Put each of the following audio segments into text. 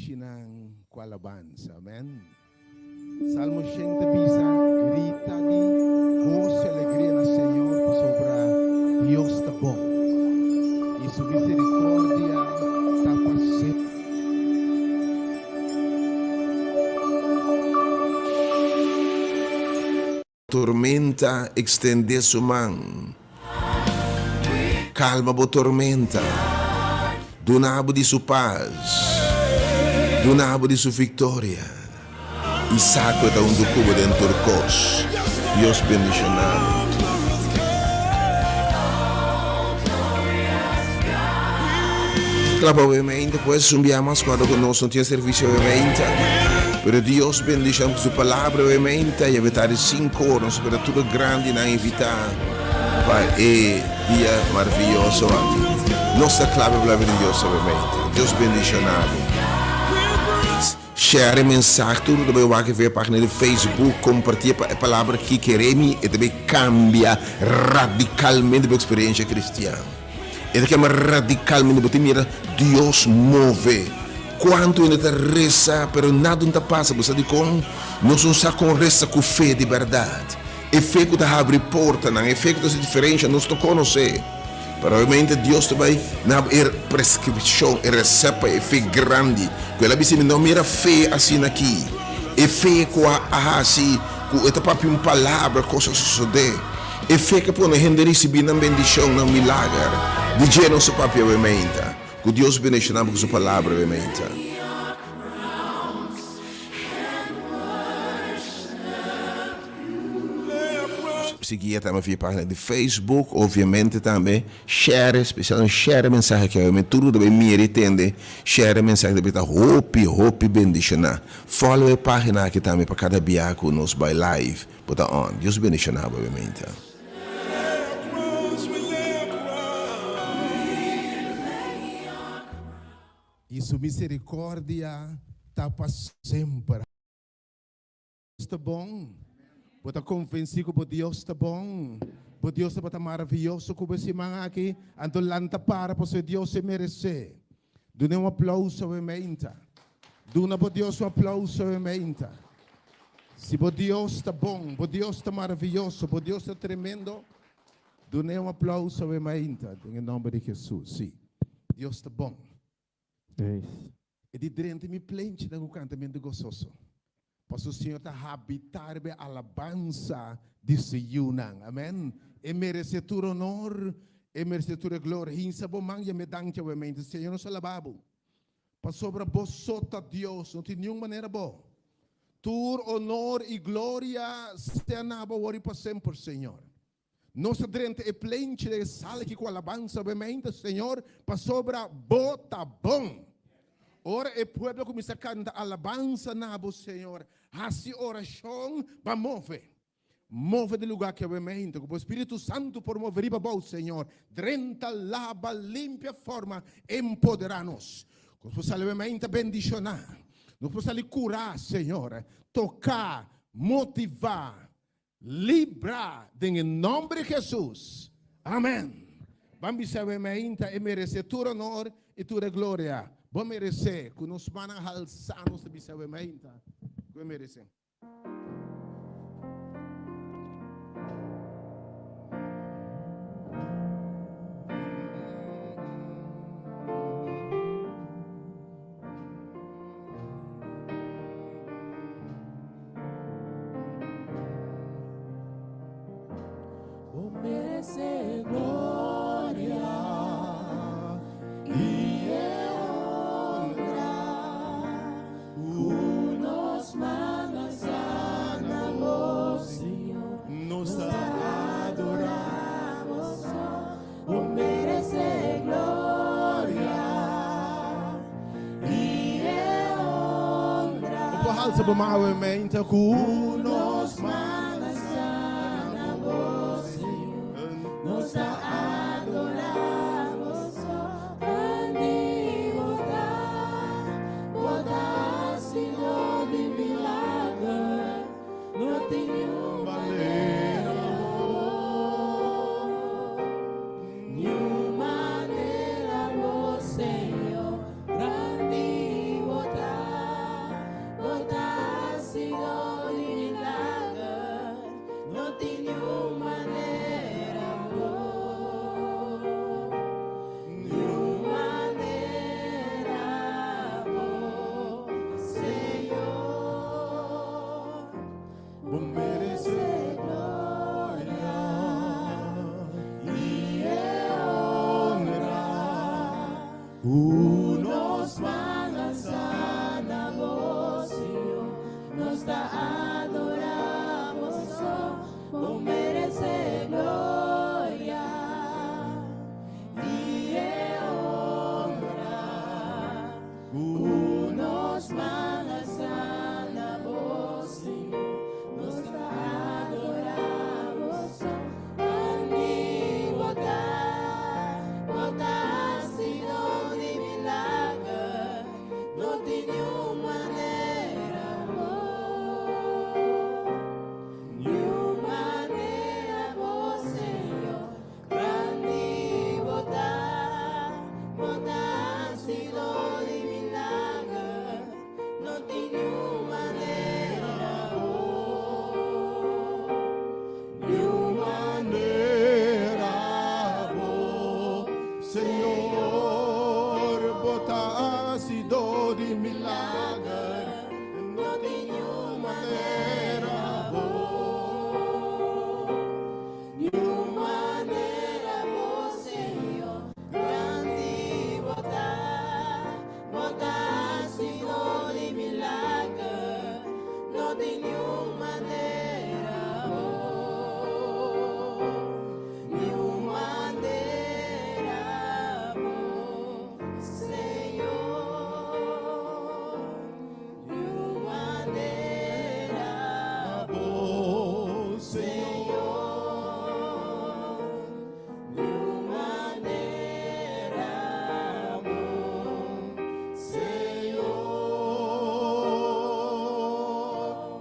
plenchinan ku alabansa. Amen. Salmo shen ta bisa, Grita di goso i alegria na Señor, pasobra Dios ta bon, i su misericordia ta pa semper. Tormenta extende su man. Calma bo tormenta. Duna bo di su paz. Duna bo di su victoria. Y sa cu e ta hunto cu bo den tur cos. Dios bendiciona bo. Cla pa obviamente pues un bia mas cuando cu nos no tin servicio obviamente. Pero Dios bendiciona cu su palabra obviamente. Y ta di cinco ora nos spera tur e grandinan invita pa e dia maravilloso aki. Nos ta cla pa palabra di Dios obviamente. Dios bendiciona bo. Share e mensahe tur ta bay wak via pagina di Facebook comparti e palabra aki kere mi e ta bay cambia radicalmente bo experiencia cristian. E ta cambia radicalmente bo ta mira Dios move. Cuanto hende ta reza pero nada no ta pasa bo sa dicon? Nos no sa con reza cu fe di berdad. E fe cu ta habri portanan, e fe cu ta haci diferencia nos no conoce. Pero obviamente Dios ta bay na e prescripcion, e recept pa e fe grandi. Cu el a bisa mi no mira fe asina aki. E fe cu a haci cu e ta papia un palabra cos a sosode. E fe cu a pone hende ricibi nan bendicion, nan milager. Di dje nos ta papia obviamente. Cu Dios bendiciona bo cu su palabra obviamente. Sigui tambe via pagina di Facebook, obviamente tambe share, especialmente share e mensahe aki obviamente tur ku ta bay mira y tende share e mensahe ta bay ta hopi hopi bendiciona. Follow e pagina aki tambe pa cada bia ku nos bay live bo ta on. Dios bendiciona bo obviamente. Y su misericordia ta pa semper. Dios ta bon. Bo ta konvensí ku bo Dios ta bon? Bo Dios tabata maravioso ku bo e siman aki? Anto lanta para pasobra e Dios e meresé. Dun'é un aplouso awe meinta. Duna bo Dios un aplouso awe meinta. Si bo Dios ta bon, bo Dios ta maravioso, bo Dios ta tremendo, dun'é un aplouso awe meinta den e nòmber di Hesus. Sí, Dios ta bon. E di drenta mi plenchinan ku kantamentu gososo, pasobra Señor ta habitá riba e alabansa di su yunan. Amèn. E meresé tur onor, e meresé tur e gloria. Hinsa bo man yam'é danki awemente. Señor, nos alabá bo, pasobra bo so ta Dios, no tin niun manera bo. Tur onor i gloria sea na bo awor i pa semper, Señor. Nos a drenta e plenchi den e sala aki ku alabansa obviamente, Señor, pasobra Bo ta bon. Ora e pueblo kuminsá kanta alabansa na Bo, Señor, hasi orashon pa move. Move di lugá aki obviamente, ku Bo Spiritu Santu por move riba abou, Señor. Drenta, laba, limpia, forma, empoderá nos. Ku nos por sali obviamente bendishoná. Nos por sali kurá, Señor, toká, motivá, Libra den e nomber di Jesus. Amen. Ban bisa we mainta e merece tur honor y tur e gloria. Bo merece cu nos mannan halsa nos ta bisa we mainta cu e merece. Bo merece gloria y e honra cu nos man alza na bo, Señor. Nos ta adora bo so. Bo merece gloria y e honra. Bo por halsa bo man awe meinta cu nos man alza na bo, Señor. Nos ta adora bo so. Grandi bo ta, bo ta haciendo di milager. No tin niun manera bo, niun manera bo, Señor, grandi bo ta. niun manera bo, niun manera bo, Señor. Grandi bo ta, bo ta hasidó di milager, no tin niun manera bo, niun Manera bo, Señor, bo ta hasidó di milager, no tin niun manera bo, niun manera bo, Señor. Grandi bo ta, bo ta hasidó di milager, no tin niun manera bo, niun manera bo, Señor, niun manera bo, Señor. Niun manera bo, Señor.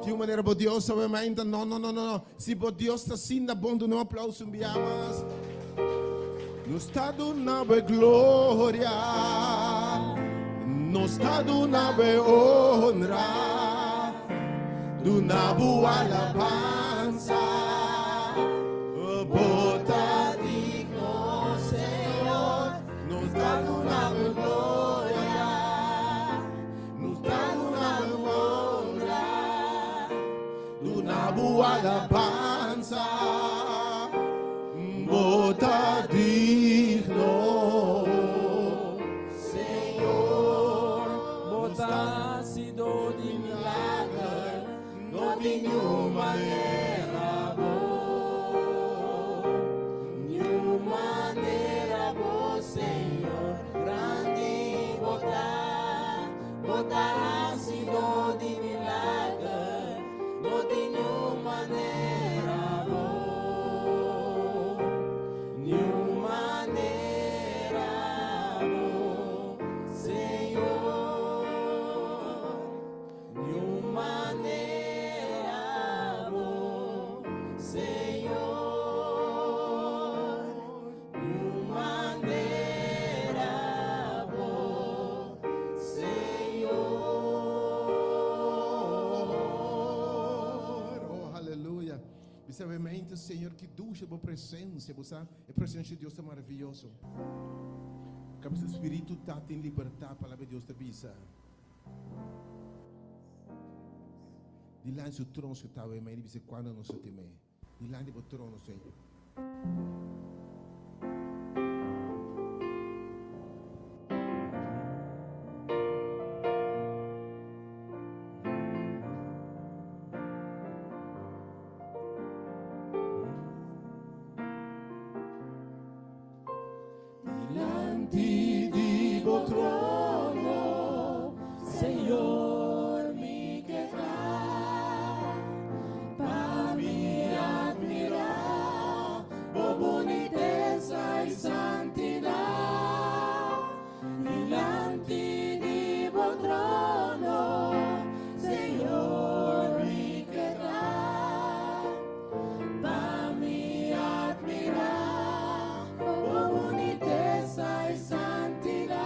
Tin un manera bo Dios sabe ainda? No, no, no, no, no. Si bo Dios ta asina bon, duna un aplouso un bia mas. Nos ta duna bo gloria, nos ta duna bo honra, duna bo alabansa. Bo ta digno, Señor. Nos ta duna bo gloria, nos ta duna bo honra, duna bo alabansa. Bo ta digno, Señor. Bo ta hasidó di milager, no tin niun manera bo, niun manera bo, Señor. Grandi bo ta, bo ta hasidó di milager, no tin niun manera bo, niun manera bo, Señor. Niun manera bo, Señor. Niun manera bo, Señor. Oh, aleluya. Bisamente, Señor, ki dushi bo presensia. Bo sa, e presensia di Dios ta maravioso. Kaminda Spiritu ta, tin libertat, palabra di Dios ta bisa. Dilanti su trono ku ta mei, bisa kuando nos teme. Dilanti bo trono, Señor. Dilanti di bo trono, Señor, mi ke ta, pa mi admirá bo bunitesa i santidat. Dilanti di bo trono, Señor, mi ke ta, pa mi admirá bo bunitesa i santidat.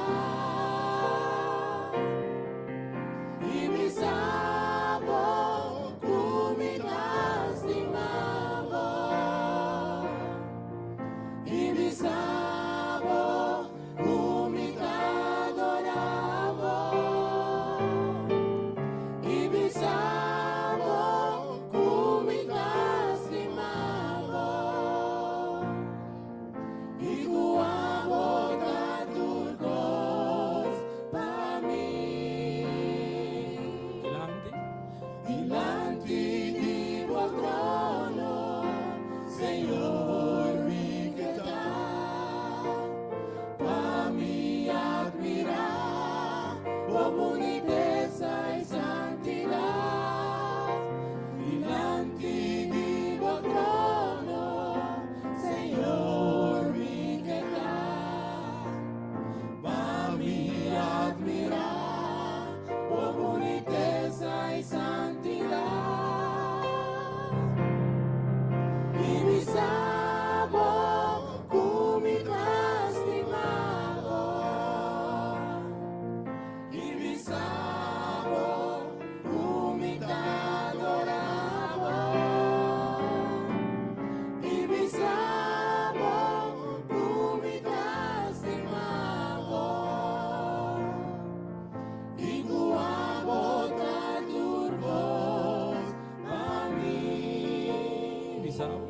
Bisa bo.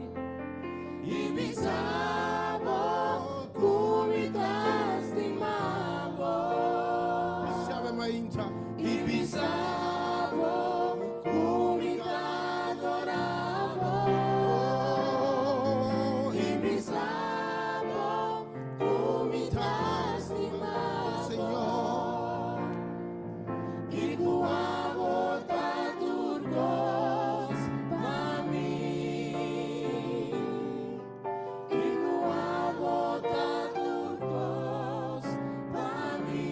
I bisa bo ku mi ta stima bo. Bis'é mainta. I bisa bo ku mi ta adorá bo. Oh, I bisa bo ku mi ta stima bo. Señor. I ku abo ta tur kos pa mi. I ku abo ta tur kos pa mi.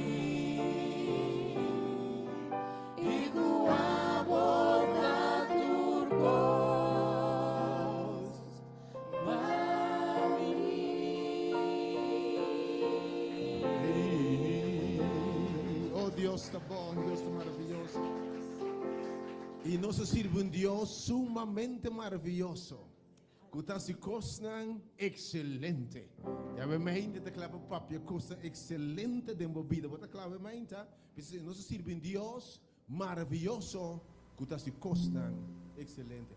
I ku abo ta tur kos pa mi. Oh, Dios ta bon, Dios ta maravioso. I nos ta sirbi un Dios sumamente maravioso. Ku ta hasi kosnan ekselente. Ya bo mente ta kla pa papia kosnan ekselente den bo bida. Bo ta kla bo mente? Nos ta sirbi un Dios maravioso ku ta hasi kosnan ekselente.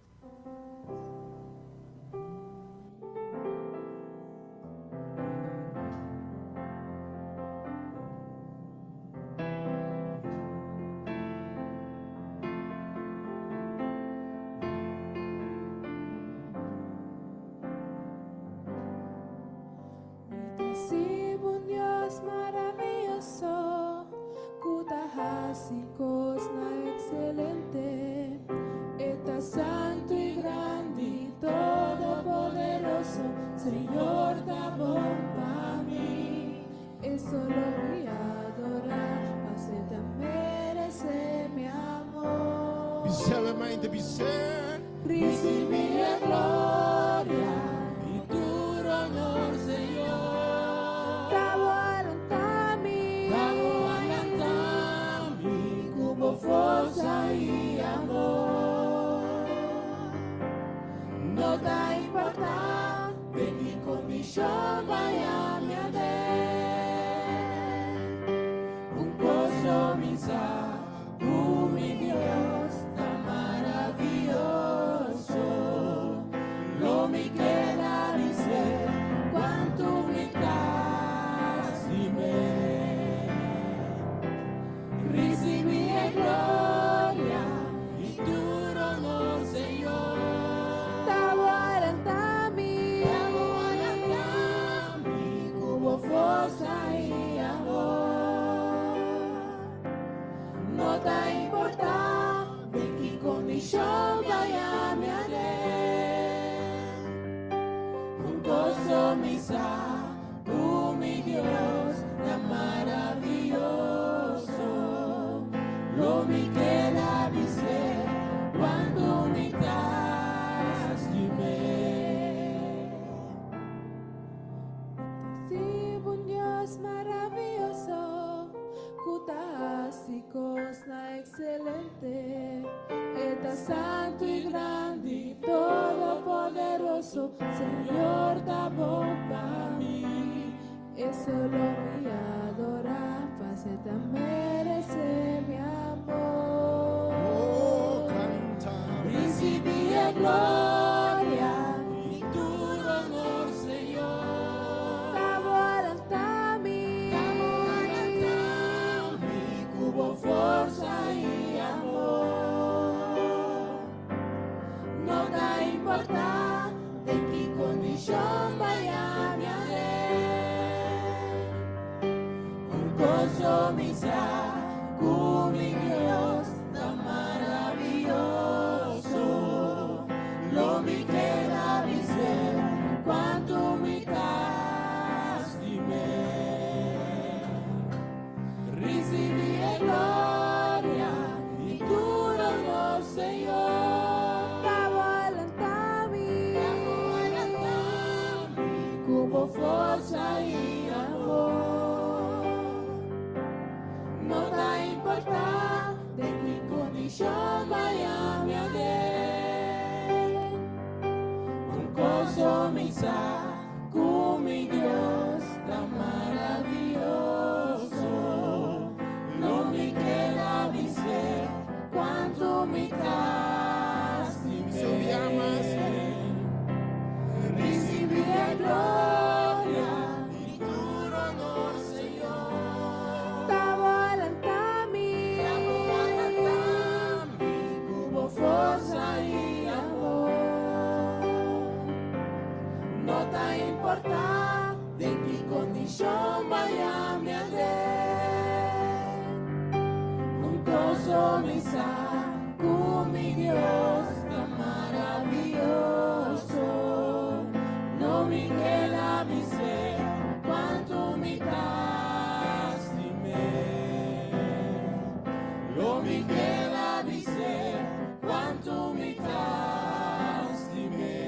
Mi ta sirbi un Dios maravioso, ku ta hasi kosnan ekselente. E ta santu i grandi, todopoderoso, Señor ta bon pa mi. E solo mi adorá, paso e ta meresé mi amor. Bis'é mente, bis'é. Risibí e gloria i tur honor, Señor. Ta bo a lanta mi, Ta bo a lanta mi, ku forsa i amor. No ta importá den ki kondishon vaya mi aden. Un kos mi sa, ku mi Dios ta maravioso. Lo mi keda bis'é kuantu mi ta stim'é. Risibí e gloria i tur honor, Señor. Ta bo a lanta mi, Ta bo a lanta mi, ku forsa i amor. No ta importá den ki kondishon vaya mi aden. Un kos mi sa, ku mi Dios ta maravioso. Lo mi keda bis'é kuantu mi ta stim'é. Sirbi un Dios maravioso, ku ta hasi kosnan ekselente. E ta santu i grandi, todopoderoso, Señor ta bon pa mi. E solo mi adorá, paso e ta meresé mi amor. Oh, kanta. Risibí e gloria i tur honor, Señor. Ta bo a lanta mi, Ta bo a lanta mi, ku forsa i amor. No ta importá den ki kondishon vaya mi aden. Un kos mi sa, ku mi Dios ta maravioso. Lo mi keda bis'é kuantu mi ta stim'é. Risibí e gloria i tur honor, Señor. Ta bo a lanta mi, Ta bo a lanta mi, ku forsa i amor. No ta importá den ki kondishon vaya mi aden. Un kos mi sa, ku mi Dios ta maravioso. Lo mi keda bis'é kuantu mi ta Se me amas. mi sa ku mi Dios ta maravioso. Lo mi keda bis'é kuantu mi ta stim'é. Lo mi keda bis'é kuantu mi ta stim'é.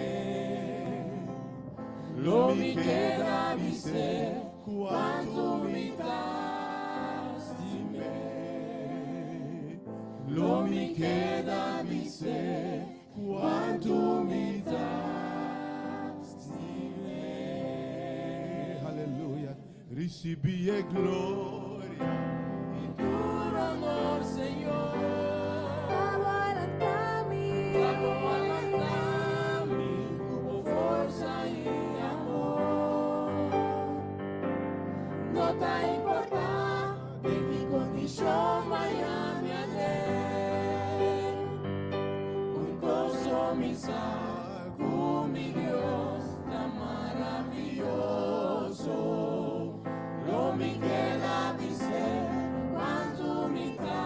Lo mi keda bis'é kuantu mi ta stim'é. Lo mi keda bis'é kuantu mi ta stim'é. Aleluya. Risibí e gloria i tur honor, Señor. Ta Bo a lanta mi. Ta Bo a lanta mi ku forsa i amor. No ta importá den ki kondishon mañan mi aden. Un kos mi sa ku mi Dios ta maravioso. Lo mi keda bis'é kuantu mi ta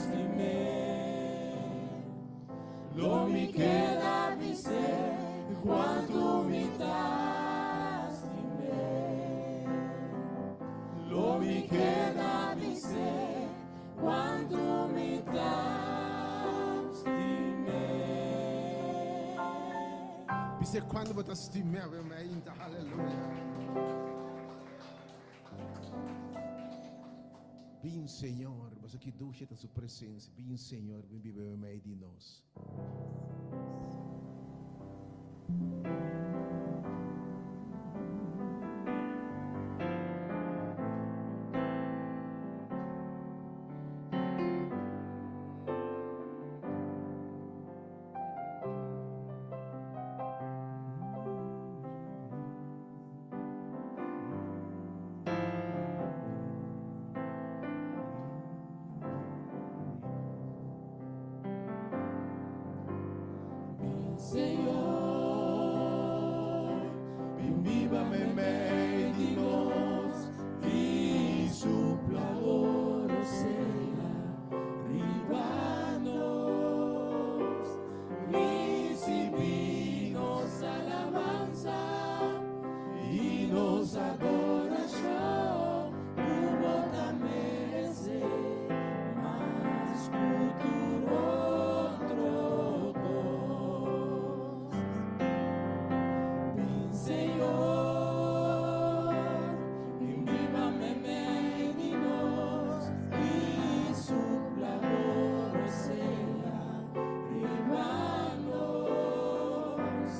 stim'é. Lo mi keda bis'é kuantu mi ta stim'é. Lo mi keda bis'é kuantu mi ta stim'é. Bis'é kuantu bo ta stim'é, aleluya. Bin Señor, bo ki dushi ta su presensia. Bin Señor, bin biba meimei di nos. Bin Señor, bin biba meimei di nos i supla bo rosea riba nos. Risibí nos alabansa i nos adorashon, ku Bo ta meresé mas ku tur otro kos. Bin Señor, bin biba meimei di nos i supla bo rosea riba nos.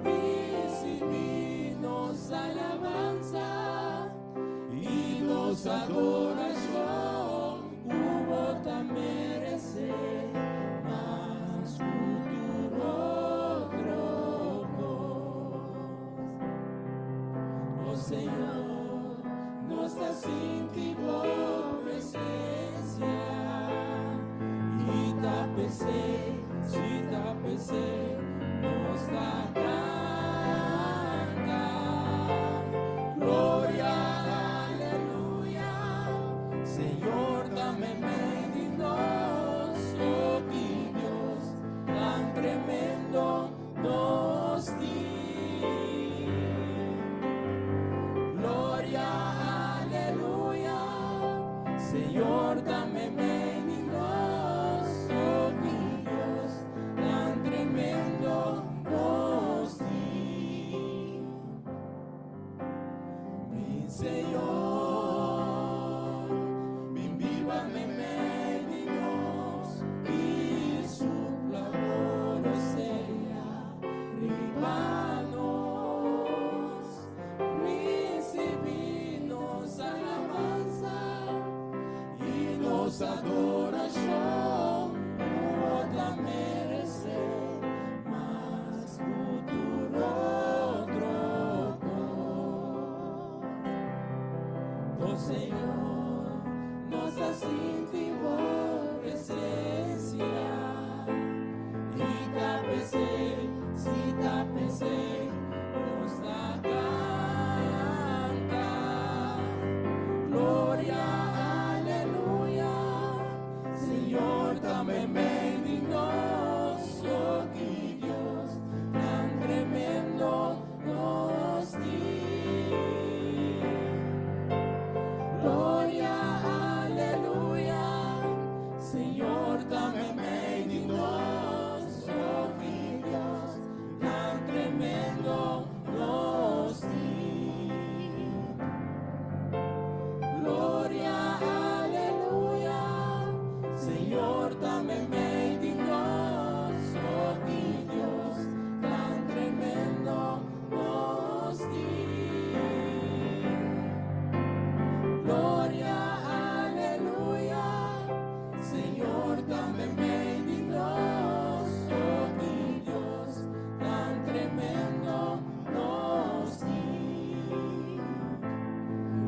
Risibí nos alabansa i nos adorashon, ku Bo ta meresé mas ku tur otro kos. Oh Señor, nos ta sinti Bo presensia i ta p'esei, si ta p'esei, nos ta kanta. Gloria, aleluya, Señor, ta meimei di nos, oh Dios, tan tremendo nos tin. Gloria, aleluya, Señor, ta meimei di nos, oh Dios, tan tremendo. ta meimei di nos, oh ki Dios tan tremendo nos tin. Gloria, aleluya, Señor ta meimei di nos, oh ki Dios tan tremendo nos tin. Gloria, aleluya, Señor ta meimei di nos, oh ki Dios tan tremendo nos tin. Gloria, aleluya, Señor ta meimei di nos, oh ki Dios tan tremendo nos tin.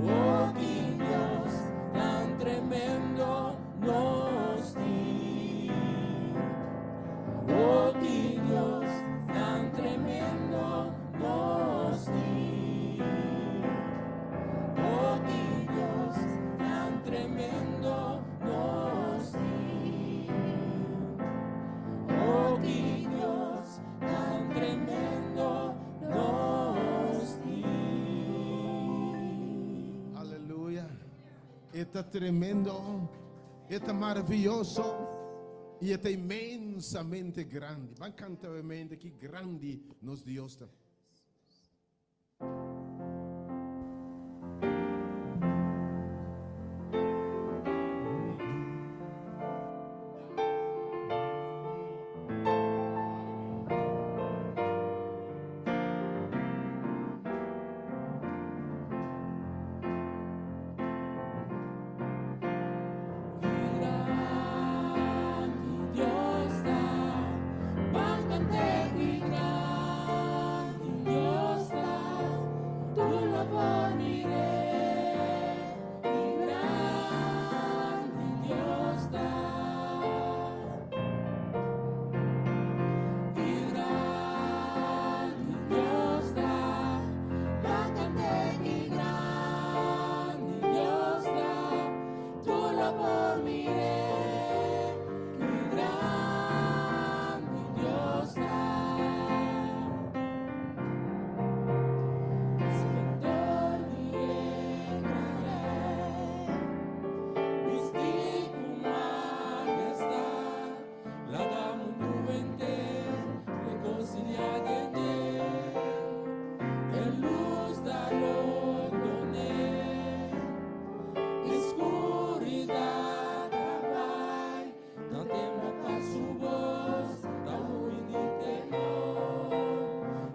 Oh ki Dios tan tremendo nos tin. Oh ki Dios tan tremendo nos tin. Oh ki Dios tan tremendo nos tin. Oh ki Dios tan tremendo nos tin. Aleluya. E ta tremendo, e ta maravioso i e ta inmensamente grandi. Ban kanta nuevamente ki grandi nos Dios ta. Grandi Dios ta, ban kant'é ki grandi Dios ta, tur lo por mir'é. Ki grandi Dios ta. Ki grandi Dios ta, ban kant'é ki grandi Dios ta, tur lo por mir'é. Ki grandi Dios ta. Esplendor di grandesa, bistí ku mahestat, laga mundu henter rekonsiliá den dje. E lus ta rondon'é, skuridat a bai, no teme pa su bos, ta hui di temor.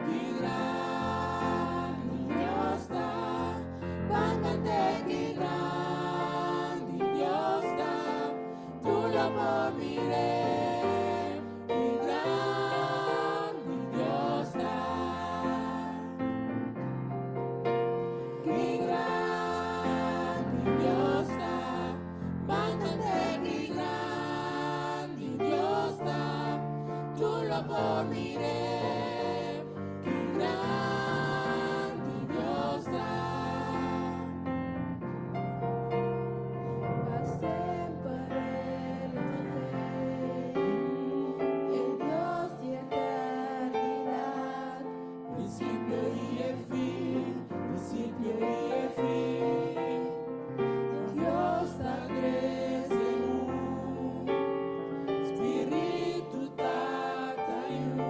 Ki grandi Dios ta, ban kant'é ki grandi Dios ta, tur lo por mir'é. Ki grandi Dios ta. Ki grandi Dios ta, ban kant'é ki grandi Dios ta, tur lo por mir'é. Ki grandi Dios ta. Pa semper E ta, e Dios di eternidat. Prinsipio i fin, prinsipio i fin. Dios ta tres den un. Spiritu Tata Yu.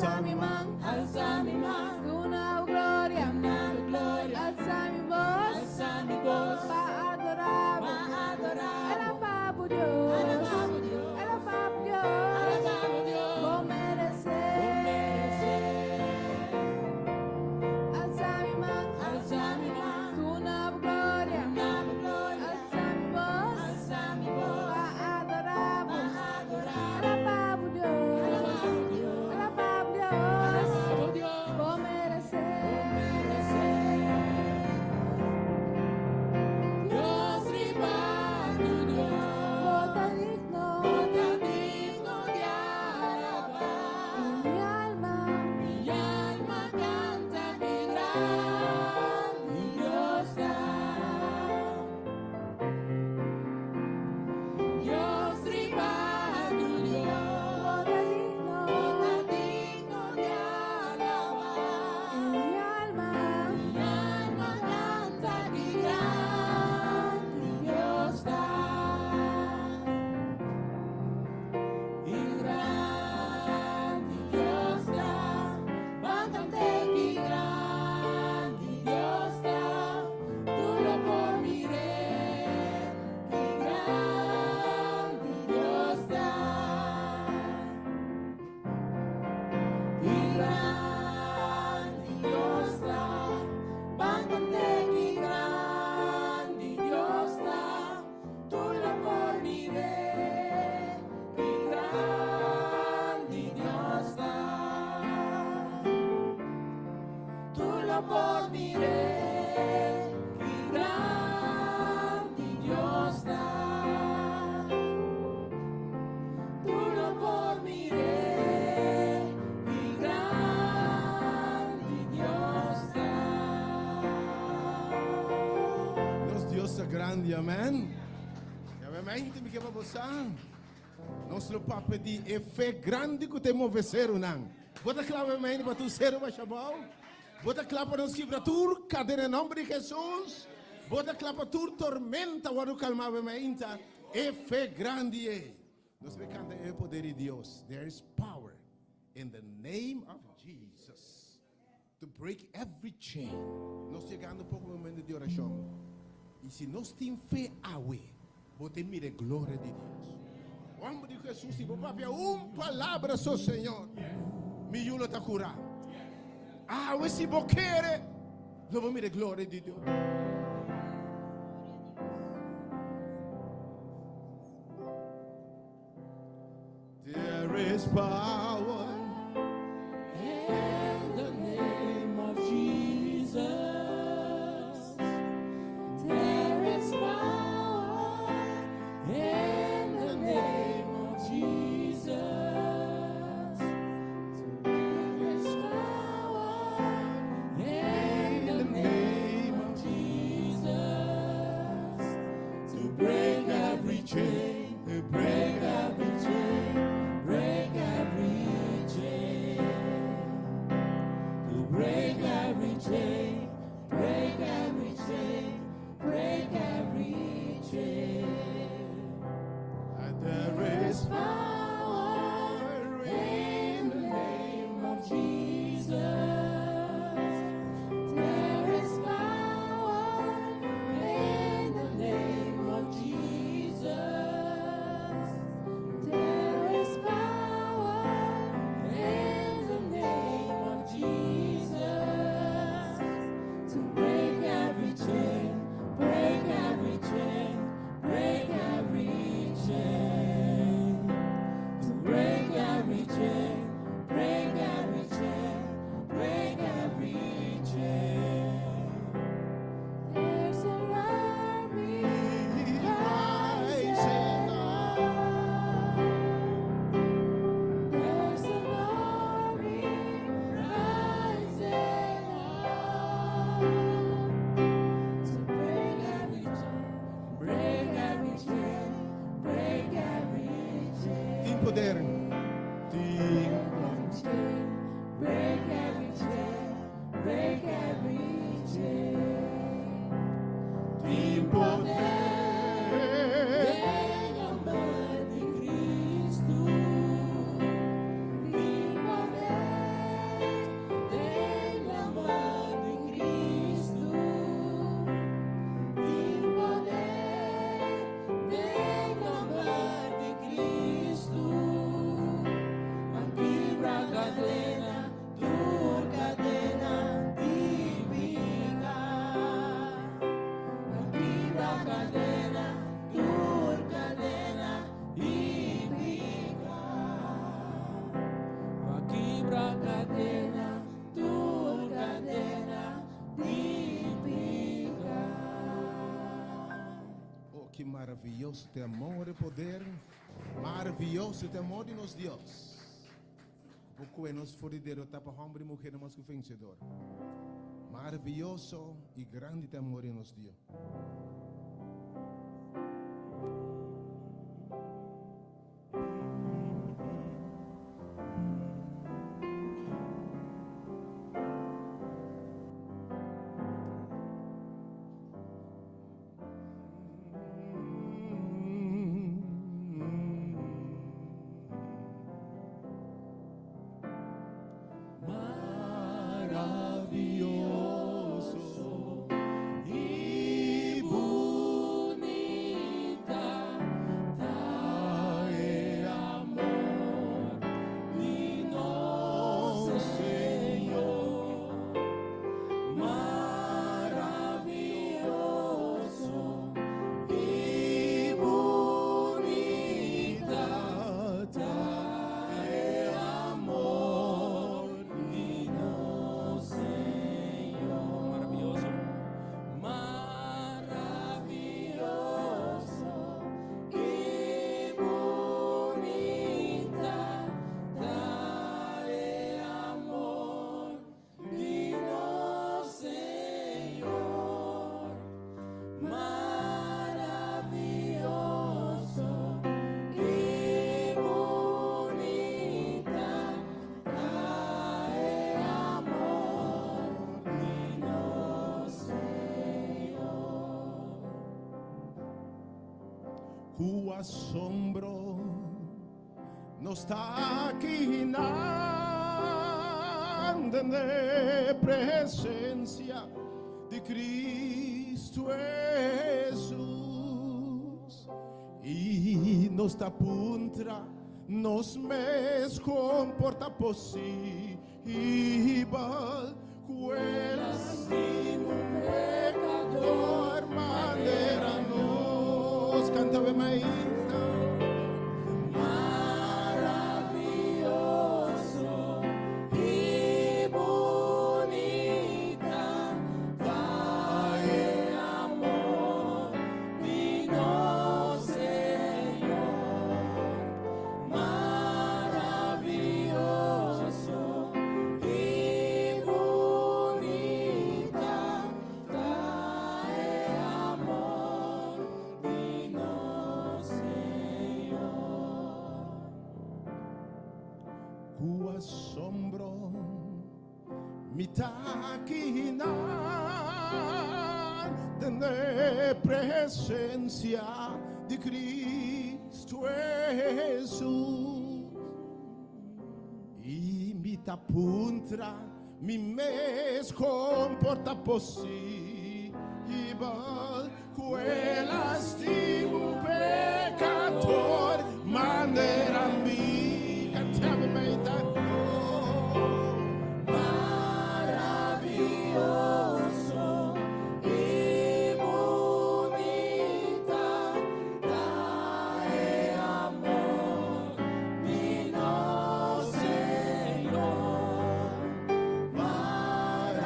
Alsa mi man, Alsa mi man, Duna gloria, Duna gloria. Alsa mi bos, Alsa mi bos, Pa adora, Pa adora. Alabá bo Dios, Alabá bo Dios. Alabá bo Dios, Alabá bo Dios. Bo meresé, Bo meresé. Alsa mi man, Alsa mi man, Duna gloria, Duna gloria. Alsa mi bos, Alsa mi bos, Pa adora, Pa adora. Alabá bo Dios, Alabá bo Dios. Alabá bo Dios, Alabá bo Dios. Bo meresé. Meresé. Dios riba tur Dios. Bo ta digno, Bo ta digno di alabá. I mi alma, Mi alma kanta ki grandi Dios ta. Dios riba tur Dios. Bo ta digno, Bo ta digno di alabá. I mi alma, Mi alma kanta ki grandi Dios ta. I grandi Dios ta, ban kant'é ki grandi Dios ta, tur lo por mir'é, ki grandi Dios ta. Ki grandi Dios ta, ban kant'é ki grandi Dios ta, tur lo por mir'é, ki grandi Dios ta. Tur lo por mir'é, ki grandi Dios ta. Tur lo por mir'é, ki grandi Dios ta. Nos Dios ta grandi, amèn. I mi ke pa boso. Nos lo papia di e fe grandi ku ta move serunan. Bo ta kla amèn pa tur seru basha abou. Bo ta kla pa nos kibra tur kadena den nòmber di Jesus. Bo ta kla pa tur tormenta wòrdu kalmá amèn. E fe grandi e. Nos ta bai kanta e poder di Dios. There is power in the name of Jesus to break every chain. Nos ta yegando poko momento di orashon. I si nos tin fe awe, bo ta mira gloria di Dios. Nòmber di Jesus, si bo papia un palabra so Señor, mi yu lo ta kurá. Awe si bo kere, lo bo mira gloria di Dios. There is power In the name of Jesus, there is power in the name of Jesus. There is power in the name of Jesus to break every chain, to break every chain, break every chain. To break every chain, break every chain, break every chain. And there is Power in the name of Jesus. There is power in the name of Jesus. There is power in the name of Jesus to break every chain, break every chain, break every chain. To break every chain, break every chain, break every chain. There's an army rising up. There's an army rising up To break every chain, break every chain, break every chain. Tin poder. Tin Every chain, break every chain, break every chain. Tin poder. Den nòmber di Kristu, tin poder. Maraviyoso ta e amor e poder maraviyoso ta e amor di nos Dios. Ku por kohe nos for di derotá pa hòmber i muher mas ku vensedor. Maraviyoso i grandi ta e amor di nos Dios. Maravioso i bunita ta e amor di nos Señor. Maravioso i bunita ta e amor di nos Señor. Maravioso. Maravioso i bunita ta e amor di nos Señor. Maravioso i bunita ta e amor di nos Señor. Ku asombro nos ta akinan den e presencia di Cristo Hesus i nos ta puntra nos mes kon por ta posibel ku el a stima un pekador manera nos. Kanta be mainta. Maravioso i bunita ta e amor di nos Señor. Maravioso i bunita ta e amor di nos Señor. Ku asombro mi ta akinan den e presencia di Cristo Hesus i mi ta puntra mi mes kon por ta posibel ku el a stima un pekador manera mi. Kantami meita. Oh. Maravioso i bunita ta e amor di nos Señor.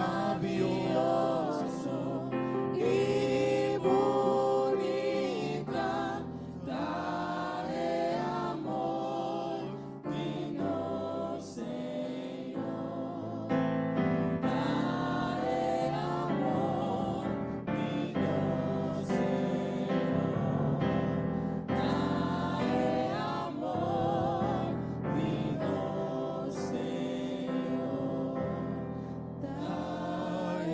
Maravioso i bunita ta e amor di nos Señor. Ta e amor di nos Señor. Ta e amor di nos Señor. Ta e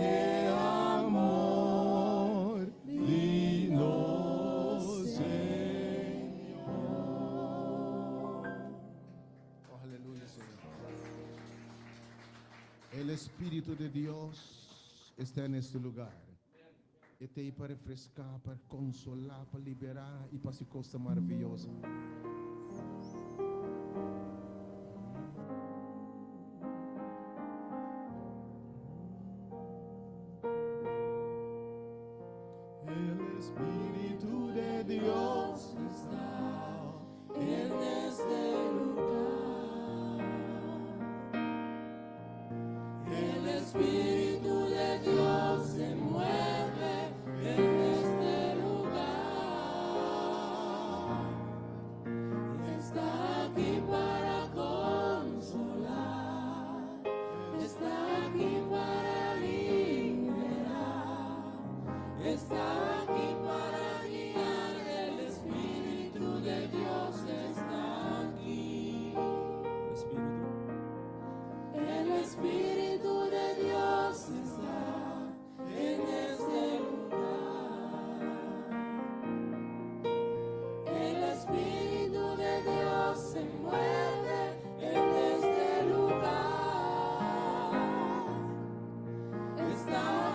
amor di nos Señor. Oh, aleluya, Señor. El Espíritu de Dios está en este lugar. E t'ei pa refreská, pa konsolá, pa liberá i pa hasi kosnan maravioso. El Espíritu de Dios está en este lugar. El Espíritu de Dios se mueve en este lugar.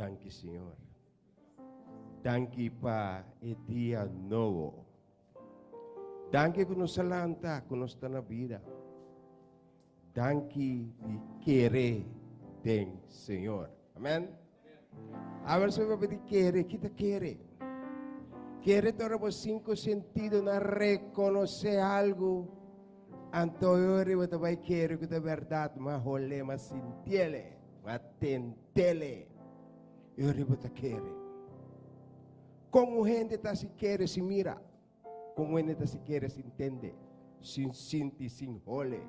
Danki Señor. Danki pa e dia nobo. Danki ku nos a lanta, ku nos ta na bida. Danki di kere den Señor. Amen. Awe nos papia di kere. Ki ta kere? Kere ta ora bo cinco sentido na reconoce algo, anto e ora bo ta bai kere ku ta berdad, ma hole, ma sintiele, ma tentele. E ora bo ta kere. Kon un hende ta si kere sin mira? Kon un hende ta si kere sin tende, sin sinti, sin hole?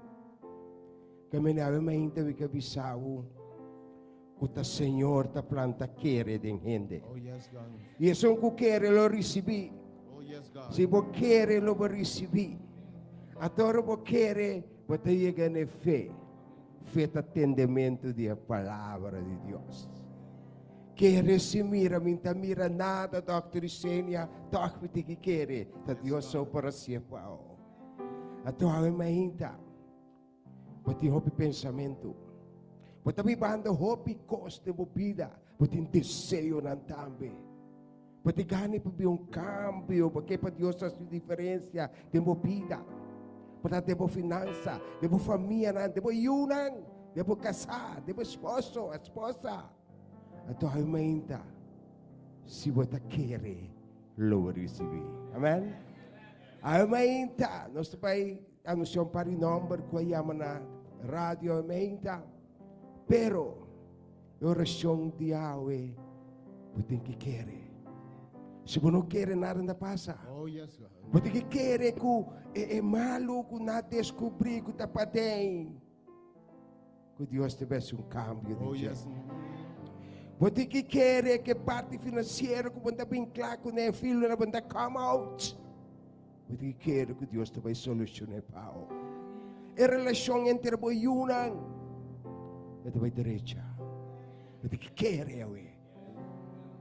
Ke mene awe mainta mi ke bisa bo ku ta Señor ta planta kere den hende. Oh yes, God. I esun ku kere lo risibí. Oh yes, God. Si bo kere lo bo risibí. Ato bo kere bo ta yega na e fe. Fe ta tendementu di e palabra di Dios. Kere si mira, mi ta mira nada, Dòkter Isenia, tòg mi tin ki kere. Ta Dios so por hasié pa bo. Anto awe mainta, bo tin hopi pensamentu. Bo ta bibando hopi kos den bo bida. Bo tin deseonan tambe. Bo tin gana pa bin un kambio, bo ke pa Dios hasi un diferensia den bo bida. Por ta den bo finansa, den bo famianan, den bo yunan, den bo kasá, den bo esposo, esposa. Anto awe mainta, si bo ta kere, lo bo risibí. Amen. Awe mainta, nos ta bai anunsia un par di nòmber ku a yama na radio awe mainta. Pero, E orashon di awe bo tin ki kere. Si bo no kere nada no ta pasa. Oh yes God. Bo tin ki kere ku e e malu ku na deskubrí ku ta paden ku Dios ta bes un kambio di Oh dje. yes. Bo tin ki kere ke parti finansiero ku bo ta bin kla kuné filo na bo ta come out. Bo tin ki kere ku Dios ta bai solushoné pa bo. E relashon entre bo yunan e ta bai derecha. Bo tin ki kere awe.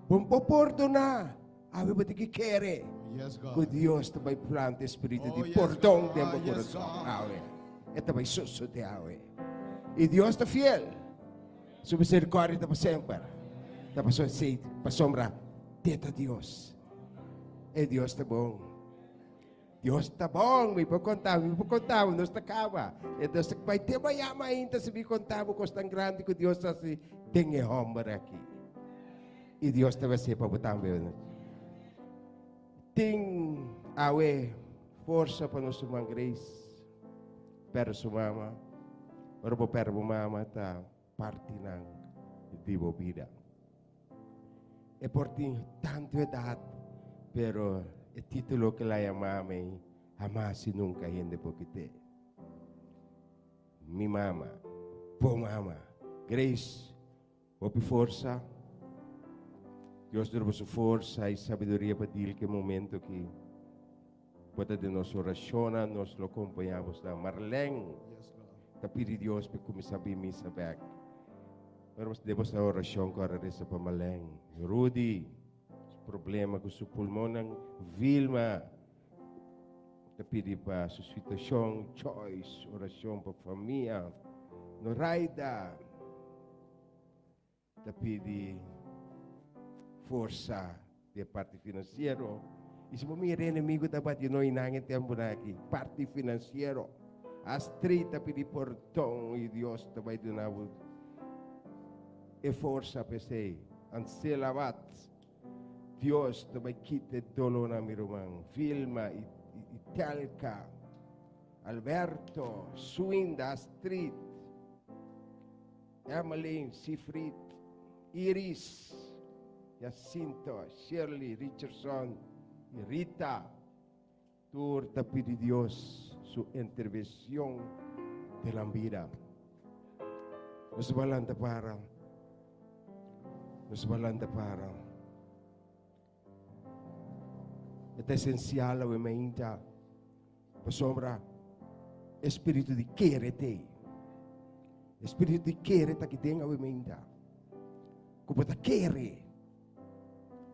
Bo no por pordoná, awe bo tin ki kere Yes, God. ku Dios ta bai planta e spiritu Oh, di yes, pordon God. den bo Yes, kurason God. awe. E ta bai sosodé awe. I Dios ta fiel. Su misericordia ta pa semper. Ta pasobra esei, pasobra te ta Dios. E Dios ta bon. Dios ta bon, mi por konta, mi por konta, nos ta kaba. E Dios ta bai te bayama ainda si mi konta bo kos tan grandi ku Dios hasi den e hòmber aki. I Dios ta hasié pa bo tambe. Tin awe forsa pa nos ruman Grace pèrdè su mama. Ora bo pèrdè bo mama ta partinan di bo bida. E por tin tantu edat, pero e título ke la yama mi hamas i nunka hende por kit'é. Mi mama, bo mama, Grace, hopi forsa. Dios duna bo su forsa i sabiduria pa deal ku e momento aki. Bo ta den nos orashonnan, nos lo kompañá bosnan. Marlene ta pidi Dios pa e kuminsá bin misa bèk. Ora bos den boso orashon ku ora resa pa Marlene. Rudy, su problema ku su pulmonnan. Vilma ta pidi pa su situashon. Joyce, orashon pa famia. Noraida. Ta pidi forsa di e parti finansiero. I si bo mira e enemigo ta bati no i nan e tempunan aki. Parti finansiero. Astrid ta pidi pordon i Dios ta bai duna bo e forsa pa esei. Ansela Abad, Dios ta bai kita e dolónan mi ruman. Vilma i Telka, Alberto, Swinda, Astrid. Emmeline, Siegfried, Iris, Jacinto, Shirley, Richardson y Rita. Tur ta pidi Dios su intervencion den nan bida. Nos ta lanta para. Nos ta lanta para. E ta esencial awe mainta. Pasobra e spiritu di kere t'ei. E spiritu di kere ta aki den awe meinta. Ku bo ta kere.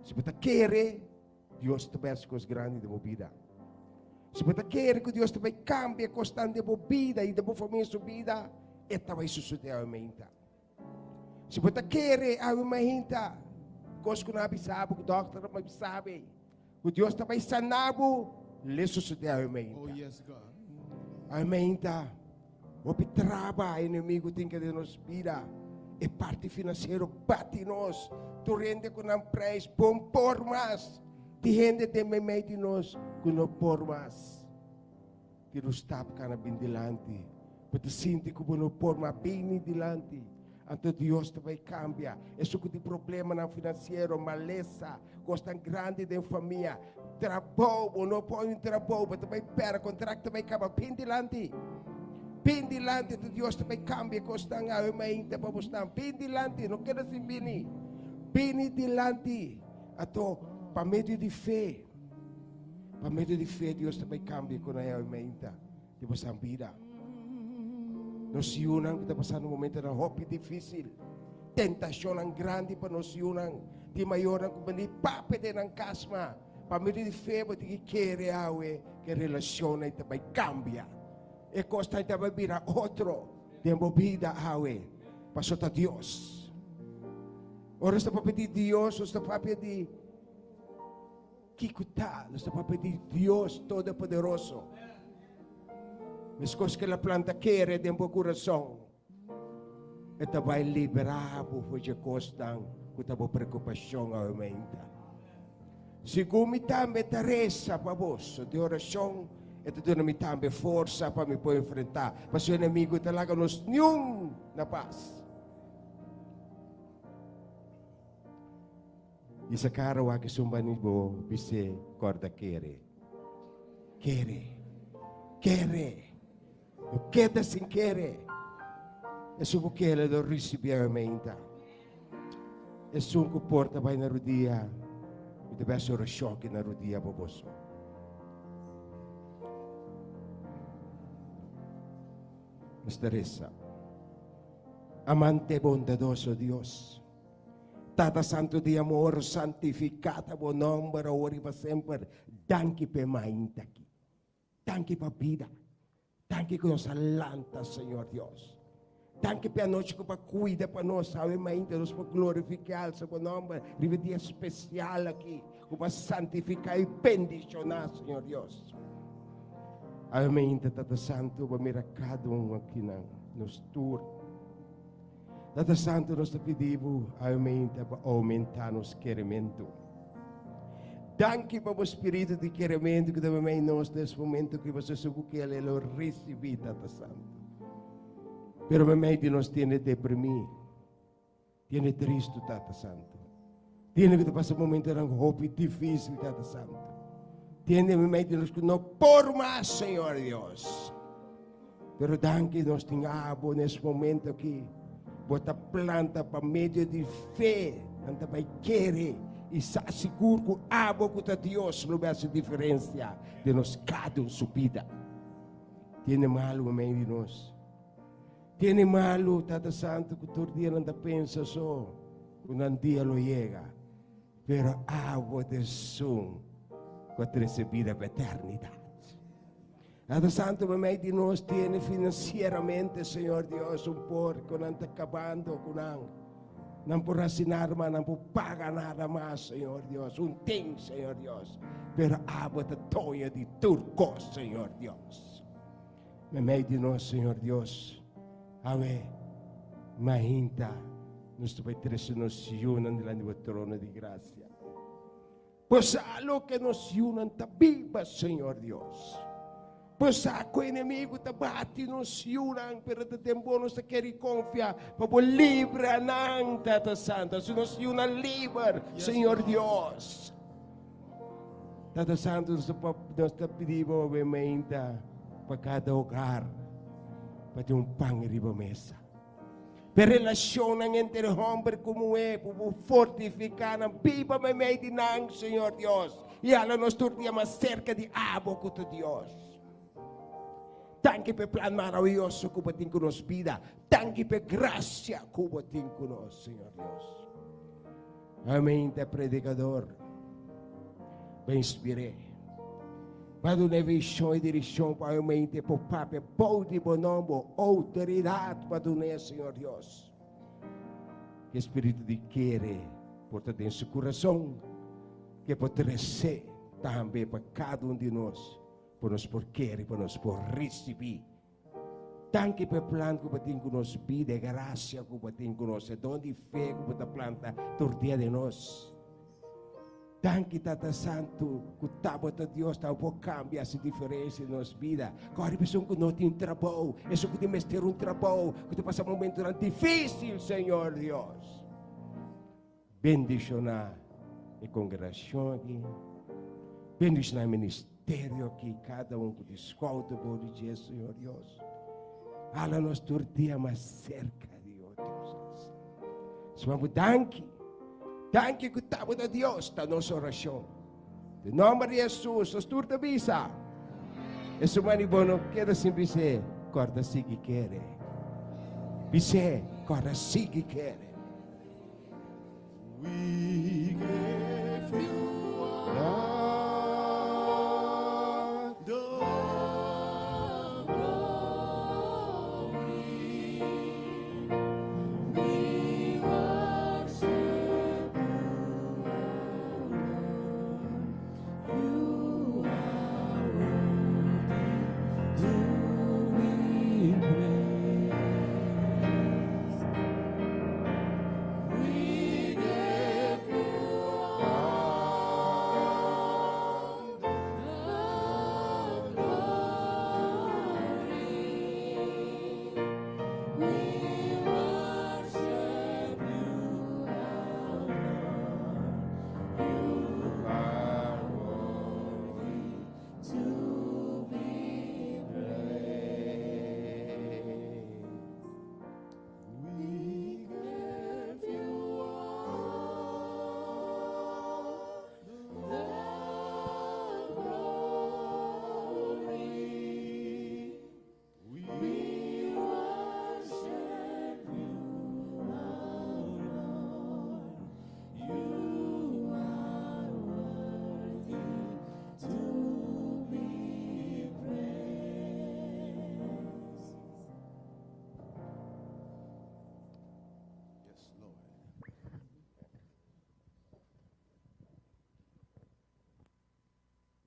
Si bo ta kere, Dios ta bai hasi kos grandi den bo bida. Si bo ta kere ku Dios ta bai kambia kosnan den bo bida i den bo famia su bida, e ta bai sosodé awe meinta. Si bo ta kere awe mainta. kos ku nan a bisa bo, ku dòkter a bisa bo ei, ku Dios ta bai sana bo, le sosodé awe mainta. Oh yes, God. Awe mainta, hopi traba enemigu tin ke den nos bida. E parti finansiero bati nos. Tur hende ku nan preis bon por mas. Tin hende den meimei di nos ku no por mas. Tira un stap kana bin dilanti. Bo ta sinti ku bo no por mas bini dilanti. Anto Dios ta bai kambia. Esun ku tin problemanan finansiero, malesa, kosnan grandi den famia, trabou, bo no por un trabou, bo ta bai pèrdè, kontrakt ta bai kaba. Bin dilanti. Bin dilanti, anto Dios ta bai kambia e kosnan awe mainta pa bosnan. Bin dilanti, no keda sin bini. Bini dilanti. Anto, pa medio di fe. Pa medio di fe Dios ta bai cambia con nan aumenta di bosan bida. Nos yunan ku ta pasando momentonan hopi difícil. Tentacionnan grandi pa nos yunan. Di mayornan ku bini papia den nan kas ma pa medio di fe bo tin ki kere awe ke relacionnan ta bai cambia. E kosnan ta bai bira otro den bo bida awe. Paso ta Dios. Ora nos ta papia di Dios, nos ta papia di Kiko ta? Nos ta papia di Dios Todopoderoso. Meskos ku el a planta kere den bo kurason, e ta bai liberá bo for dje kosnan ku ta bo preokupashon aumenta. Segun mi tambe ta resa pa boso den orashon, e ta duna mi tambe forsa pa mi por enfrentá, pasobra e enemigu ta laga nos niun na pas. I sa kara wak esun bani bo bis'é kòrda kere. Kere. Kere. No keda sin kere. Esun ku kere lo risibí aumenta. Esun ku por ta bai na rudia, mi ta bai hasi orashon aki na rudia pa boso. Nos ta resa. Amante bondadoso Dios. Tata Santu di amor, santifiká ta bo nòmber awor i pa semper. Danki p'e mainta aki. Danki pa bida. Danki ku nos a lanta, Señor Dios. Danki p'e anochi ku bo a kuida pa nos. Awe mainta nos por glorifiká alsa bo nòmber riba e dia spesial aki ku bo a santifiká i bendishoná, Señor Dios. Awe mainta, Tata Santu, bo a mira kada un akinan, nos tur. Tata Santu, nos ta pidi Bo aumenta pa aumenta nos kerementu. Danki pa Bo Spiritu di kerementu ku ta bemei nos nes momento ku Bo su ku kele lo risibi, Tata Santu. Pero bemei di nos tiene deprimi, tiene tristu, Tata Santu. Tiene ku ta pasa momentonan hopi difisil, Tata Santu. Tiene bemei di nos ku no por mas, Señor Dios. Pero danki nos tin abo nes momento aki. Bo ta planta pa medio di fe, nan ta bai kere i sa sigur ku abo ku ta Dios lo bai hasi diferensia den nos kada un su bida. Tiene malu mei di nos. Tiene malu, Tata Santu, ku tur dia nan ta pensa so ku nan dia lo yega. Pero abo ta esun ku a trese bida pa eternidat. Tata Santo, meimei di nos tiene financieramente, Señor Dios, un por ku nan ta kabando ku nan. Nan por hasi nada mas, nan por paga nada mas, Señor Dios. Un tin, Señor Dios. Pero abo ta doño di tur kos, Señor Dios. Meimei di nos, Señor Dios, awe mainta nos ta bai trese nos yunan dilanti bo trono di gracia. Bo sa loke nos yunan ta biba, Señor Dios. Bo sa ku enemigu ta bati nos yunan, pero ta den bo nos ta kere konfia pa bo libra nan, Tata Santu. Hasi nos yunan liber, Señor Dios. Tata Santu, nos ta, nos ta pidi bo obviamente pa kada hogar, pa tin un pan riba mesa. P'e relashonnan entre hòmber ku muhé, ku bo fortifiká nan, biba meimei di nan, Señor Dios, i hala nos tur dia mas serka di abo ku ta Dios. Danki p'e plan maravioso ku bo tin ku nos bida. Danki p'e grasia ku bo tin ku nos, Señor Dios. Amén, ta predikador. Bo inspir'é. Bo a dun'é vishon i direkshon pa mente por papia bou di bo nòmber, outoridat bo a dun'é, Señor Dios. Ku e spiritu di kere. Por ta den su kurason ku e por trese tambe pa kada un di nos, pa nos por kere, pa nos por risibí. Danki pa e plan ku bo tin ku nos bida, e grasia ku bo tin ku nos, e don di fe ku bo ta planta tur dia den nos. Danki Tata Santu ku ta bo ta Dios, ta bo por kambia hasi diferensia den nos bida. Kòrda riba esun ku no tin trabou, esun ku tin mester un trabou, ku ta pasa momentunan difísil, Señor Dios. Bendishoná e kongregashon aki, bendishoná e ministerio aki, kada un ku ta skouta bou di dje, Señor Dios. Hala nos tur dia mas serka di bo, Dios. Suma bo danki, danki ku tabata Dios, ta nos orashon. Den nòmber di Hesus, nos tur ta bisa. E suma di bo no keda sin bis'é, kòrda sigui kere. Bis'é, kòrda sigui kere. We give you all the glory. We worship you, O Lord. You are worthy to be praised. We give you all the glory. We worship you, our Lord. You are worthy to be praised. We give you all the glory. We worship you, our Lord. You are worthy to be praised. Yes, Lord.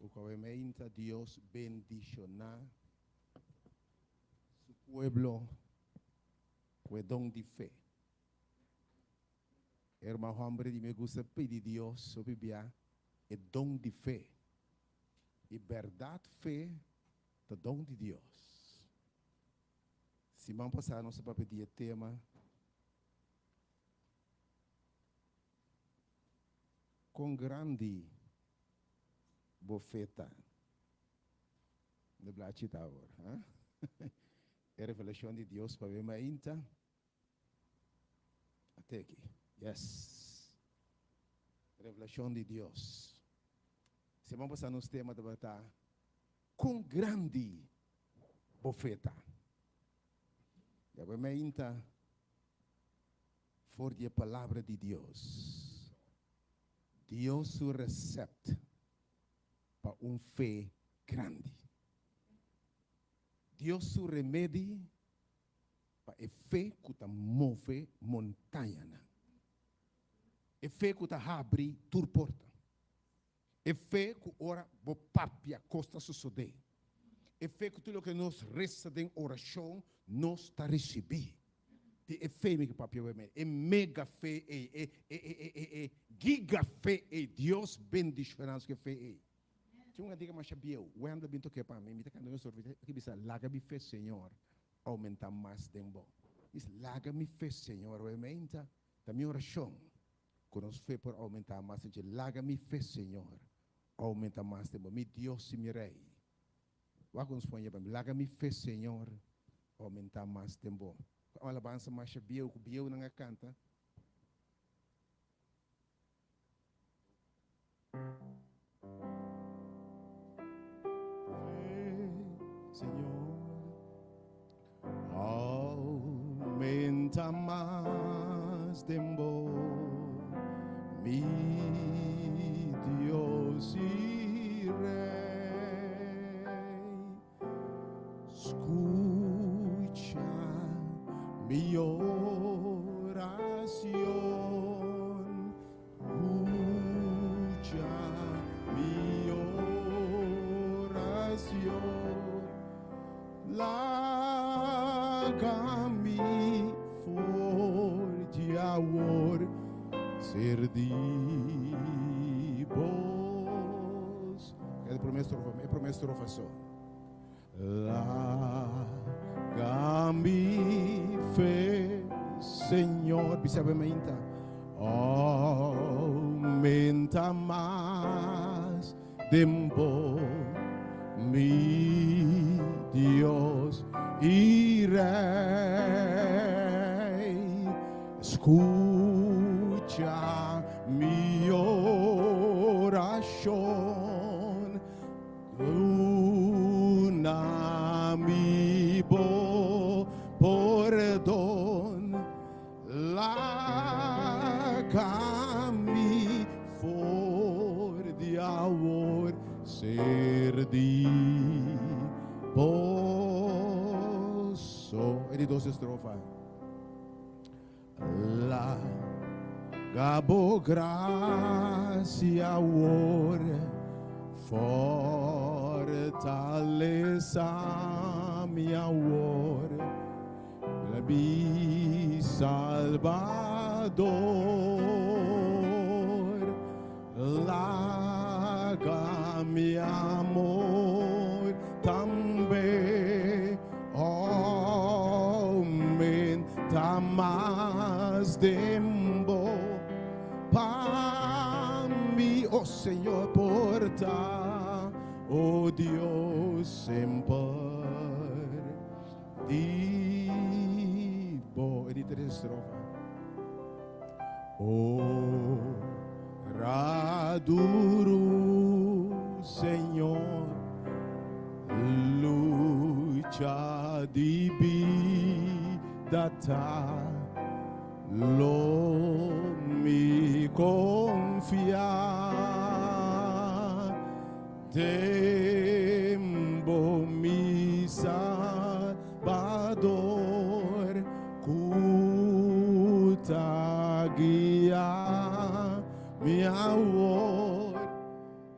Ukawemeinte Dios bendishoná su pueblo ku e don di fe. Herman hombre di mi gusta pidi Dios hopi bia e don di fe. I bèrdat fe ta don di Dios. Siman pasá nos a papia di e tema Kon grandi bo fe ta? De blachi ta awor, ha? E revelashon di Dios pa mi mainta. Ate aki. Yes. Revelashon di Dios. Siman pasá nos tema tabata Kon grandi bo fe ta? Yawe mainta for di e Palabra di Dios. Dios su recept pa un fe grandi. Dios su remedi pa e fe ku ta move montañanan. E fe ku ta habri tur porta. E fe ku ora bo papia kos ta sosodé. E fe ku tur loke nos resa den orashon nos ta risibí. Di e fe mi ke papia awe me. E mega fe ei, e e e e e giga fe ei. Dios bendishoná nos ku e fe ei. Tin un kantika masha bieu, Wendel bin toke pa mi, mi ta kanta un sorfi, ta bisa, Laga mi fe, Señor, oumentá mas den bo. Mi bisa, Laga mi fe, Señor, oumentá. Ta mi orashon ku nos fe por oumentá mas den dje. Laga mi fe, Señor, oumentá mas den bo, mi Dios i mi Rei. Wak ku nos pon pa mi. Laga mi fe, Señor, oumentá mas den bo. Un alabansa masha bieu ku bieunan a kanta. Señor, aumenta mas den bo, mi Dios y Rey. Scucha mi oración. Laga mi for di awor ser di bos. E promé strofa, e promé strofa so. Laga mi fe, Señor, bisa be mainta. Aumenta mas den bo, mi Dios y Rey. Escucha mi oracion. Duna mi bo pordon, laga mi for di awor ser di bo so. E di dos estrofa. Laga bo gracia awor fortalesa mi awor, mi Salbador. Laga mi amor tambe aumenta mas den bo pa mi, oh Señor, por ta, oh Dios, semper di bo. E di tres estrofa. Ora duru, Señor, lucha di bida ta, lo mi confia den bo, mi Salbador, ku ta guia mi awor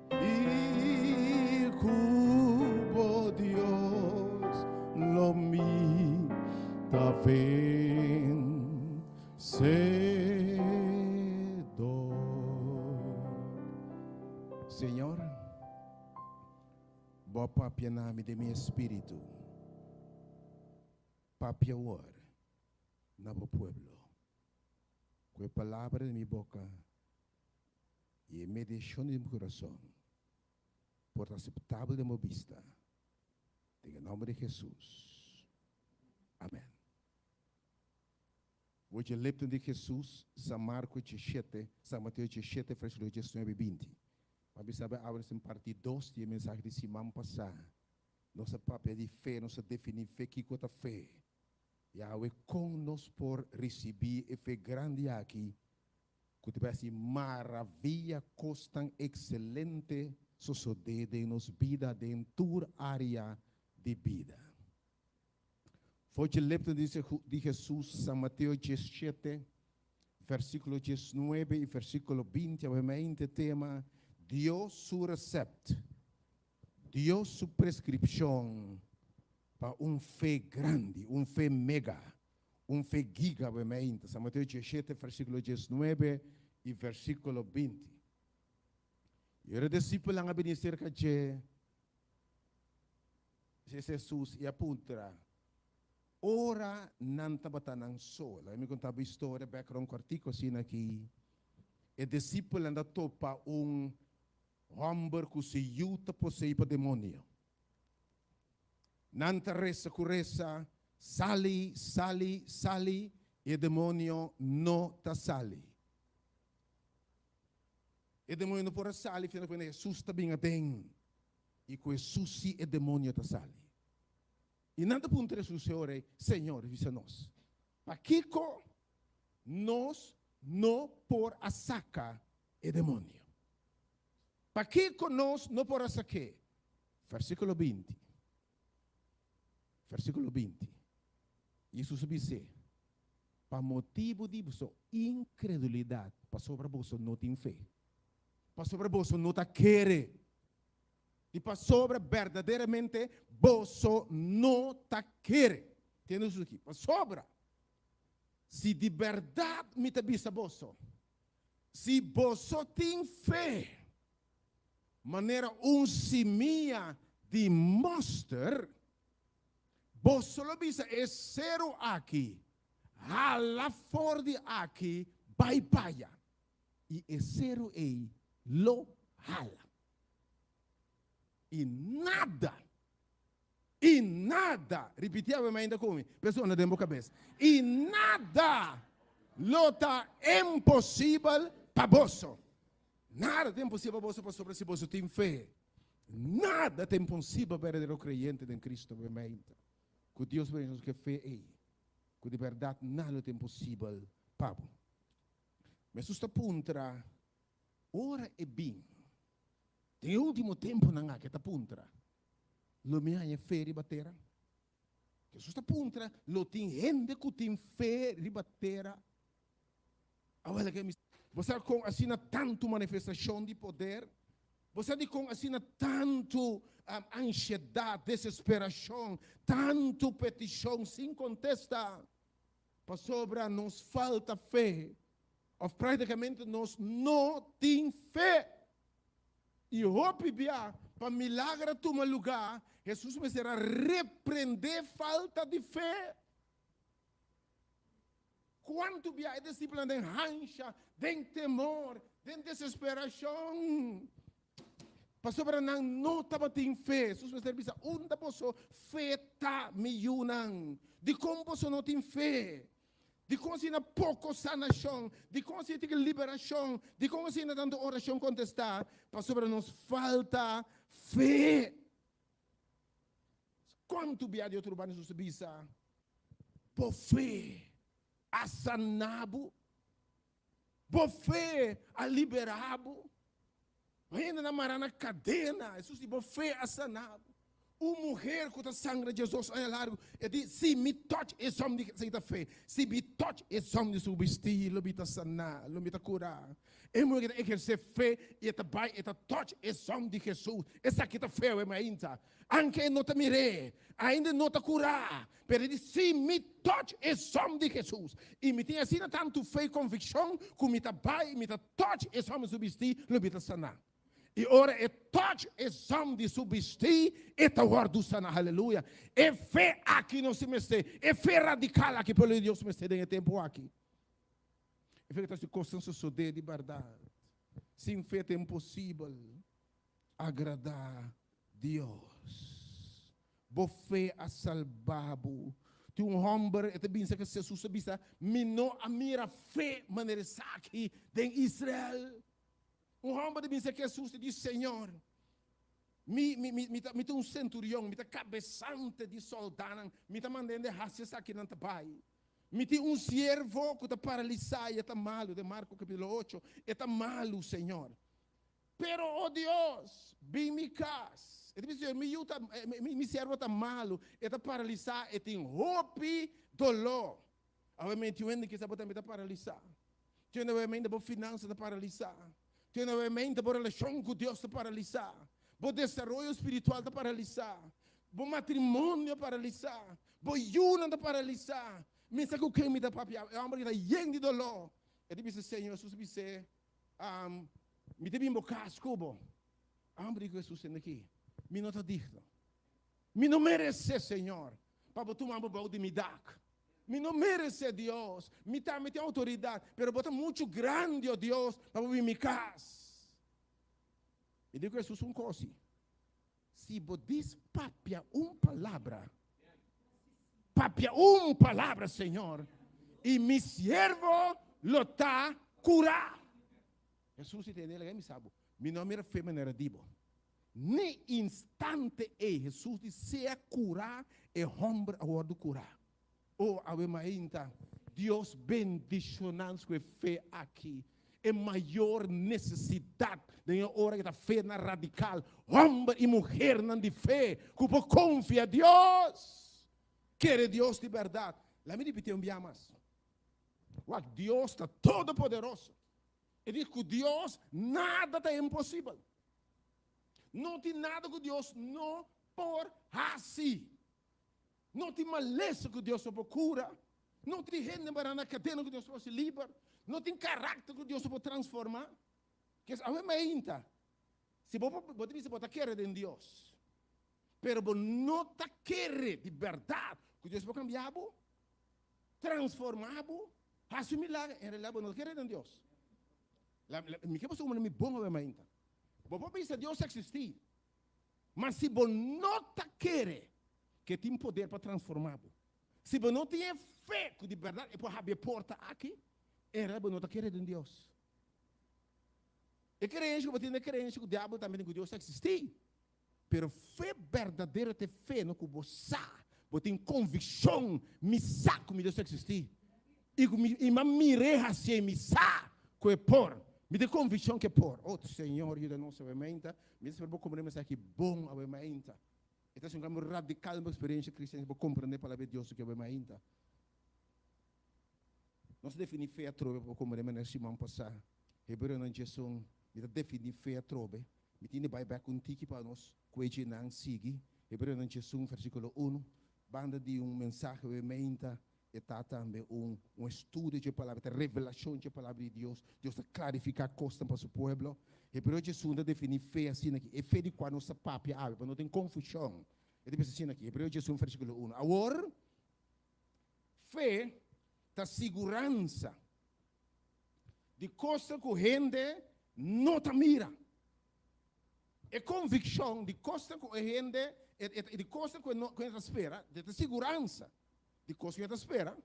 i ku bo Dios lo mi ta vencedor. Señor, bo a papia na mi den mi espíritu. Papia awor na bo pueblo. Ku e palabra di mi boka i e medishon di mi kurason por ta aseptabel den bo bista. Den e nòmber di Hesus. Amèn. Bo dje lepton di Hesus, San Marko djeshete, San Mateo djeshete, versíkulo diesnuebe i binti. Bo a bisa bo awe nos tin parti dos di e mensahe di siman pasá. Nos a papia di fe, nos a definí fe, kiko ta fe. I awe kon nos por risibí e fe grandi aki ku ta bai hasi maravia, kosnan ekselente sosodé den nos bida den tur área di bida. For dje lepnan di Hesus, San Mateo diesshete, versíkulo diesnuebe i versíkulo binti, awe mente tema Dios su resèpt. Dios su prescripcion pa un fe grandi, un fe mega, un fe giga obviamente. San Mateo 17, versículo 19 y versículo 20. Y ora e discipelnan a bini cerca dje Jesus y a puntra, ora nan tabata nan so, laga mi conta bo historia, background cortico asina aki, e discipelnan ta topa un Hòmber ku su yu ta poseí pa demonio. Nan ta resa ku resa, Sali, sali, sali, i e demonio no ta sali. E demonio no por a sali fina ku Hesus ta bin aden, i ku Hesus sí e demonio ta sali. I nan ta puntra Hesus e ora ei, Señor, bisa nos, pakiko nos no por a saka e demonio. Pakiko nos no por a sak'é? Versíkulo binti. Versíkulo binti. Jesus a bis'é, Pa motibu di boso inkredulidat, pasobra boso no tin fe, pasobra boso no ta kere, i pasobra berdaderamente boso no ta kere. Tende su aki. Pasobra, si di bèrdat mi ta bisa boso, si boso tin fe manera un simia di mòster, boso lo bisa e seru aki, Hala for di aki bai paya, i e seru ei lo hala. I nada, i nada, ripití awe mainta ku mi, p'e sona den bo kabes, i nada lo ta imposibel pa boso. Nada ta imposibel pa boso pasobra si boso tin fe. Nada ta imposibel pa berdadero kreyente den Cristo awe mainta. Ku Dios bendicion nos ku e fe ei, ku di bèrdat nada lo ta imposibel pa bo. Hesus ta puntra, ora e bin, den e ultimo tempunan aki, e ta puntra, Lo mi haña fe riba tera? Hesus ta puntra, Lo tin hende ku tin fe riba tera? Awel ke mi Bo sa kon asina tantu manifestashon di poder? Bo sa dikon asina tantu ansiedat, desesperashon, tantu petishon sin kontesta? Pasobra nos falta fe, òf praktikamente nos no tin fe. I hopi bia, pa milager a tuma lugá, Hesus mester a reprendé falta di fe. Kuantu bia e disipelnan den hansha, den temor, den desesperashon, pasobra nan no tabatin fe. Hesus mester bisa, Unda boso fe ta, mi yunan? Dikon boso no tin fe? Dikon asina poko sanashon? Dikon asina tiki liberashon? Dikon asina tantu orashon kontestá? Pasobra nos falta fe. Kuantu bia di otro banda Hesus a bisa, Bo fe a sana bo, bo fe a libera bo. Hendenan mara na kadena, Hesus di, Bo fe a sana bo. Un muher ku ta sangra diesdos aña largu, e di, Si mi touch e zòm di, esei ta fe, si mi touch e zòm di su bistí, lo mi ta saná, lo mi ta kurá. E muher ta ehersé fe i e ta bai e ta touch e zòm di Hesus. Esaki ta fe awe mainta. Anke e no ta mir'é, ainda e no ta kurá, pero e di, Si mi touch e zòm di Hesus i mi tin asina tantu fe i konvikshon ku mi ta bai i mi ta touch e zòm di su bistí, lo mi ta saná. I ora e touch e zòm di su bistí, e ta wòrdu saná. Haleluya! E fe aki nos tin mester, e fe radikal aki pueblo di Dios mester den e tempu aki. E fe ku ta hasi kosnan sosodé di bèrdat. Sin fe ta imposibel agradá Dios. Bo fe a salba bo. Tin un hòmber, e ta bin serka Hesus, a bisa, Mi no a mira fe manera esaki den Israel. Un hòmber ta bin serka Hesus i di, Señor, mi, mi, mi, mi ta, mi ta un senturion, mi ta kabesante di sòldánan, mi ta manda hende hasi esakinan ta bai. Mi tin un siervo ku ta paralisá i e ta malu, den Marko kapítulo ocho, e ta malu, Señor. Pero, o Dios, bin mi kas. E ta bisa, Señor, mi yu ta, mi, mi siervo ta malu, e ta paralisá, e tin hopi doló. Awe mi tin hende kisa bo tambe ta paralisá. Tin hende awe mente bo finansa ta paralisá. Tin hende awe mente bo relashon ku Dios ta paralisá. Bo desaroyo spiritual ta paralisá. Bo matrimonio paralisá. Bo yunan ta paralisá. Mi sa ku ken mi ta papia. E hòmber ki ta yen di doló. E ta bisa, Señor, Hesus a bis'é, Mi ta bin bo kas ku bo. E hòmber di ku Hesus tende aki, Mi no ta digno. Mi no meresé, Señor, pa bo tuma bo bou di mi dak. Mi no meresé, Dios. Mi tambe tin outoridat, pero bo ta muchu grandi, o Dios, pa bo bin mi kas. I di ku Hesus un kosi, Si bo dis papia un palabra, papia un palabra, Señor, i mi siervo lo ta kurá. Hesus di tende, Laga mi sa bo, mi no a mira fe manera di bo. N'e instante ei Hesus di sea kurá, e hòmber a wòrdu kurá. O awe mainta, Dios bendishoná nos ku e fe aki. E mayor nesesidat den e ora aki ta fe na radikal, hòmber i muhernan di fe ku por konfia Dios, kere Dios di bèrdat. Laat mi ripití un bia mas. Wak, Dios ta todopoderoso. E di ku Dios nada ta imposibel. No tin nada ku Dios no por hasi. No tin malesa ku Dios no por kura. No tin hende mará na kadena ku Dios no por hasi liber. No tin karakter ku Dios no por transformá. Kes awe mainta, si bo por, bo ta bisa bo ta kere den Dios, pero bo no ta kere di bèrdat ku Dios por kambia bo, transformá bo, hasi un milager, en realidat bo no ta kere den Dios. La, la, mi ke boso kumprende mi bon awe mainta. Bo por bisa Dios eksistí, ma si bo no ta kere ku e tin poder pa transformá bo, si bo no tin e fe ku di bèrdat e por habri e porta aki, en realidat bo no ta kere den Dios. E kreensia ku bo tin ta e kreensia ku diabel tambe tin ku Dios ta eksistí. Pero fe berdadero ta e fe no ku bo sa, bo tin konvikshon, mi sa ku mi Dios ta eksistí i ku mi i mi a mir'é hasié i mi sa ku e por. Mi tin konvikshon ku e por. Oh, Señor, yuda nos awe mainta. Mi ta spera bo komprendé e mensahe aki bon awe mainta. E ta hasi un kambio radikal den bo eksperensia kristian si bo komprendé palabra di Dios aki awe mainta. Nos a definí fe atrobe pa bo komprendé manera siman pasá. Hebreonan 11, Mi ta definí fe atrobe. Mi tin di bai bèk un tiki pa nos kuechinan sigui. Hebreonan 11, versíkulo unu, Banda di un mensahe oe meinta, e ta tambe un un estudio dje Palabra, e ta revelashon dje Palabra di Dios. Dios ta klarifiká kosnan pa su pueblo. Hebreo 11 ta definí fe asina aki, e fe di kua nos ta papia awe, pa no tin konfushon. E ta bisa asina aki, Hebreo 11, versíkulo unu, Awor, Fe ta siguransa di kosnan ku hende no ta mira. E konvikshon di kosnan ku e hende, di kosnan ku e ta spera, e ta siguransa di kos ku e ta spera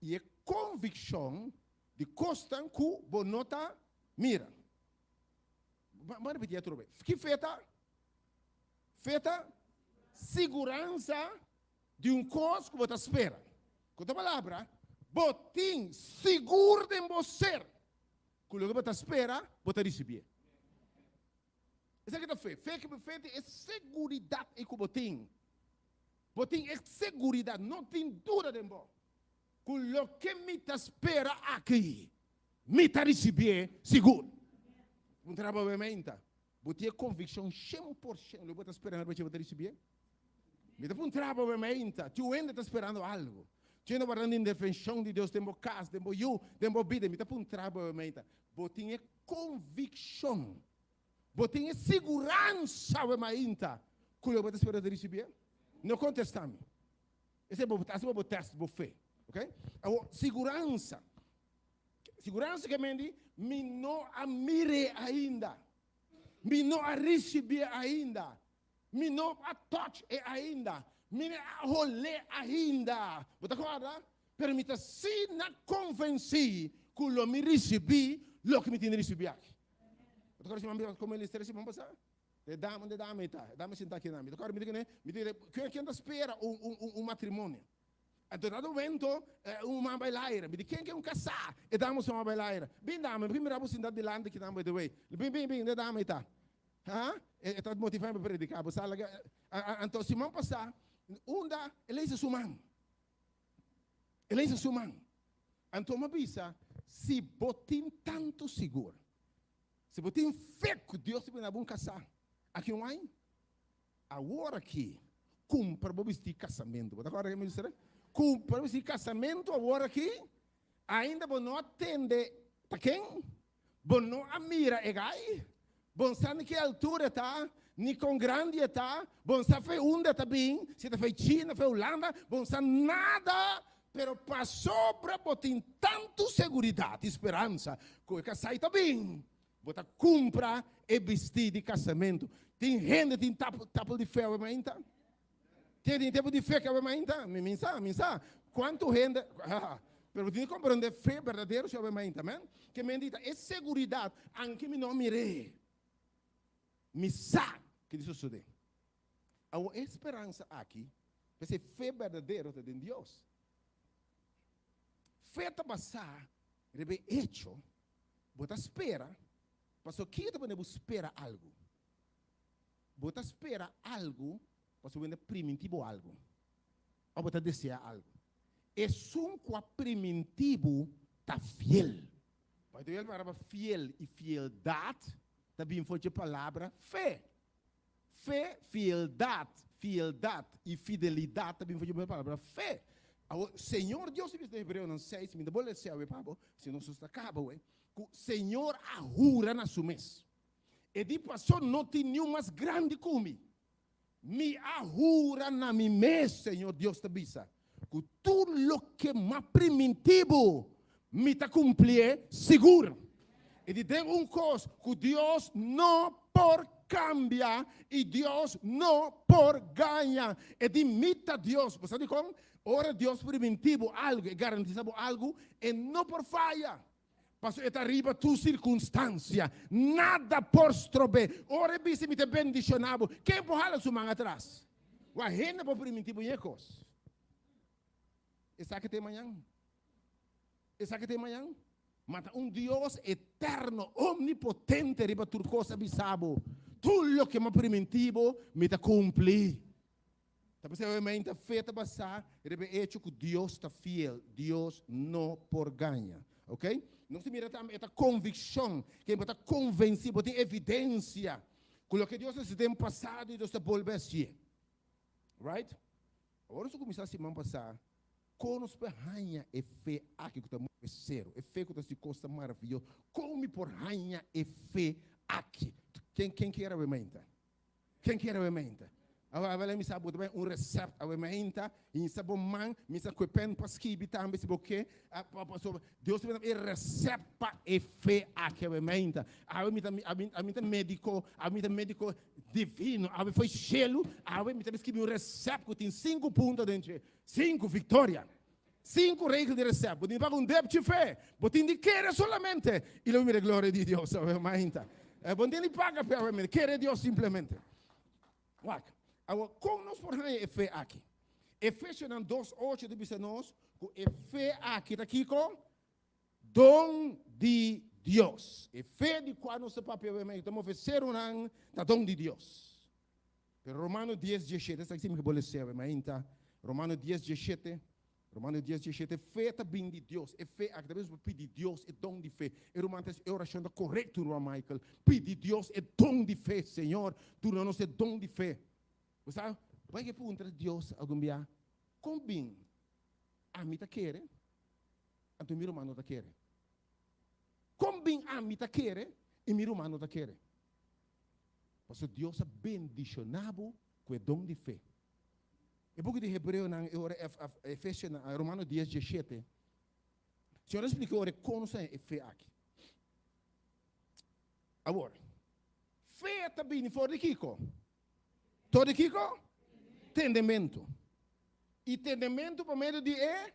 i e konvikshon di kosnan ku bo no ta mira. Ban ripití otro bes. Ki fe ta? Fe ta siguransa Di un kos ku bo ta spera. Ku otro palabra, bo tin sigur den bo ser ku loke bo ta spera, bo ta risibié. Esaki ta fe. Fe ke fe tin e seguridat ei ku bo tin. Bo tin e seguridat, no tin duda den bo, ku loke mi ta spera aki, mi ta risibié sigur. Un trabou e meinta. Bo tin e konvikshon 100% loke bo ta spera bo ta risibié? Mi ta puntra bo mainta, tin hende ta sperando algo. Tin hende wardando intervenshon di Dios den bo kas, den bo yu, den bo bida. Mi ta puntra bo mainta, bo tin e konvikshon, bo tin e siguransa awe mainta ku loke bo ta spera ta risibié? No kontestá mi. Esei bo ta hasi bo tèst bo fe. Ok? Awor, siguransa. Siguransa ke men di, mi no a mir'é ainda. Mi no a risibié ainda. Mi no a touch e ainda. Mi no a hol'é ainda. Bo ta kòrda? Pero mi ta asina konvensí ku lo mi risibí loke mi tin di risibí aki. Bo ta kòrda siman pasá komo el siman pasá? E dama, unda e dama ei ta? E dama sinta aki na mi. Ta kòrda mi ta kende? Mi ta kende, ken ken ta spera un un un un matrimonio? Anto na momento un man bai laira. Mi di ken ken un kasá? E dama su man bai laira. Bin dama, mi mira bo sinta dilanti kinan by the way. Bin bin bin, unda e dama ei ta? Ha? E ta motivá mi pa prediká. Bo sa laga. Anto siman pasá, unda el a hisa su man. El a hisa su man. Anto mi a bisa, si bo tin tantu sigur, si bo tin fe ku Dios ta bini na bo un kasá aki un aña, awor aki kumpra bo bistí kasamentu. Bo ta kòrda ke mi bisa? Kumpra bo bistí kasamentu awor aki, ainda bo no a tende ta ken. Bo no a mira e gai? Bo no sa ni ki altura e ta, ni kon grandi e ta, bo no sa fe unda e ta bin, si e ta fe China, fe Hulanda, bo no sa nada, pero pasobra bo tin tantu seguridat i speransa ku e kasai ta bin, bo ta kumpra e bistí di kasamentu. Tin hende tin tapel di fe awe mainta? Tin tin tempu di fe ku awe mainta? Mi mi sa, mi sa. Kuantu hende, pero bo tin di komprendé fe berdadero si awe mainta, amen? Ke men di ta e seguridat, anke mi no mir'é, mi sa ke di sosodé. Awor e speransa aki, p'esei fe berdadero ta den Dios. Fe ta basá riba e echo, bo ta spera, pasobra kiko ta pone bo spera algu? Bo ta spera algu pasobra bo ta primintí bo algu òf bo ta deseá algu. Esun ku a primintí bo ta fiel. Pasobra e palabra fiel i fieldat ta bin for dje palabra fe. Fe, fieldat. Fieldat i fidelidat ta bin for di e palabra fe. Awor, Señor Dios a bisa den Hebreonan seis, mi ta bo lesa awe pa bo, si nos ta kaba awe, ku Señor a hura na su mes. E di, Pasó no tin niun mas grandi ku mi. Mi a hura na mi mes, Señor Dios ta bisa, ku tur loke m'a primintí bo, mi ta kumplié sigur. I di den un kos ku Dios no por kambia i Dios no por gaña. E di mi ta Dios. Bo sa dikon? Ora Dios primintí bo algu, e garantisá bo algu, e no por faya. Pasobra e ta riba tur sirkunstansia. Nada por strob'é. Ora e bisa mi ta bendishoná bo, ken por hala su man atras? Wak hende por primintí bo ñe kos. Esaki ta e mañan. Esaki ta e mañan. Ma ta un Dios eterno, omnipotente riba tur kos a bisa bo, Tur loke mi a primintí bo, mi ta kumpli. Ta p'esei obviamente fe ta basá riba e echo ku Dios ta fiel, Dios no por gaña. Ok? Nos ta mira tambe e ta konvikshon, ken bo ta konvensí, bo tin evidensia ku loke Dios a hasi den pasado i Dios ta bolbe hasié. Right? Awor nos a kuminsá siman pasá kon nos por haña e fe aki ku ta move seru, e fe ku ta hasi kosnan maravioso. Kon mi por haña e fe aki? Ken ken kier awe mainta? Ken kier awe mainta? Awe awe mi sa bo ta bai un recept awe mainta, hinsa bo man, mi sa kue pen pa skibi tambe si bo ke, pasobra Dios ta bini e recept pa e fe aki awe mainta. Awe mi ta ami ta medico, awe mi ta medico divino, awe foi shelu, awe mi ta skibi un recept ku tin sinku punto den dje, sinku victoria, sinku regel di recept. Bo tin di paga un depchi fe, bo tin di kere solamente i lo bo mira e gloria di Dios awe mainta. Bo no tin di paga pe awe mainta, kere Dios simplemente. Wak, awor kon nos por haña e fe aki? Efesionan 2:8 ta bisa nos ku e fe aki ta kiko? Don di Dios. E fe di kua nos ta papia awe mainta, ta move serunan, ta don di Dios. Pero Romano dies diesshete, esaki si mi ke bo lese awe mainta, Romano dies diesshete, Romano dies diesshete, fe ta bin di Dios, e fe aki ta bin pa pidi Dios e don di fe. E ruman ta hasi e orashon ta korekto, ruman Michael, pidi Dios e don di fe, Señor, duna nos e don di fe. Bo sa, bo a ke puntra Dios algun bia, kon bin ami ta kere, anto mi ruman no ta kere? Kon bin ami ta kere i mi ruman no ta kere? Pasobra Dios a bendishoná bo ku e don di fe. E buki di Hebreonan e ora Efesionan, Romano dies diesshete, Señor a splika ora e kon nos a haña e fe aki. Awor, fe ta bini for di kiko? For di kiko? Tendementu. I tendementu pa medio di e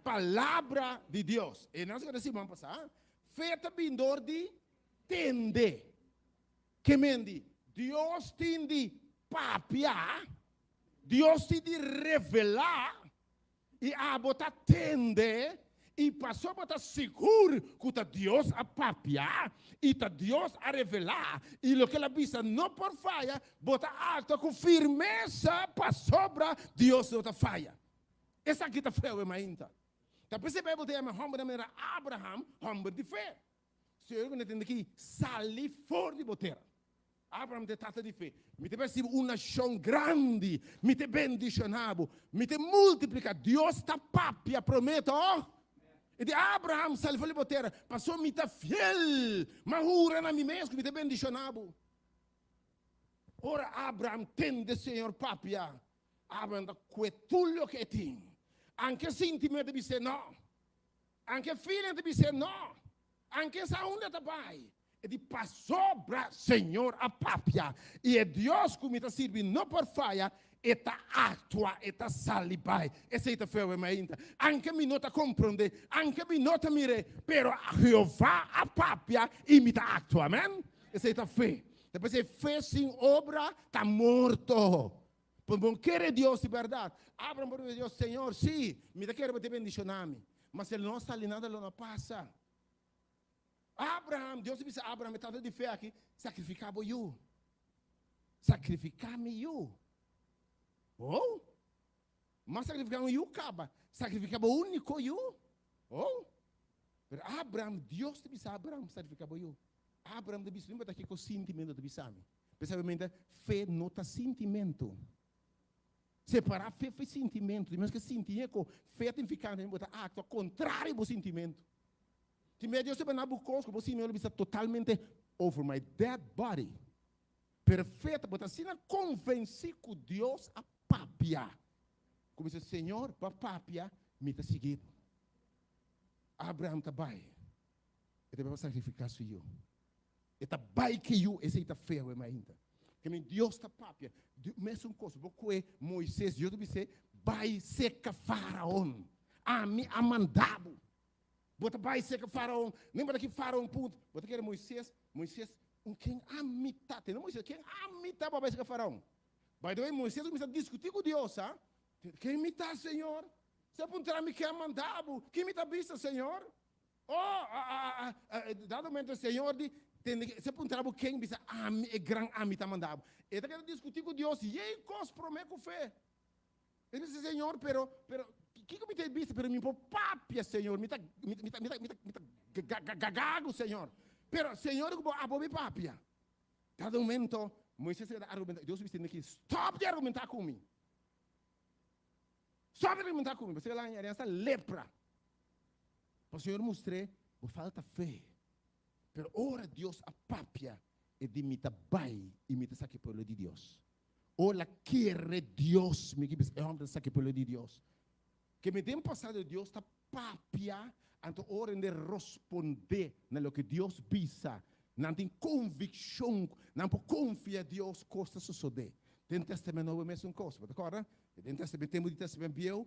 Palabra di Dios. E nan ta siman pasá. Fe ta bini dor di tende. Ke men di? Dios tin di papia, Dios tin di revelá, i abo ta tende, i pasobra bo ta sigur ku ta Dios a papia i ta Dios a revelá, i loke el a bisa no por faya, bo ta aktua ku firmesa pasobra Dios no ta faya. Esaki ta fe awe mainta. Ta p'esei Beibel ta yama e hòmbernan manera Abraham hòmber di fe. Señor ku na tende aki, sali for di bo tera. Abraham ta e tata di fe. Mi ta besi bo un nashon grandi. Mi ta bendishoná bo. Mi ta multipliká. Dios ta papia promé tòg? E di Abraham, sali for di bo tera, pasobra mi ta fiel. M'a hura na mi mes ku mi ta bendishoná bo. Ora Abraham tende Señor papia, Abraham ta kue tur loke e tin. Anke sintimentu ta bis'é nò. Anke feeling ta bis'é no. Anke sa unda ta bai. E di pasobra Señor a papia i e Dios ku mi ta sirbi no por faya, e ta aktua, e ta sali bai. Esei ta feo mainta. Anke mi no ta komprondé, anke mi no ta mir'é, pero Jehová a papia i mi ta aktua. Amen. Esei ta fe. Ta p'esei fe sin obra ta morto. Pues bo kere Dios di bèrdat. Abraham por bisa Dios, Señor, sí, mi ta kere bo ta bendishoná mi. Ma si el no sali nada lo no pasa. Abraham, Dios a bisa Abraham, e tata di fe aki, sakrifiká bo yu. Sakrifiká mi yu. Oh! M'a sakrifiká un yu kaba. Sakrifiká bo úniko yu. Oh! Pero Abraham, Dios ta bisa Abraham, sakrifiká bo yu. Abraham ta bisa, no importa kiko sintimentu ta bisa mi. Pensabamente, fe no ta sintimentu. Separá fe for sintimentu. Tin mes ku sinti e ku fe ta nifiká bo ta aktua kontrario bo sintimentu. Tin bes Dios ta bana bo kos ku bo sinti lo bisa totalmente over my dead body. Pero fe ta bo ta asina konvensí ku Dios a papia ku bo bisa Señor bo a papia mi ta sigui bo. Abraham ta bai e ta bai pa sakrifiká su yu. E ta bai ke yu, esei ta fe awe mainta. Ke men Dios ta papia. Mesun kos, bo kue Moises, Dios ta bis'é, bai seka Faraon. Ami a manda bo. Bo ta bai seka Faraon. Nen bo ta ki Faraon punta. Bo ta kere Moises, Moises, un ken ami ta? Tende Moises, ken ami ta pa bai seka Faraon? By the way, Moises a kuminsá diskutí ku Dios, ha? Ken mi ta, Señor? Si a puntra mi ken a manda bo, ken mi ta bisa, Señor? Oh, dado momento Señor di, tende ke, se puntra bo ken bisa ami, e gran ami ta manda bo. E ta keda diskutí ku Dios yei kos promé ku fe. E bisa, Señor, pero, pero, kiko mi ta bisa? Pero mi por papia, Señor, mi ta, mi ta, mi ta, mi ta, mi ta gagago, Señor. Pero, Señor, ku bo abo mi papia. Dado momento, Moisés a keda argumentá, Dios bisa, tende ke, stòp di argumentá ku mi. Stòp di argumentá ku mi, pasobra el a haña esta lepra. Pa Señor mustr'é, bo falta fe. Pero ora Dios a papia, e di mi ta bai i mi ta saki pueblo di Dios. Ora kere Dios, mi ki bisa e homber ta saki pueblo di Dios. Ke mi den pasado Dios ta papia, anto ora hende rospondé na loke Dios bisa, nan tin konvikshon, nan por konfia Dios, kos ta sosodé. Den Tèstamènt Nobo e mesun kos, bo ta kòrda? Den Tèstamènt, tempu di Tèstamènt Bieu,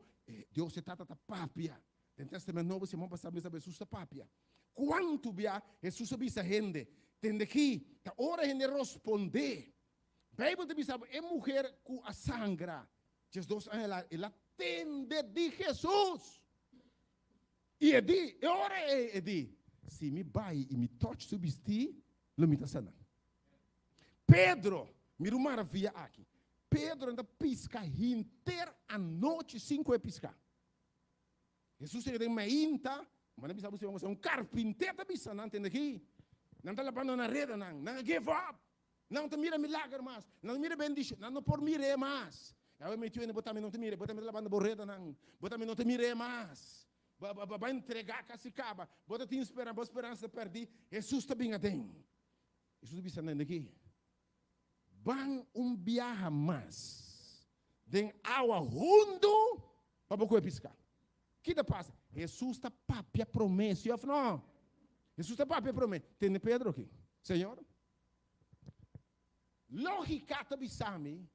Dios e Tata ta papia. Den Tèstamènt Nobo, siman pasá mi sa Hesus ta papia. Kuantu bia Hesus a bisa hende, Tende ki, ta ora hende rospondé. Beibel ta bisa bo e muher ku a sangra 12 aña largu, el a tende di Hesus. I e di, e ora ei e di, Si mi bai i mi tòch su bistí, lo mi ta sana. Pedro, mira un maravia aki. Pedro ta piska henter anochi sin ku e piska. Hesus a yega den mainta, manda bisa bo si un karpinter ta bisa nan tende aki, nan ta labando nan redanan, nan a give up, nan no ta mira milager mas, nan no mira bendishon, nan no por mir'é mas. Awe mi tiu bo tambe no ta mir'é, bo tambe ta labando bo redanan, bo tambe no ta mir'é mas. Bo bo a entregá kasi kaba, bo ta tin speransa, bo speransa ta pèrdí, Hesus ta bin aden. Hesus a bisa nan aki, Ban un biaha mas den awa hundu pa bo kohe piská. Ki ta pasa? Hesus ta papia promé, si òf no? Hesus ta papia promé. Tende Pedro aki, Señor, lógika ta bisa mi,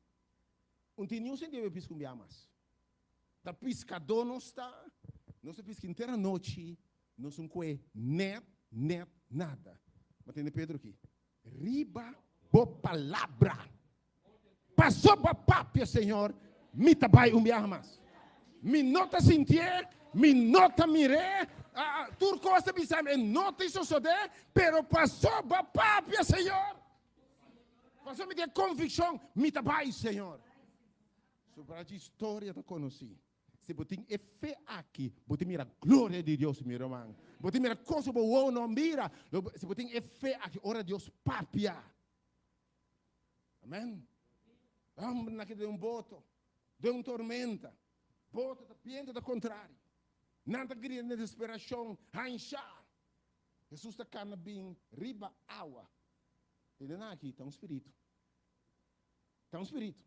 un tin niun sentido pa piska un biaha mas. Ta piskadó nos ta, nos a piska henter anochi, nos un kohe nèt, nèt nada. Ma tende Pedro aki, Riba bo palabra. Paso bo papia, Señor, mi ta bai un biaha mas. Mi no ta sintié, mi no ta mir'é, tur kos ta bisa mi e no ta sosodé, pero paso bo papia, Señor. Paso mi tin e konvikshon, mi ta bai, Señor. Sobra dje historia ta konosí. Si bo tin e fe aki, bo tin mira gloria di Dios, mi ruman. Bo tin mira cos cu bo wowo no mira. Si bo tin e fe aki, ora Dios papia. Amen. Homber na keda den un boto, den un tormenta. Boto ta biento ta contrario. Nan ta grita den desesperacion, hansha. Jesus ta cana bin riba awa. Tende nan aki, ta un spiritu. Ta un spiritu.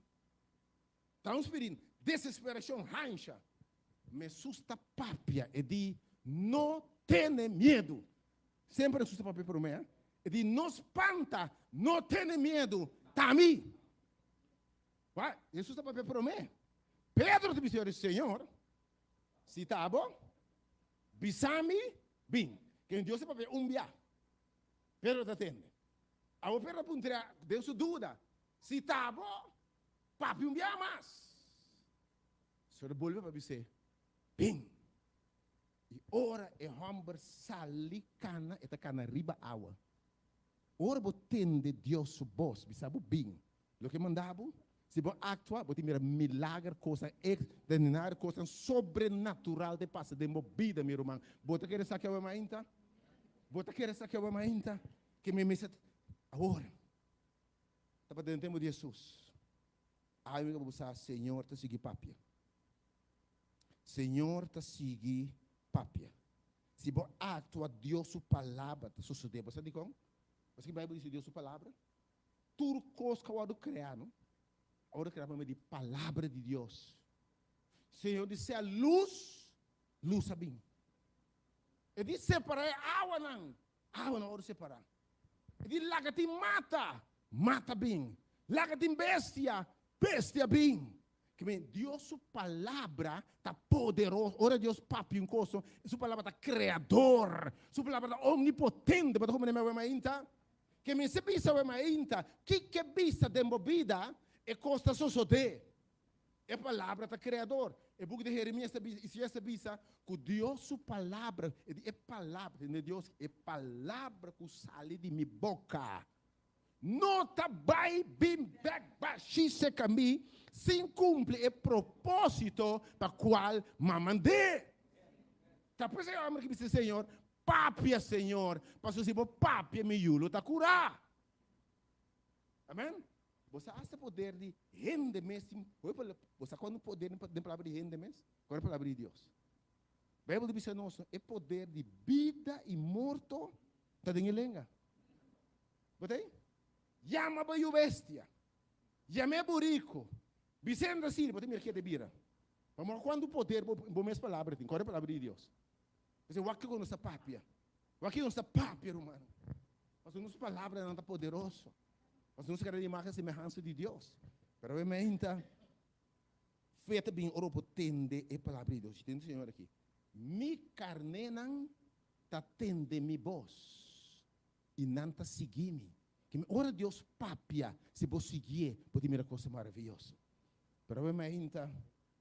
Ta un spirit desesperacion hansha. Mesus ta papia e di no tene miedu. Semper Jesus ta papia prome eh. E di no spanta, no tene miedu, ta mi. Wak, Jesus ta papia prome. Pedro ta bisa, Señor, si ta abo, bisa mi bin. Ken Dios ta papia un bia. Pedro ta tende. Abo Pedro a puntra den su duda, si ta abo, Papia un bia mas. Señor a bolbe pa bis'é, Bin. I ora e hòmber sali kana, e ta kana riba awa. Ora bo tende Dios su bos bisa bo bin, loke e manda bo, si bo aktua, bo tin mira milager, kosnan ekstraordinario, kosnan sobrenatural ta pasa den bo bida, mi ruman. Bo ta kere sa ke awe mainta? Bo ta kere sa ke awe mainta? Ke mi mester awor. Tabata den tempu di Hesus. Awe mi bo sa Señor ta sigui papia. Señor ta sigui papia. Si bo actua Dios su palabra ta sosode. Bo sa dikon? Pasobra Bijbel dice Dios su palabra. Tur kos ku a wòrdu kreá, no? A wòrdu kreá pa medio di palabra di Dios. Señor di sea lus, lus a bin. E di separá e awanan, awanan a wòrdu separá. E di laga tin mata, mata bin. Laga tin bestia, bestia bin. Ke men, Dios su palabra ta poderoso. Ora Dios papia un kos, su palabra ta kreador. Su palabra ta omnipotente. Bo ta komprende mi awe mainta? Ke mester bisa awe mainta, kiko bisa den bo bida, e kos ta sosodé. E palabra ta kreador. E buki di Jeremias ta bisa, Isaías ta bisa ku Dios su palabra, e di e palabra, tende Dios, e palabra ku sali di mi boka no ta bai bin bèk bashí serka mi sin kumpli e propósito pa kual m'a mand'é. Ta p'esei e hòmber ki bisa, Señor, Papia, Señor, pasobra si bo papia mi yu lo ta kurá. Amen. Bo sa hasta poder di hende mes tin, bo sa kuantu poder den palabra di hende mes? Kual e palabra di Dios? Bijbel ta bisa nos, e poder di bida i morto ta den e lenga. Bo ta ei? Yama bo yu bestia, yam'é buriku, bis'é no ta sirbi, bo ta mira ke ta bira. Pasobra kuantu poder bo mes palabra tin, kual e palabra di Dios? P'esei wak kiko nos ta papia. Wak kiko nos ta papia, rumannan. Pasobra nos palabranan ta poderoso. Pasobra nos ta keda di imagen i semehansa di Dios. Pero awe meinta, fe ta bin ora bo por tende e palabra di Dios. Tende Señor aki. Mi karnénan ta tende mi bos, i nan ta sigui mi. Ke ora Dios papia, si bo siguié, bo ta mira kosnan maravioso. Pero awe meinta,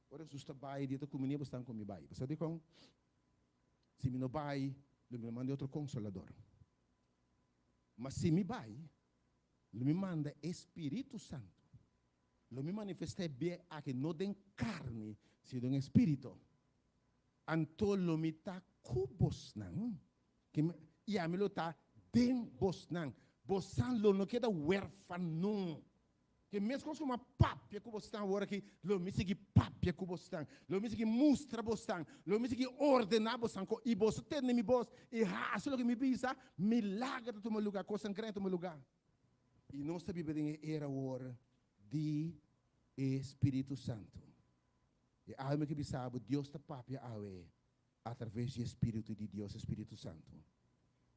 Ora Jesus ta bai, di ta kuminia bo stan ku mi bai. Bo sa dikon? Si mi no bai, lo mi no manda e otro Konsolador. Ma si mi bai, lo mi manda e Spiritu Santu. Lo mi manifestá e bia aki no den karni, sino den e Spiritu. Anto lo mi ta ku bosnan, i ami lo ta den bosnan. Bosan lo no keda wèrfano. Ke meskos ku mi a papia ku bosnan awor aki, lo mi sigui papia ku bosnan, lo mi sigui mustra bosnan, lo mi sigui ordená bosnan ku i boso tende mi bos i hasi loke mi bisa, milager ta tuma lugá, kosnan grandi ta tuma lugá. I nos ta biba den e era awor di e Spiritu Santu. I awe mi ke bisa bo, Dios ta papia awe atraves di e Spiritu di Dios, e Spiritu Santu.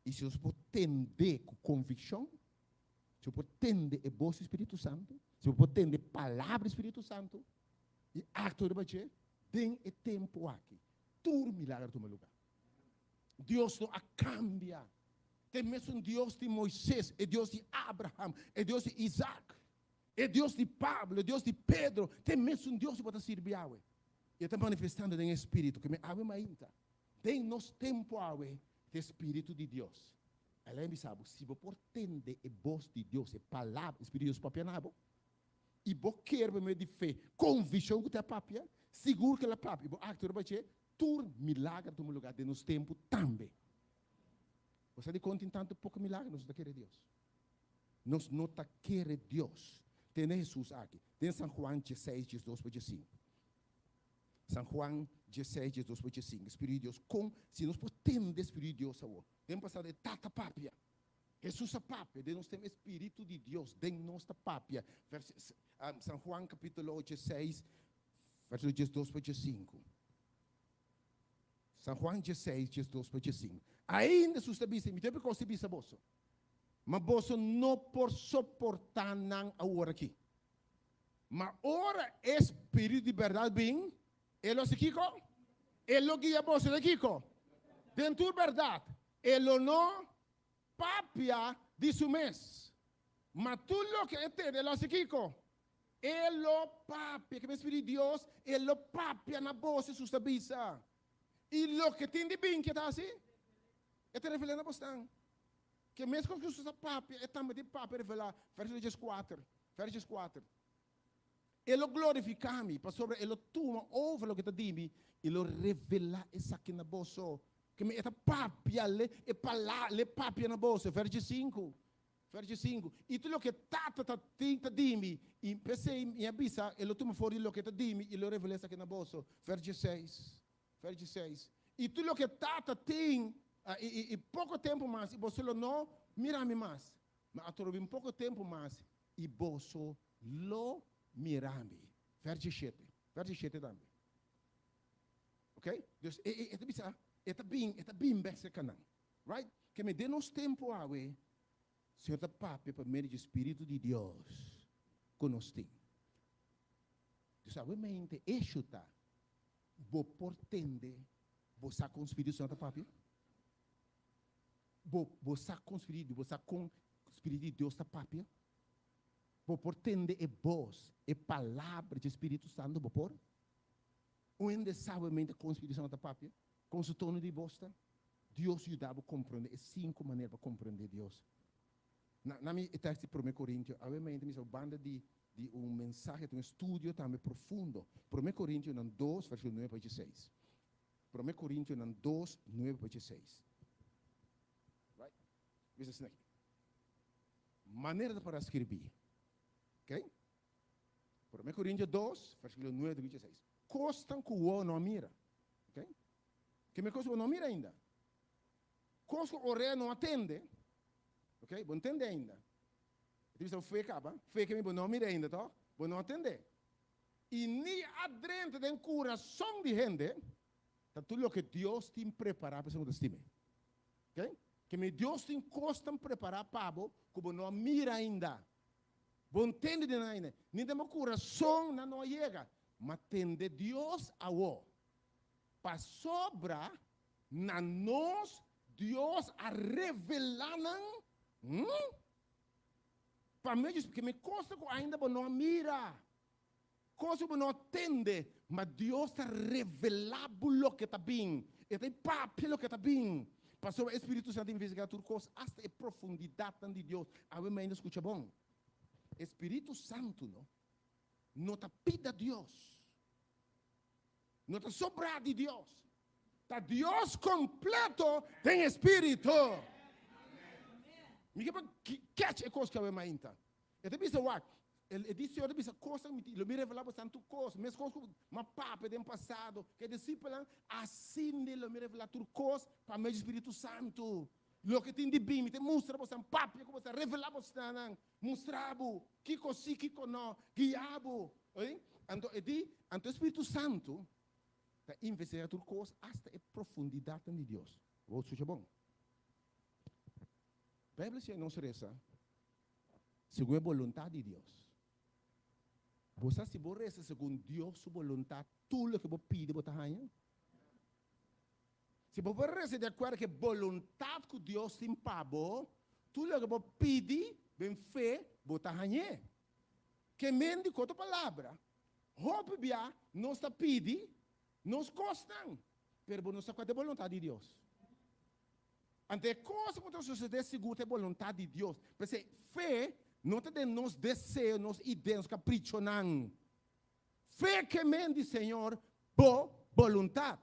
I si nos por tende ku konvikshon, Si bo por tende e bos di Spiritu Santu, si bo por tende palabra di Spiritu Santu i aktua riba dje, den e tempu aki, tur milagro a tuma lugá. Dios no a kambia. Ta e mesun Dios di Moises, e Dios di Abraham, e Dios di Isaac, e Dios di Pablo, e Dios di Pedro, ta e mesun Dios ku bo ta sirbi awe. I e ta manifestando den e Spiritu, ku mi awe mainta. Den nos tempu awe, ta e Spiritu di Dios. El a bisa bo, si bo por tende e bos di Dios, e palabra, e Spiritu di Dios papia na bo, i bo kier pa medio di fe, konvikshon ku ta papia, sigur ku el a papia, i bo aktua riba dje, tur milager a tuma lugar den nos tempu tambe. Bo sa dikon tin tantu poko milager? Nos no ta kere Dios. Nos no ta kere Dios. Tende Hesus aki, den San Juan dieseis, diesdos pa diesinku. San Juan dieseis, diesdos pa diesinku, Spiritu di Dios, kon si nos por tende Spiritu di Dios awor? Den pasado e Tata papia, Hesus a papia, den nos tempu e Spiritu di Dios den nos ta papia. Vers, San Juan capítulo dieseis, verso diesdos pa diesinku. San Juan dieseis, diesdos pa diesinku. Ainda Hesus ta bisa, mi tin kos di bisa boso, ma boso no por soportá nan awor aki. Ma ora e Spiritu di bèrdat bin, E lo hasi kiko? E lo guia boso den kiko? Den tur bèrdat. E lo no papia di su mes, ma tur loke e tende e lo hasi kiko? E lo papia. Ke Spiritu di Dios, e lo papia na boso, Hesus ta bisa. I loke tin di bin, ke ta hasi? E ta revelá na bosnan. Ke meskos ku Hesus a papia, e tambe tin papia revelá. Verso dieskuater, verso dieskuater. E lo glorifiká mi, pasobra e lo tuma over loke ta di mi i lo revelá esaki na boso. Ke mi e ta papia, le e pala, le papia na boso. Verso diesinku. Verso 5. I tur loke Tata ta tin ta di mi, i p'esei mi a bisa, e lo tuma for di loke ta di mi i lo revelá esaki na boso. Verso 6. Verso 6. I tur loke Tata tin, i, i, i poko tempu mas, i boso lo no mira mi mas. Ma atrobe un poko tempu mas, i boso lo mira mi. Verso 7. Verso 7 tambe. Ok? Dus e, e, e ta bisa, e ta bin, e ta bin bek serka nan. Right? Ke me den nos tempu awe, Señor ta papia pa medio di Spiritu di Dios ku nos tin. Dus awe mente eshu ta, bo por tende, bo sa kon Spiritu Santu ta papia? Bo, bo sa kon Spiritu, bo sa kon Spiritu di Dios ta papia? Bo por tende e bos, e palabra di Spiritu Santu, bo por? Un hende sa awe mente kon Spiritu Santu ta papia? Kon su tono di bos ta? Dios yuda bo komprondé e sinku manera pa komprondé Dios. Na na mi e tèks di Promé Korintio, awe mainta mi sa banda di di un mensahe, ta un estudio tambe profundo. Promé Korintionan dos, vèrsikulo nuebe pa dieseis. Promé Korintionan dos, nuebe pa dieseis. Right? Bisa asina aki. Manera ta para skirbí. Okay? Promé Korintio dos, vèrsikulo nuebe te ku dieseis. Kosnan ku wowo no a mira. Ok? Ke mi kos ku bo no a mira ainda. Kos ku orea no a tende. Ok? Bo no tende ainda. E ta bisa bo fe kaba. Fe ke mi bo no a mira ainda, tòg? Bo no a tende. I ni a drenta den kurason di hende ta tur loke Dios tin prepará pa esun ku ta stim'é. Ok? Ke mi Dios tin kosnan prepará pa bo ku bo no a mira ainda. Bo no tende di nan ainda. Ni den bo kurason nan no a yega. Ma tende Dios awor. Pasobra na nos Dios a revelá nan, hm? Pa medio di ke kos ku ainda bo no a mira, kos ku bo no a tende, ma Dios ta revelá bo loke ta bin. E ta papia loke ta bin. Pasobra e Spiritu Santu ta investigá tur kos, asta e profundidatnan di Dios. Awe mi ainda skucha bon. E Spiritu Santu no no ta pida Dios. No ta sobrá di Dios. Ta Dios kompleto den e Spiritu. Mi ke pa catch e kos ku awe mainta. E ta bisa wak, e di Señor ta bisa kosnan mi lo mi revelá boso tur kos, meskos ku mi a papia den pasado ku e disipelnan, asina lo mi revelá tur kos pa medio di Spiritu Santu. Loke tin di bin, mi ta mustra boso, papia ku boso, revelá boso nan. Mustra bo kiko si, kiko no, guia bo. Oí? Anto e di, anto e Spiritu Santu ta investigá tur kos, asta e profundidatnan di Dios. Bo skucha bon. Beibel siña nos resa segun e boluntat di Dios. Bo sa si bo resa segun Dios su boluntat, tur loke bo pidi bo ta haña? Si bo por resa di akuerdo ku e boluntat ku Dios tin pa bo, tur loke bo pidi den fe, bo ta hañ'é. Ke men di ku otro palabra, hopi bia nos ta pidi nos kosnan, pero bo no sa kua ta e boluntat di Dios. Anto e kos ku ta sosodé sigur ta e boluntat di Dios. P'esei, fe no ta den nos deseo, nos idea, nos kaprichonan. Fe ke men di Señor bo boluntat.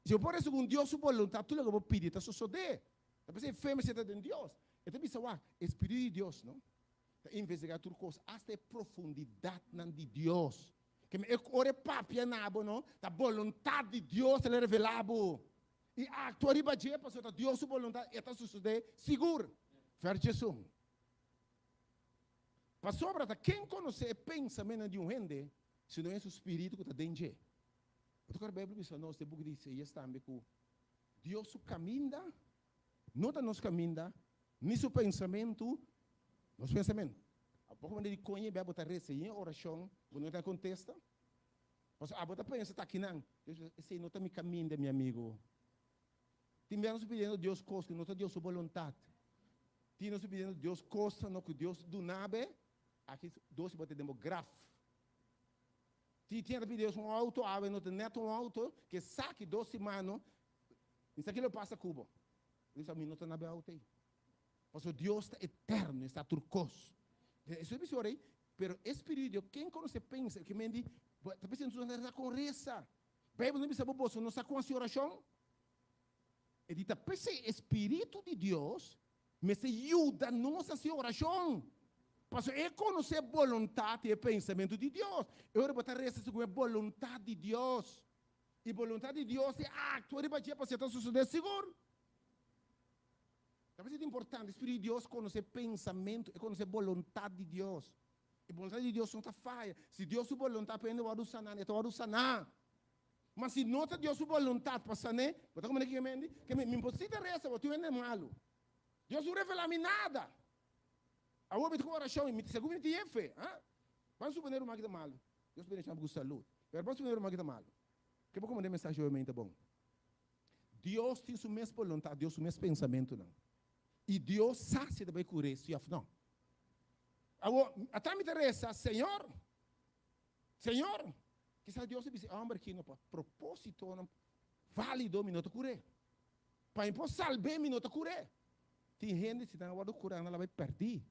Si bo por resa segun Dios su boluntat, tur loke bo pidi ta sosodé. Ta p'esei fe mester ta den Dios. E ta bisa wak, e Spiritu di Dios no ta investigá tur kos, asta e profundidatnan di Dios. Ke men ora e papia na bo no, ta boluntat di Dios el a revelá bo. I aktua riba dje pasobra ta Dios su boluntat, e ta sosodé sigur. Vers diesun. Pasobra ta ken konosé e pensamentonan di un hende, si no e su spiritu ku ta den dje? Bo ta kòrda Beibel bisa nos den buki di Isaías tambe ku Dios su kaminda no ta nos kaminda, ni su pensamentu nos pensamentu. Abo manera di koña bia bo ta resa i e orashon bo no ta kontesta? Pasobra abo ta pensa ta akinan. Dios bisa, esei no ta mi kaminda, mi amigu. Tin bia nos pidiendo Dios kos ku no ta Dios su boluntat. Tin nos pidiendo Dios kosnan no ku Dios duna be, aki dos bo ta den bo graf. Tin tin ta pidi Dios un auto, awe no ta net un auto, ke saki dos simano, mi sa kilo pasa ku bo. Dios sa mi no ta na be auto ei. Pasobra Dios ta eterno, e sa tur kos. Eso bisa ora ei, pero e Spiritu di Dios, ken konosé pensa, ke men di, bo ta pensa nos ta kon resa. Beibel no bisa bo boso no sa kon hasi orashon? E di ta p'esei e Spiritu di Dios Mester yuda nos hasi orashon. Pasobra e konosé e boluntat i e pensamentu di Dios. E ora bo ta resa segun e boluntat di Dios. I boluntat di Dios i aktua riba dje pasobra e ta sosodé sigur. Ta parse importante, Spiritu di Dios konosé pensamentu, e konosé boluntat di Dios. E boluntat di Dios no ta faya. Si Dios su boluntat pa hende wòrdu saná, e ta wòrdu saná. Ma si no ta Dios su boluntat pa san'é, bo ta komprendé kiko mi di? Ke mi, mi por si ta resa, bo tin hende malu. Dios no revelá mi nada. Awor mi ta ku orashon i mi ta segun mi tin e fe. Ha? Ban suponé ruman ki ta malu. Dios bendishoná bo ku salud. Pero ban suponé ruman ki ta malu. Ke bo komprendé mensahe oe ta bon. Dios tin su mes boluntat, Dios su mes pensamentunan. I Dios sa si e ta bai kur'é si òf no. Awor, ata mi ta resa, Señor, Señor, kisas Dios a bisa e hòmber aki no pa propósitonan válido mi no ta kur'é. Pa mi por salb'é mi no ta kur'é. Tin hende si nan a wòrdu kurá nan la bai pèrdí.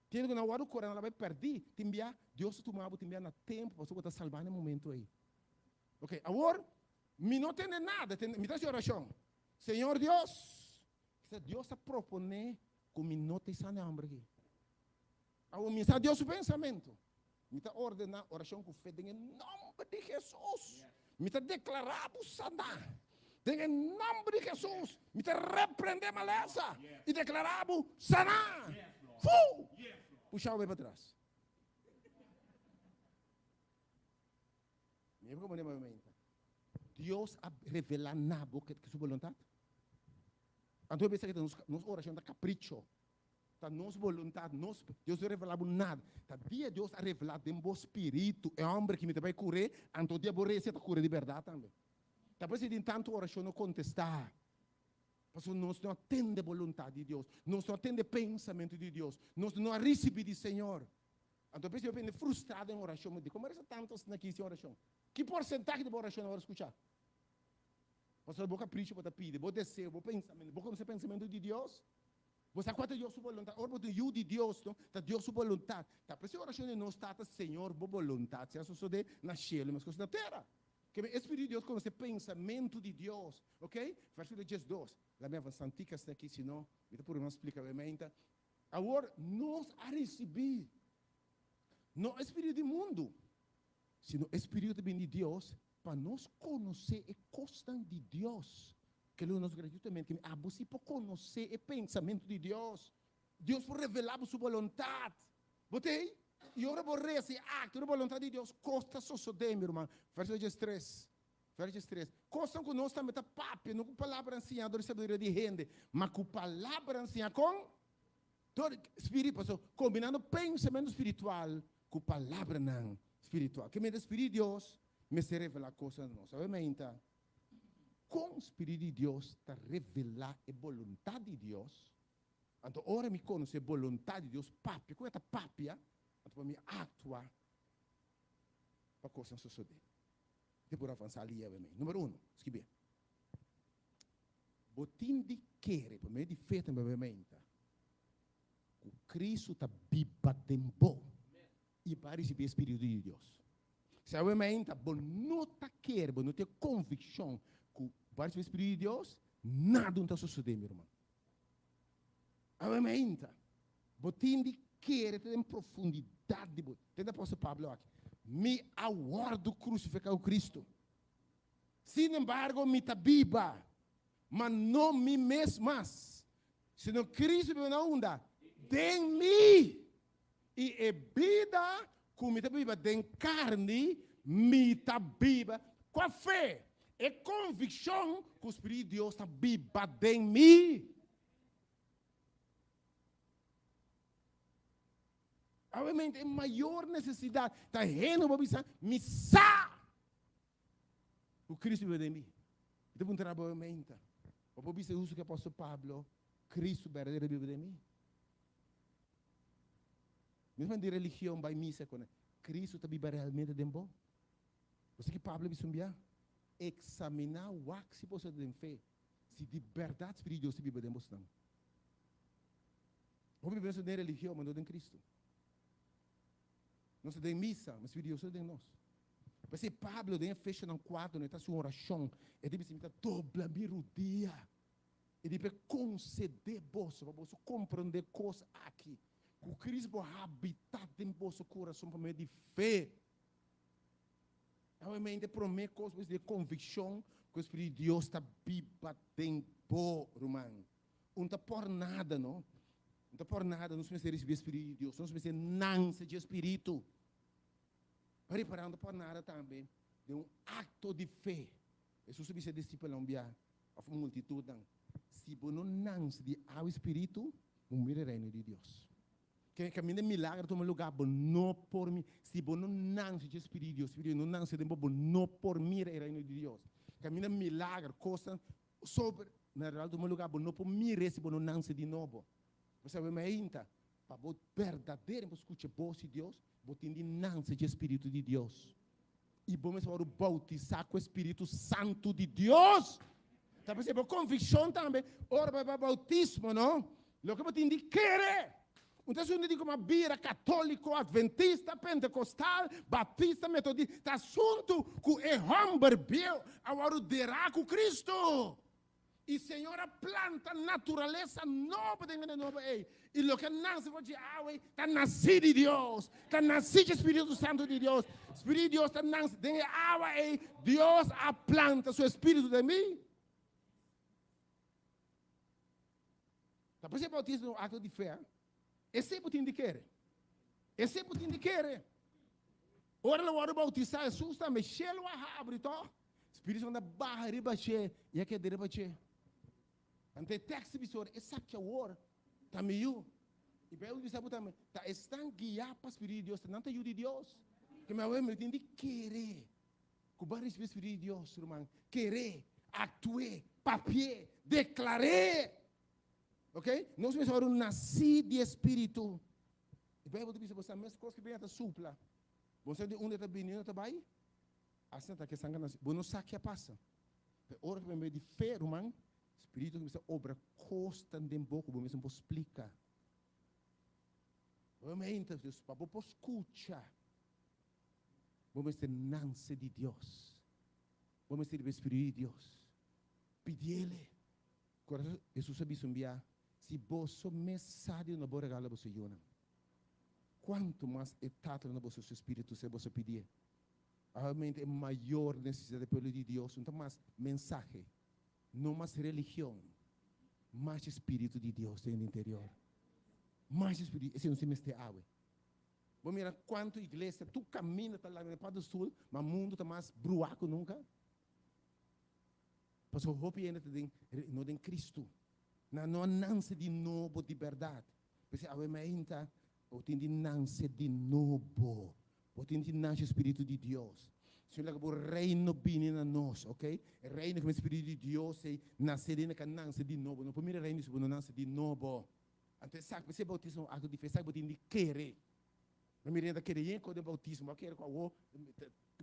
Tin hende ku nan a wòrdu kurá nan la bai pèrdí. Tin bia Dios ta tuma bo tin bia na tempu pasobra bo ta salbá na e momentu ei. Ok, awor mi no tende nada, mi ta hasi orashon. Señor Dios, kisas Dios ta proponé ku mi no ta e sana e hòmber aki. Awor mi sa Dios su pensamentu. Mi ta ordená orashon ku fe den e nòmber di Hesus. Mi ta deklará bo saná den e nòmber di Hesus. Mi ta reprendé malesa i deklará bo saná. Fu! Pusha bo bai patras. Mi a komprendé momento. Dios a revelá na bo ke su boluntat. Anto e bisa ke nos orashon ta kapricho. Ta nos boluntat, nos, Dios no revelá bo nada. Ta dia Dios a revelá den bo spiritu e hòmber ki mi ta bai kur'é, anto dia bo resa e ta kura di bèrdat tambe. Ta por esei tin tantu orashon no kontestá, pasobra nos no a tende boluntat di Dios, nos no a tende pensamentu di Dios, nos no a risibí di Señor. Anto por esei bo bini frustrá den orashon, bo di, Komo a resa tantu asina aki sin orashon? Ki porsentahe di bo orashon a wòrdu skuchá? Pasobra bo kapricho bo ta pidi, bo deseo, bo pensamentu, bo konosé pensamentu di Dios? Bo sa kua ta Dios su boluntat? Ora bo ta un yu di Dios, no, ta Dios su boluntat. Ta p'esei orashon di nos Tata, Señor, bo boluntat sea sosodé na shelu meskos na tera. Keme e Spiritu di Dios konosé pensamentu di Dios. Oke? Versíkulo diesdos. Laat mi avansá un tiki asina aki, sino mi ta puru no splika bo e meinta. Awor nos a risibí, no e spiritu di mundu, sino e spiritu ta bini di Dios, pa nos konosé e kosnan di Dios, ke lo nos gratuitamente kende. Abo si por konosé e pensamentu di Dios. Dios por revelá bo su boluntat. Bo ta ei? I ora bo resa i aktua riba boluntat di Dios, kos ta sosodé, mi ruman. Verso diestres. Verso diestres. Kosnan ku nos tambe ta papia, no ku palabranan siñá dor di sabiduria di hende, ma ku palabranan siñá kon? Dor di Spiritu, pasobra kombinando pensamentu spiritual ku palabranan spiritual. Ke mester Spiritu di Dios mester revelá kosnan na nos. Awe meinta, kon Spiritu di Dios ta revelá e boluntat di Dios? Anto ora mi konosé boluntat di Dios, papia ku e ta papia, anto pa mi aktua pa kosnan sosodé. Mi ta por avansá li awe mei. Número uno, skibié. Bo tin di kere pa medio di fe tambe awe meinta ku Cristo ta biba den bo i bo a risibí e Spiritu di Dios. Si awe meinta bo no ta kere, bo no tin e konvikshon ku bo a risibí e Spiritu di Dios, nada no ta sosodé, mi ruman. Awe meinta bo tin di kere te den profundidat di bo. Tende apòstel Pablo aki, Mi a wòrdu krusifiká ku Cristo. Sin embargo, mi ta biba, ma no mi mes mas, sino Cristo biba na unda? Den mi! I e bida ku mi ta biba den karni, mi ta biba ku fe, e konvikshon ku Spiritu di Dios ta biba den mi. Obviamente, e mayor nesesidat ta hende ku bo bisa, Mi sa! Ku Cristo biba den mi. Mi ta puntra bo meinta, bo por bisa hustu ku apòstel Pablo, Cristo berdadero biba den mi? Mesmo di religion bai misa ku nan, Cristo ta biba realmente den bo? Bo sa ki Pablo a bisa un bia? Eksaminá wak si boso ta den fe, si di bèrdat Spiritu di Dios ta biba den bosnan. Hopi bes den religion, ma no den Cristo. Nos ta den misa, ma Spiritu di Dios no ta den nos. P'esei Pablo den Efesionan kuater no e ta hasi un orashon, e ta bisa, Mi ta dobla mi rudia. I di p'e konsedé boso pa boso komprondé kos aki, ku Cristo por habitá den boso kurason pa medio di fe. Obviamente, promé kos bo di konvikshon ku e Spiritu di Dios ta biba den bo, ruman. Un ta por nada, no? Un ta por nada, nos mester risibí e Spiritu di Dios. Nos mester nanse dje Spiritu. Pa ripará, un ta por nada tambe den un akto di fe. Hesus a bisa e disipelnan un bia, òf un multitutnan, Si bo no nanse di awa i Spiritu, bo mira e Reino di Dios. Ke kaminda milagro tuma lugá, bo no por mira. Si bo no nanse dje Spiritu di Dios, Spiritu no nanse den bo, bo no por mira e Reino di Dios. Kaminda milagro, kosnan sobrenatural tuma lugá, bo no por mir'é si bo no nanse di nobo. Bo sabe mainta, pa bo berdaderamente por skucha bos di Dios, bo tin di nanse dje Spiritu di Dios. I bo mester wòrdu boutisá ku e Spiritu Santu di Dios. Ta p'esei bo konvikshon tambe ora bo bai pa boutismo, no? Loke bo tin di kere. Un ta asuntu di komo a bira katóliko, adventista, pentekostal, batista, metodista. Ta asuntu ku e hòmber bieu a wòrdu derá ku Kristu. I Señor a planta naturalesa nobo den hende nobo ei. I loke a nase for dje awa ei ta nasí di Dios, ta nasí dje Spiritu Santu di Dios. Spiritu di Dios ta nase den e awa ei. Dios a planta su Espiritu den mi. Ta p'esei bautismo ta un akto di fe. Esei bo tin di kere. Esei bo tin di kere. Ora lo wòrdu boutisá, Hesus tambe, shelu a habri tòg? Spiritu Santu a baha riba dje i a keda riba dje. Anto e tèkst ta bisa ora, Esaki awor ta mi yu. I Beibel bisa bo tambe, ta esnan guiá pa Spiritu di Dios, ta nan ta yu di Dios. Ke mi awe mi tin di kere ku bo a risibí Spiritu di Dios, ruman. Kere, aktu'é, papi'é, deklar'é. Ok? Nos mester wòrdu nasí di e Spiritu. E Beibel ta bisa bo sa meskos ku bini ta supla. Bo no sa di unda e ta bini, unda e ta bai. Asina ta ke sanka nasi. Bo no sa ke a pasa. Pero ora ku bo bini di fe, ruman, Spiritu ta kuminsá obra kosnan den bo ku bo mes no por splika. Bo mente, dus pa bo por skucha, bo mester nanse di Dios. Bo mester riba e Spiritu di Dios. Pidiele. Kòrda, Hesus a bisa un bia, Si boso mes sa di duna bon regalo na boso yunan, kuantu mas e Tata lo duna boso su spiritu si boso pidié? Awe-mente e mayor nesesidat di pueblo di Dios no ta mas mensahe, no mas religion, mas e spiritu di Dios den interior. Mas e spiritu, esei nos tin mester awe. Bo mira kuantu iglesia tur kaminda ta laga den paddestoel, ma mundu ta mas bruá ku nunka. Pasobra hopi hende ta den no den Cristo. Nan no a nanse di nobo di berdad. P'esei awe mainta bo tin di nanse di nobo. Bo tin di nace Spiritu di Dios. Señor laga bo reino bini na nos, ok? E reino ku e Spiritu di Dios ei nase den ka nanse di nobo. No por mira e reino si bo no nanse di nobo. Anto esaki, p'esei bautismo ta un acto di fe. Esaki bo tin di kere. No mira hende ta kere yen ko den bautismo. Bo a kere ku awo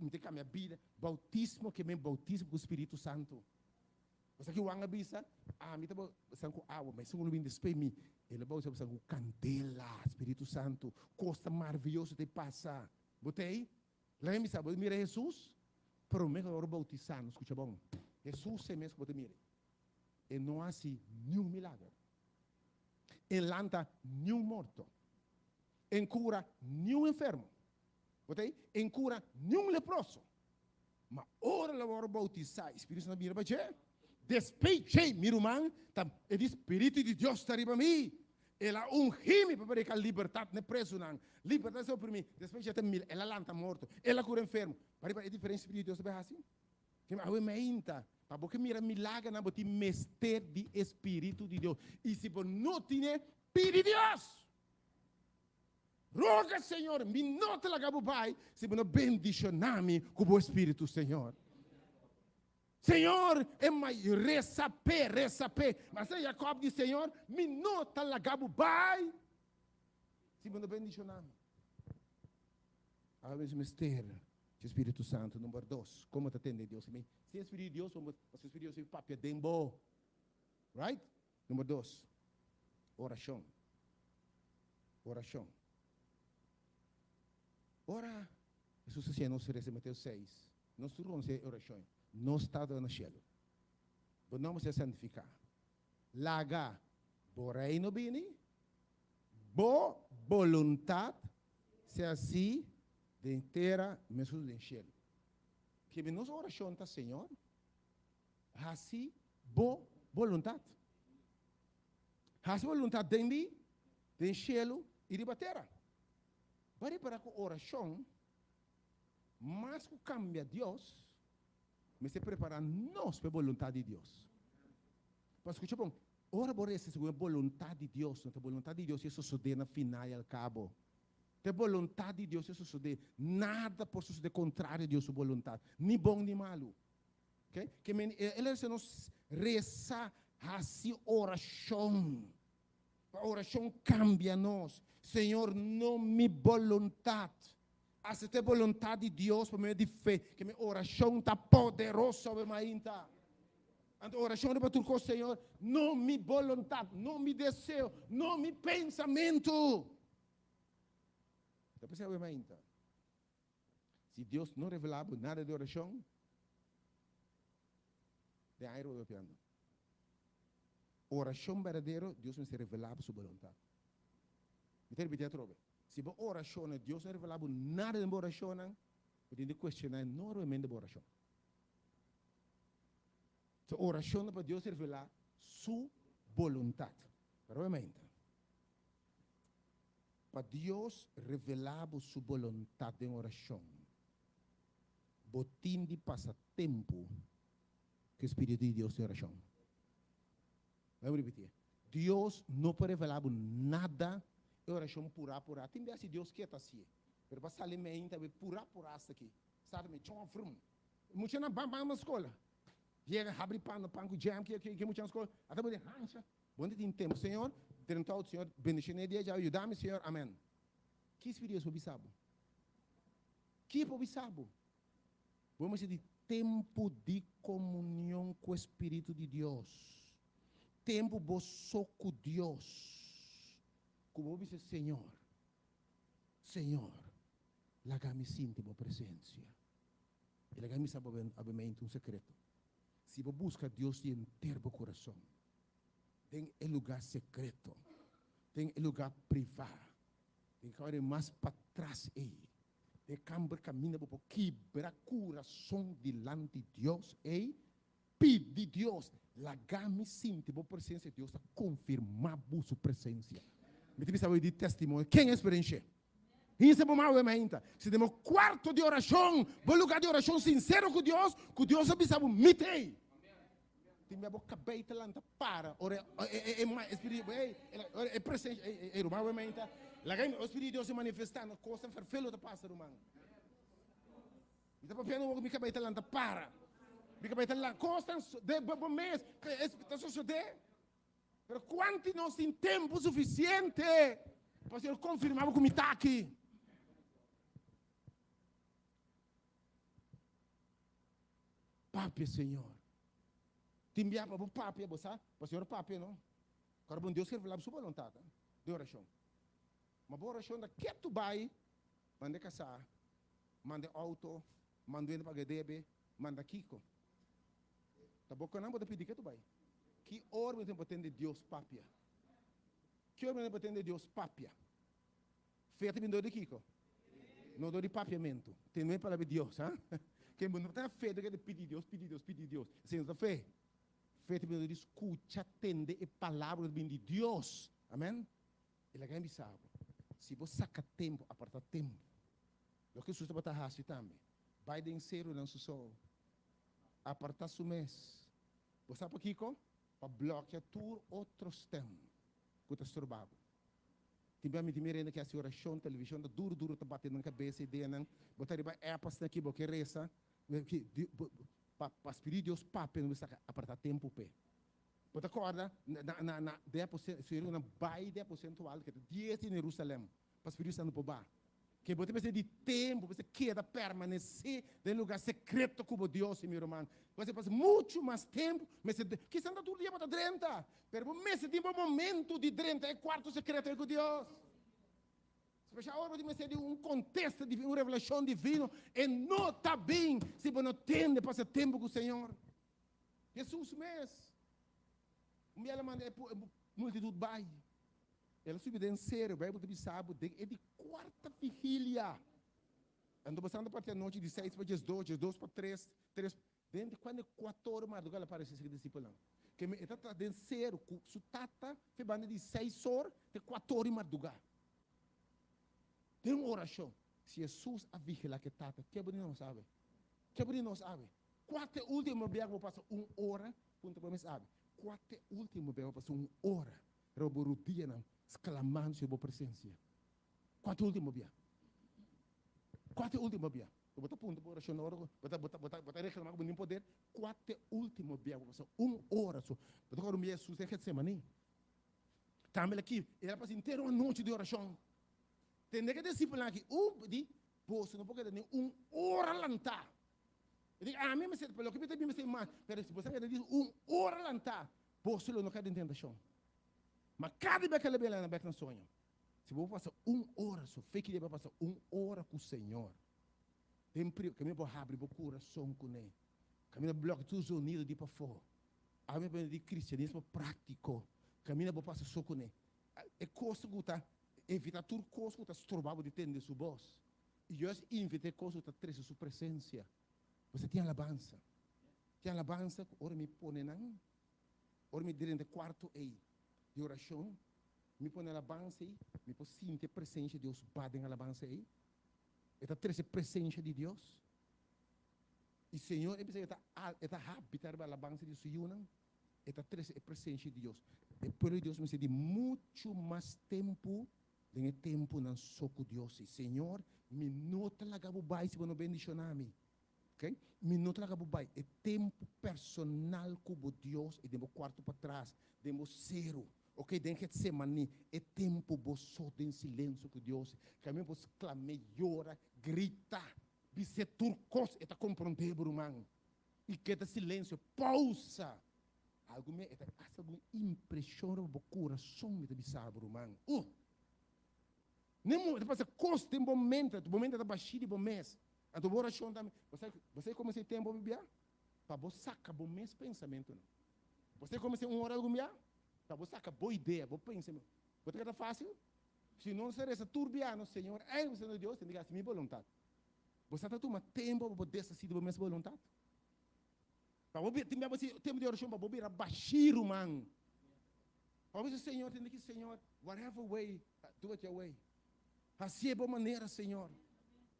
Mi ta kambia bida. Boutismo ke men boutismo ku Spiritu Santu. Bo sa ki Juan a bisa? Ami ta boutisá ku awa, ma esun ku lo bini despues mi, el a boutisá boso ku kandela, Spiritu Santu. Kos ta marviyoso ta pasa. Bo ta ei? Laga mi bisa, bo ta mira Hesus? Promé ku ora boutisá, no skucha bon. Hesus e mes ku bo ta mira ei, e no hasi niun milager. E lanta niun morto. E kura niun enfermo. Bo ta ei? E kura niun leproso. Ma ora el a wòrdu boutisá, e Spiritu Santu a bini riba dje. Despues dje, mi ruman, ta e di Spiritu di Dios ta riba mi. El a ungí mi pa prediká libertat na e prezunan, libertat na e oprimí. Despues dje ta mira, el a lanta morto, el a kura enfermo. Pa riba e diferensia Spiritu di Dios ta bai hasi? Kema awe mainta, pa bo ke mira milagernan bo tin mester di e Spiritu di Dios. I si bo no tine, pidi Dios! Roga, Señor, mi no ta laga bo bai si bo no bendishoná mi ku bo Espíritu, Señor. Señor, e mai resa p'e, resa p'e. Ma se Jacob di, Señor, mi no ta laga bo bai si bo no bendishoná mi. Awe mes mester di Spiritu Santu. Number dos, komo ta tende Dios? Mi, sin Spiritu di Dios, bo, pasobra Spiritu di Dios papia den bo. Right? Number dos, orashon. Orashon. Ora Hesus a siña nos resa Mateo seis, nos tur konosé e orashon. Nos Tata na shelu, bo nòmber sea santifiká. Laga bo reino bini, bo boluntat sea hasí den tera meskos den shelu. Kebe nos orashon ta, Señor, hasi bo boluntat. Hasi bo boluntat den mi, den shelu i riba tera. Bo a ripará ku orashon, mas ku kambia Dios, mester prepará nos pa e boluntat di Dios. Pa skucha bon, ora bo resa segun e boluntat di Dios, no ta boluntat di Dios e sosodé na final i al kabo. Ta e boluntat di Dios e sosodé. Nada por sosodé kontrario Dios su boluntat, ni bon ni malu. Okay? Ke men, el a resa nos resa, hasi orashon. Pa orashon kambia nos. Señor, no mi boluntat. Asepta e boluntat di Dios pa medio di fe. Ke mi orashon ta poderoso awe mainta. Anto orashon riba tur kos, Señor, no mi boluntat, no mi deseo, no mi pensamentu. Ta p'esei awe mainta. Si Dios no revelá bo nada di orashon, den aire bo ta papiando. Orashon berdadero, Dios mester revelá bo su boluntat. Mi ta ripití atrobe. Si bo orashonnan, Dios no revelá bo nada den bo orashonnan, bo tin di kuestioná enormemente bo orashon. So orashon ta pa Dios revelá su boluntat. Pero obviamente, Pa Dios revelá bo su boluntat den orashon, bo tin di pasa tempu ku e spiritu di Dios den orashon. Bai bo ripitié. Dios no por revelá bo nada e orashon purá purá. Tin bes si Dios ke ta hasié, pero pa sali mei ta purá purá asta aki. Sa ta mei chon frum. Muchanan ban ban na skola. Yega habri pan na pan ku jam ke ke muchanan skola. Ata bo den hansha. Bo no tin tempu, Señor, drenta out, Señor, bendiciona e dia djawe, yuda mi, Señor, amen. Ki Spiritu Dios por bisa bo? Ki por bisa bo? Bo mester di tempu di comunion cu e Spiritu di Dios. Tempu bo so cu Dios. Cu bo bisa, Señor, Señor, laga mi sinti bo presencia. Y laga mi sa bo abemente un secreto. Si bo busca Dios di henter bo curason, den e lugá sekreto, den e lugá privá, den kawai mas patras ei, den e kamber kaminda bo por kibra kurason dilanti Dios ei, pidi Dios, laga mi sinti bo presensia, Dios ta konfirmá bo su presensia. Mi ta bisa bo di testimonio, ken a eksperensh'é? Hinse bo mawe mainta. Si den bo kuarto di orashon, bo lugá di orashon sinsero ku Dios, ku Dios a bisa bo, Mi t'ei. Tin bia bo kabei ta lanta para ora e e spiritu ei ora e presensia ei ei ruman awe mainta laga e spiritu di Dios a manifestá na kosnan ferfelu ta pasa ruman. Mi ta papia no mi kabei ta lanta para. Mi kabei ta lanta kosnan de bo mes ta sosodé. Pero kuanti nos tin tempu sufisiente pa Señor konfirmá bo ku mi ta aki? Papia, Señor. Tin bia pa bo papia, bo sa, pa Señor papia, no? Kòrda bon, Dios ke revelá bo su boluntat den orashon. Ma bo orashon ta ketu bai, manda e kasá, manda e outo, manda hende paga e debe, manda kiko. Ta bo konan bo ta pidi ketu bai. Ki ora bo tin pa tende Dios papia? Ki ora bo tin pa tende Dios papia? Fe ta bin dor di kiko? No dor di papiamentu. Tende e palabra di Dios, ha? Ken bo no ta fe dor di pidi Dios, pidi Dios, pidi Dios. Esei no ta fe. Fe ta bin dor di skucha, tende e palabra ku ta bin di Dios. Amen. I laga mi bisa bo, si bo saka tempu, aparta tempu, loke Hesus tabata hasi tambe, bai den serunan su so, aparta su mes. Bo sa pakiko? Pa blòkia tur otro stèm ku ta stroba bo. Tin bia mi tin mira hende ke hasi orashon, televishon ta duru duru ta bati nan kabesa ideanan. Bo ta riba app asina ki bo ke resa. Pa pa spiritu di Dios papia no mester aparta tempu p'e. Bo ta kòrda na na na den aposento seru nan bai den aposento alto ke ta dies di Jerusalem pa spiritu santu por ba. Ke bo ta mester di tempu, bo mester keda permanesé den lugar sekreto ku bo Dios, mi ruman. Bo mester pasa muchu mas tempu, mester, kisas no ta tur dia bo ta drenta, pero bo mester tin bo momento di drenta e kuarto sekreto ei ku Dios. Spesial ora bo tin mester di un kontesta divino, un revelashon divino, e no ta bin si bo no tende pasa tempu ku Señor. Hesus mes. Un bia el a manda e multitut bai. El a subi den seru, Beibel ta bisa bo, den e di kuarta vigilia. Anto basando parti anochi di seis pa diesdos, diesdos pa tres, tres, den di kuantu e kuator di marduga el a parese serka disipelnan. Ke mi e ta den seru ku su tata fe banda di seis or te kuator di marduga. Den orashon. Si Hesus a vigila ku e tata, ke bo di nos awe? Ke bo di nos awe? Kua ta e ultimo bia ku bo pasa un ora puntra bo mes awe? Kua ta e ultimo bia ku bo pasa un ora riba bo rudianan sklamando sur bo presensia? Kua ta e ultimo bia? Kua ta e ultimo bia? Bo ta puntra bo orashon ora ku bo ta bo ta bo ta bo ta reklamá ku bo no tin poder. Kua ta e ultimo bia ku bo pasa un ora so? Bo ta kòrda un bia Hesus den Getsemaní. Tambe el a ki el a pasa henter un anochi di orashon. Tende ku e disipelnan aki un di boso no por keda ni un ora lantá. E di ami mester pa loke mi ta bin mester mas, pero si boso a keda di un ora lantá, boso lo no kai den tentashon. Ma kada bes ku el a bira bek na soño. Si bo pasa un ora so fe ki debe pasa un ora ku Señor den pri kaminda bo habri bo kurason kuné, kaminda bo blòkia tur zonido di pafó. Ami a bini di kristianismo práktiko, kaminda bo pasa so kuné. E kos ku ta evitá tur kos ku ta stroba bo di tende su bos. I juist invitá e kos ku ta trese su presensia. Bo tin alabansa. Tin alabansa ku ora mi pone nan, ora mi drenta e kuarto ei di orashon, mi pone alabansa ei, mi por sinti e presensia di Dios ba den alabansa ei. E ta trese presensia di Dios. I Señor e bisa e ta e ta habita riba alabansa di su yunan. E ta trese e presensia di Dios. E pueblo di Dios mester di muchu mas tempu den e tempunan so ku Dios. I Señor, mi no ta laga bo bai si bo no bendishoná mi. Ok? Mi no ta laga bo bai. E tempu personal ku bo Dios i den bo kuarto patras, den bo seru, ok, den Getsemaní, e tempu bo so den silensio ku Dios, kaminda bo sklam'é, yora, grita, bis'é tur kos, e ta komprondé bo, ruman. I keda silensio, pousa. Algun me e ta hasi algun impreshon riba bo kurason, mi ta bisa bo, ruman. Uh! Ne mo, ta pasa kos den bo mente, bo mente ta bashí di bo mes. Anto bo orashon tambe, bo sa, bo sa komo esei tempu bia? Pa bo saka bo mes pensamentunan. Bo sa komo esei un ora algun bia? Pa bo saka bo idea, bo pensamentu. Bo ta keda fásil? Si no nos ta resa tur bia, no, Señor, ei, Señor Dios, tende ke hasi mi boluntat. Bo sa ta tuma tempu pa bo deshasí di bo mes boluntat? Pa bo tin bia bo si tempu di orashon pa bo bira bashí, ruman. Pa bo bisa, Señor, tende ki, Señor, whatever way, do it your way. Hasié bo manera, Señor.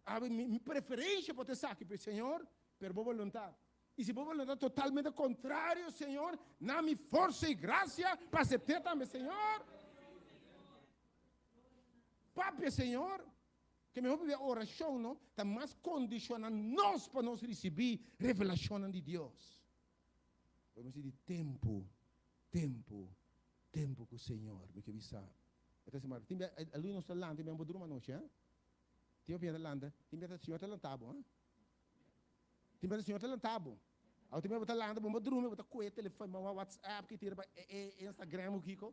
Awe mi, mi preferensha por ta esaki, pero Señor, pero bo boluntat. I si bo boluntat totalmente kontrario, Señor, na mi forsa i grasia pa asept'é tambe, Señor. Papia, Señor. Ke mihó pabia orashon no ta mas kondishoná nos pa nos risibí revelashonnan di Dios. Bo mester di tempu, tempu, tempu ku Señor. Mi ke bisa. E ta siman, tin bia algun di nos ta lanta i bo durmi anochi, ha? Tin bia ta lanta, tin bia Señor ta lanta bo, ha? Tin bia Señor ta lanta bo. Awo tin bia bo ta lanta, bo durmi, bo ta kohe telefòn, bo WhatsApp, ki tira pa Instagram o kiko.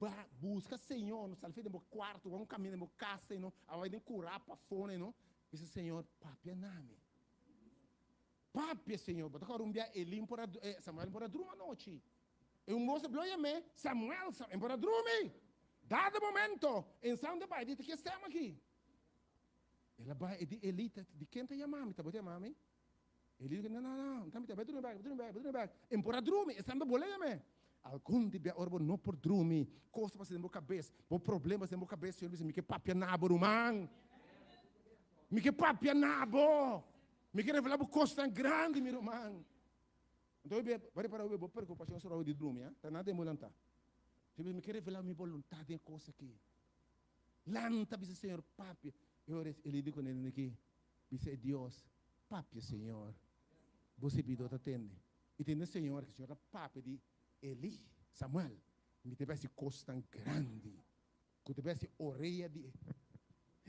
Ba buska Señor, no sali den bo cuarto, wan camina den bo casa, no, a bai den cura pafó, no. Bisa Señor, papia na mi. Papia, Señor. Bo ta kòrda un bia Elí por a, Samuel por a drumi anochi. E un bos a blo yam'é, Samuel, Samuel, por a drumi. Dado momento, en sound a bai, di ta ki stem aki? El a bai, e di Elí, di ken ta yama mi? Ta bo ta yama mi? Elí di, No, no, no, ta mi ta, bai drumi bèk, bai drumi bèk, bai drumi bèk. En por a drumi, e stem a bole yam'é. Algun di bia ora bo no por drumi, kos ta pasa den bo kabes, bo problemas den bo kabes, Señor bisa, mi ke papia na bo, ruman. Mi ke papia na bo. Mi ke revelá bo kosnan grandi, mi ruman. Anto hopi bo repará hopi bo preokupashon sora di drumi, ta nada den bo lantá. Mi ke revelá mi boluntat den e kos aki. Lanta, bisa Señor, papia. E ora Elí di kuné den aki, bisa e Dios, papia, Señor, bo sirbidó ta tende. I tende Señor, ku Señor ta papia di Elí, Samuel, mi ta bai hasi kosnan grandi, ku ta bai hasi orea di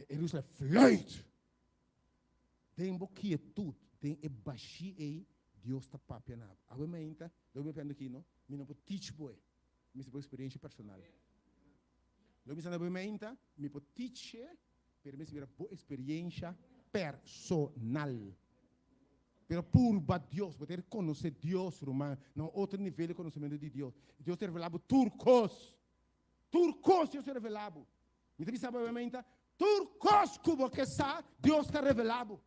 Jerusalem fluit. Den bo kietud, den e bashí ei, Dios ta papia na bo. Awe mainta, lo mi papia aki, no? Mi no por teach bo e. Mi mester bo experiencia personal. Lo mi sa na bo mainta, mi por teach e, pero mi mester bira bo experiencia personal. Pero purba Dios, bo ta reconoce Dios, ruman, na un otro nivel di conocimento di Dios. Dios ta revela bo tur cos. Tur cos Dios ta revela bo. Mi ta bisa bo obviamente, tur cos cu bo ke sa, Dios ta revela bo.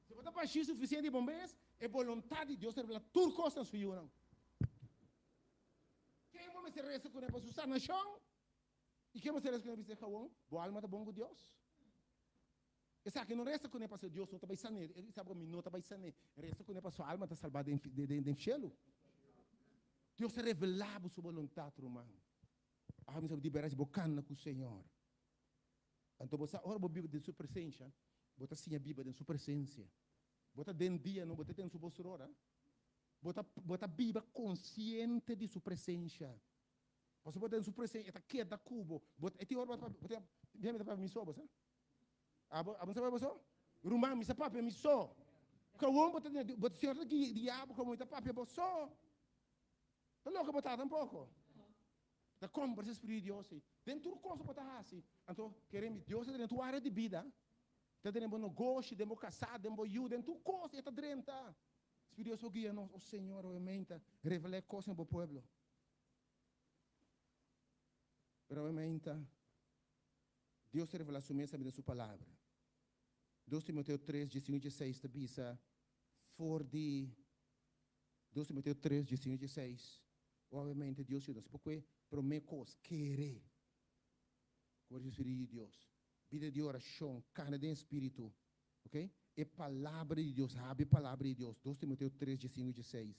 Si bo ta bashi suficiente di bo mes, e boluntad di Dios ta revela tur cos na su yunan. Ken bo mester reza cune pa su sanacion? Y ken bo mester reza cune pa bis'e, Gawon, bo alma ta bon cu Dios? Esaki no reza kuné pasobra Dios no ta bai san'é. E sa bo mi no ta bai san'é. Reza kuné pasobra su alma ta salbá den den shelu. Dios a revelá bo su boluntat, ruman. Awe mi sa bo di bera si bo kana ku Señor. Anto bo sa ora bo biba den su presensia, bo ta siña biba den su presensia. Bo ta den dia no, bo ta den su bos rora. Bo ta bo ta biba konsiente di su presensia. Pasobra bo ta den su presensia, e ta keda ku bo. Bo e tin ora bo ta bo ta mi ta papia mi so bo sa. Abo, abo no sa papia bo so? Ruman, mi sa papia mi so. Gewoon bo ta den, bo Señor ta guia bo, gewoon mi ta papia bo so. Ta loke bo ta tampoco. Ta kombersa Spiritu di Dios ei. Den tur kos bo ta hasi. Anto, kere mi, Dios ta drenta tur área di bida. Ta den bo negoshi, den bo kasá, den bo yu, den tur kos e ta drenta. Spiritu di Dios por guia nos. O Señor, obviamente, revela e kos na bo pueblo. Pero obviamente, Dios ta revelá su mes tambe den su Palabra. Dos Timoteo tres, diesinove dieseis ta bisa for di Dos Timoteo tres, diesinove dieseis, Obviamente Dios yuda nos por kue promé kos, kere ku bo Spiritu di Dios, bida di orashon, kana den e Spiritu, ok? E Palabra di Dios, habia e Palabra di Dios. Dos Timoteo tres, diesinove dieseis,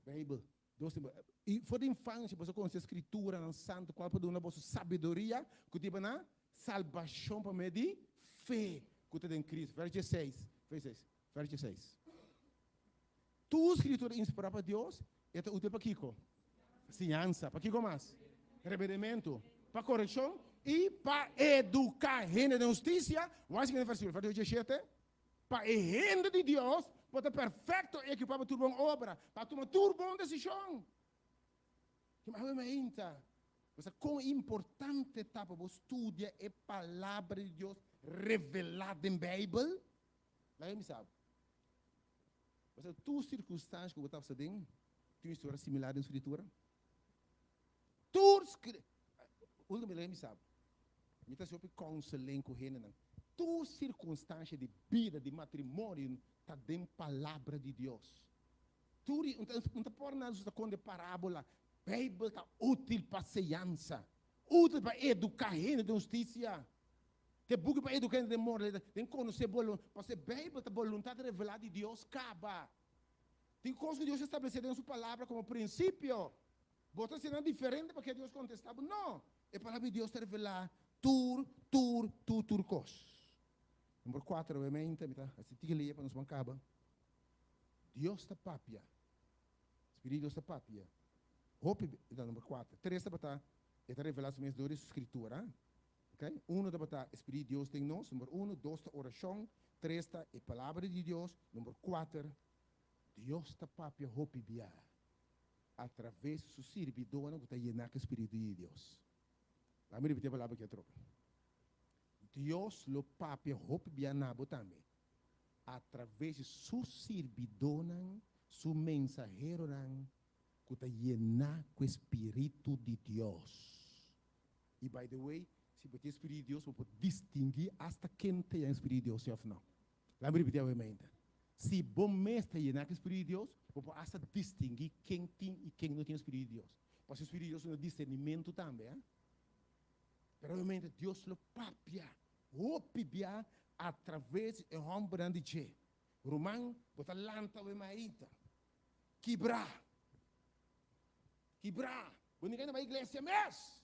Beibel. Dios tin I for di infansia boso konosé Skrituranan Santu, kual por duna boso sabiduria ku ta hiba na salbashon pa medio di fe ku ta den Kristu. Vèrs dieseis, vèrs dieseis, vèrs dieseis. Tur Skritura inspirá pa Dios, e ta útil pa kiko? Siñansa. Pa kiko mas? Rebedementu, pa korekshon i pa eduká hende den hustisia. Wak siguiente vèrsikulo, vèrs diesshete. Pa e hende di Dios por ta perfecto i equipá pa tur bon obra, pa tuma tur bon decision. Awe mainta, bo sa kon importante ta pa bo studia e Palabra di Dios revelá den Bijbel? Laga mi sa bo. Bo sa tur circunstancia ku bo ta pasa den, tin un historia similar den Scritura? Tur Ultimo lei mi sa bo. Mi ta hasi hopi counseling ku hendenan. Tur sirkunstansha di bida, di matrimonio ta den Palabra di Dios. Tur un ta por nada ta konta e parabola. Beibel ta útil pa señansa, útil pa eduká hende den hustisia. Ta e buki pa eduká hende den moralidad, den konosé boluntat. Pasobra e Beibel ta boluntat revelá di Dios kaba. Tin kos ku Dios a establesé den su Palabra komo prinsipio. Bo ta hasi nan diferente paske Dios kontestá bo? No! E Palabra di Dios ta revelá tur, tur, tur, tur kos. Number kuater, obviamente, mi ta hasi tiki lei pa nos ban kaba. Dios ta papia. Spiritu di Dios ta papia. Hopi, no, number kuater. Tres tabata, e ta revelá su mes dor di su Skritura. Ok? Uno tabata e Spiritu di Dios den nos, number uno. Dos ta orashon. Tres ta e Palabra di Dios. Number kuater, Dios ta papia hopi bia. Atraves di su sirbidónan ku ta yená ku e spiritu di Dios. Laga mi ripití e palabra aki atrobe. Dios lo papia hopi bia na bo tambe atraves di su sirbidónan, su mensaheronan ku ta yená ku e spiritu di Dios. I by the way, si bo tin e spiritu di Dios, bo por distinguí asta ken ta yená ku e spiritu di Dios, sí òf nò. Laga mi ripití awe mainta. Si bo mes ta yená ku e Spiritu di Dios, bo por asta distinguí ken tin i ken no tin e Spiritu di Dios. Pasobra e Spiritu di Dios ta duna disernimentu tambe. Pero obviamente Dios lo papia hopi bia atraves di e hòmbernan di dje. Ruman, bo ta lanta awe mainta. Kibrá. Kibrá. Bo no kende bai iglesia mes.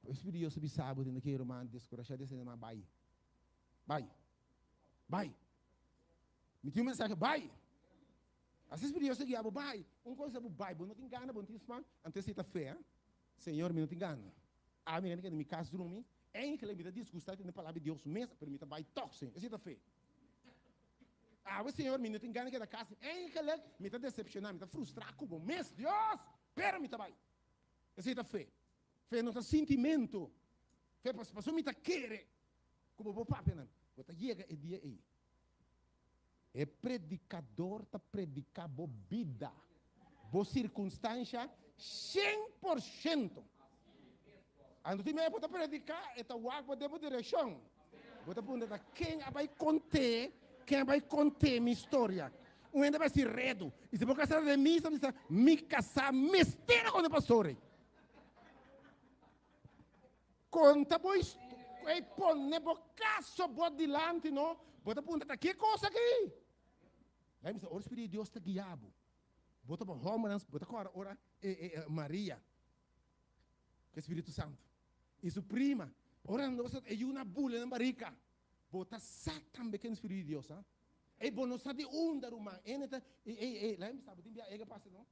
E Spiritu di Dios ta bisa bo tende ke ruman deskurashá desanimá bai. Bai. Bai. Mi tin un mensahe bai. Asina Spiritu di Dios ta guia bo bai. Un kos ta bo bai, bo no tin gana, bo no tin smak, anto esei ta fe. Señor mi no tin gana. Ami a keda mi kas drumi, enkele mi ta disgustá tende palabra di Dios mes, pero mi ta bai tòg Señor. Esei ta fe. Awe Señor mi no tin gana keda kas, enkele mi ta desepshoná, mi ta frustrá ku bo mes Dios, pero mi ta bai. Esei ta fe. Fe no ta sintimentu. Fe pasobra mi ta kere ku bo por papia nan. Bo ta yega e dia ei. E predikador ta prediká bo bida, bo sirkunstansha 100%. Anto tin mei bo ta prediká, e ta wak bo den bo direkshon. Bo ta puntra ta ken a bai kont'é, ken a bai kont'é mi storia. Un hende a bai hasi redu. I si bo kasá ta den misa, bo bisa, mi kasá mester a konta e pastor ei. Konta bo ei pone bo kaso bo dilanti no, bo ta puntra ta ki kos aki? Lai bisa, ora Spiritu di Dios ta guia bo, bo ta bo hòmbernan, bo ta kòrda ora Maria ku e Spiritu Santu i su prima, ora nan tabata e yu na bula nan barika, bo ta sa tambe ken Spiritu di Dios a? Ei bo no sa di unda ruman, ene ta, ei ei ei, lai bisa bo tin bia ega pasa no.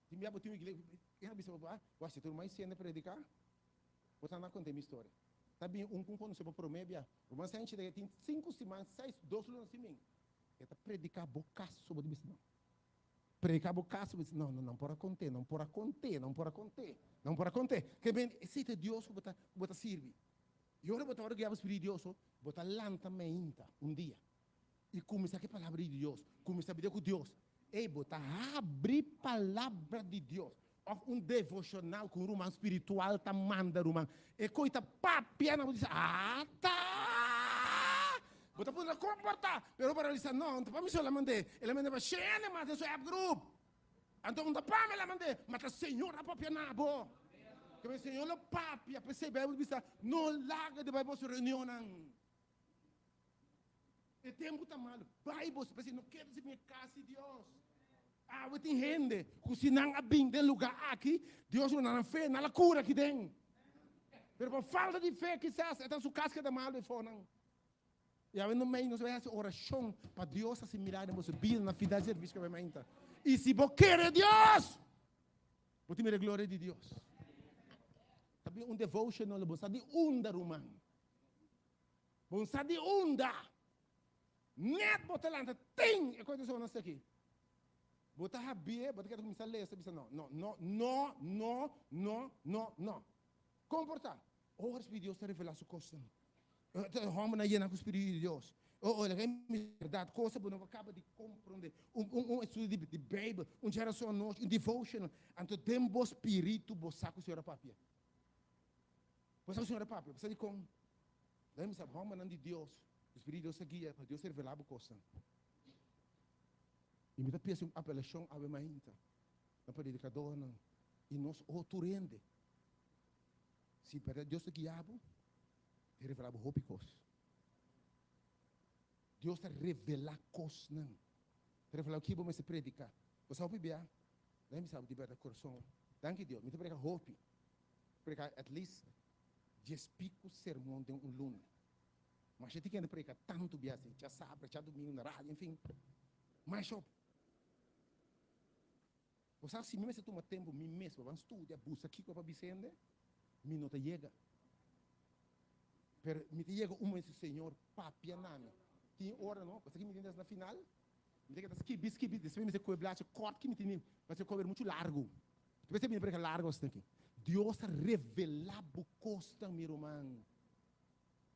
Tin bia bo tin un iglesia, e a bisa bo, ah, wak si tur mai siende prediká, bo ta na konta mi storia. Ta bin un ku konosé bo promé bia. Ruman Senchi ta tin sinku siman, seis, dos luna sin bin. E ta prediká bo kaso, bo ta bisa no. Prediká bo kaso, bo ta bisa no, no, nan por a kont'é, nan por a kont'é, nan por a kont'é, nan por a kont'é. Ke ben, esei ta e Dios ku bo ta, ku bo ta sirbi. I ora bo ta wòrdu guiá pa Spiritu di Dios, bo ta lanta meinta un dia. I kuminsá ku e palabra di Dios. Kuminsá bida ku Dios. Ey, bo ta habri palabra di Dios. Òf un devoshonal ku un ruman spiritual ta manda ruman. E koi ta papia na bo di ata! Bo ta puntra kon por ta? Pero bo realisa no, no ta pa mi so el a mand'é. El a mand'é pa shende mas den su app group. Anto no ta pa mi el a mand'é, ma ta Señor a papia na bo. Keme Señor lo papia, p'esei Bijbel bisa, no laga di bai boso reunionnan. E tempu ta malu. Bai boso, p'esei no keda si bin e kas di Dios. Awe tin hende ku si nan a bin den lugá aki, Dios lo na nan fe, nan la kura aki den. Pero pa falta di fe kisas e ta su kas keda malu efo nan. I awe no mei nos bai hasi orashon pa Dios hasi milagro den boso bida na final di servisio ku bai mainta. I si bo kere Dios, bo tin mira e gloria di Dios. Ta bin un devotional bo sa di unda ruman. Bo sa di unda. Net bo ta lanta tin e kos di sona aki. Bo ta habie, bo ta keda kuminsá lesa bisa no, no, no, no, no, no, no, no. Kon por ta? Ora Spiritu di Dios ta revelá su kosnan. E hòmbernan yena ku Spiritu di Dios. O o laga mi bèrdat, kosa bo no por kaba di komprondé. Un un un estudio di di Beibel, un djarason anochi, un devotional. Anto den bo spiritu bo sa ku Señor a papia. Bo sa ku Señor a papia, bo sa dikon? Laga mi sa, hòmbernan di Dios, ku Spiritu di Dios ta guia, pa Dios ta revelá bo kosnan. I mi ta pia hasi un apelashon awe mainta na predikadornan i nos otro hende. Si bèrdat Dios ta guia bo, E revelá bo hopi kos. Dios ta revelá kosnan. Ta revelá ki bo mester prediká. Bo sa hopi bia? Laga mi sa bo di bèrdat kurason. Danki Dios, mi ta prediká hopi. Prediká at least dies piku sermon den un luna. Masha tin kende prediká tantu bia así, djasabra, djadumingu na radio, enfin. Masha hopi. Bo sa si mi mester tuma tempu mi mes pa ban studia, buska kiko pa bisa hende, mi no ta yega. Pero mi ta yega un momento, Señor, papia na mi. Tin ora no, bo sa ki mi tin des na final? Mi ta keda skibi, skibi, despues mi mester kohe blachi kort ki mi tini, pasobra kohe muchu largu. Tu mester bini preka largu asina aki. Dios a revela bo kosnan, mi ruman.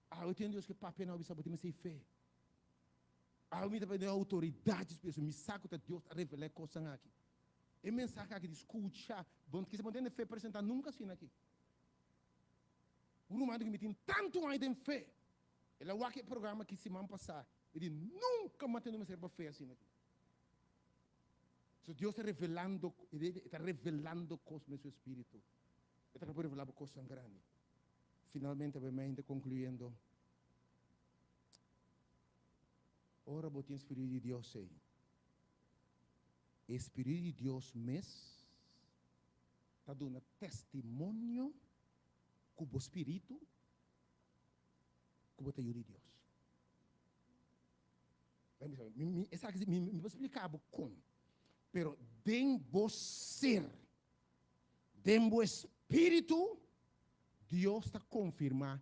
Awe tin Dios ke papia na bo bisa bo tin mester fe. Awe mi ta pidi outoridat di Spiritu, mi sa ku ta Dios a revelá e kosnan aki. E mensahe aki di skucha, bon kisa bo no tende fe presentá nunka asina aki. Un ruman di ku mi tin tantu aña den fe, el a wak e programa aki siman pasá, e di nunka mi a tende un mensahe riba fe asina aki. So Dios ta revelando, e ta revelando kos den su Spiritu. E ta por revelá bo kosnan grandi. Finalmente, obviamente, konkluyendo. Ora bo tin Spiritu di Dios ei, e Spiritu di Dios mes ta duna testimonio ku bo spiritu ku bo ta yu di Dios. Mi, esaki mi, mi por splika bo kon, pero den bo ser, den bo espiritu, Dios ta konfirmá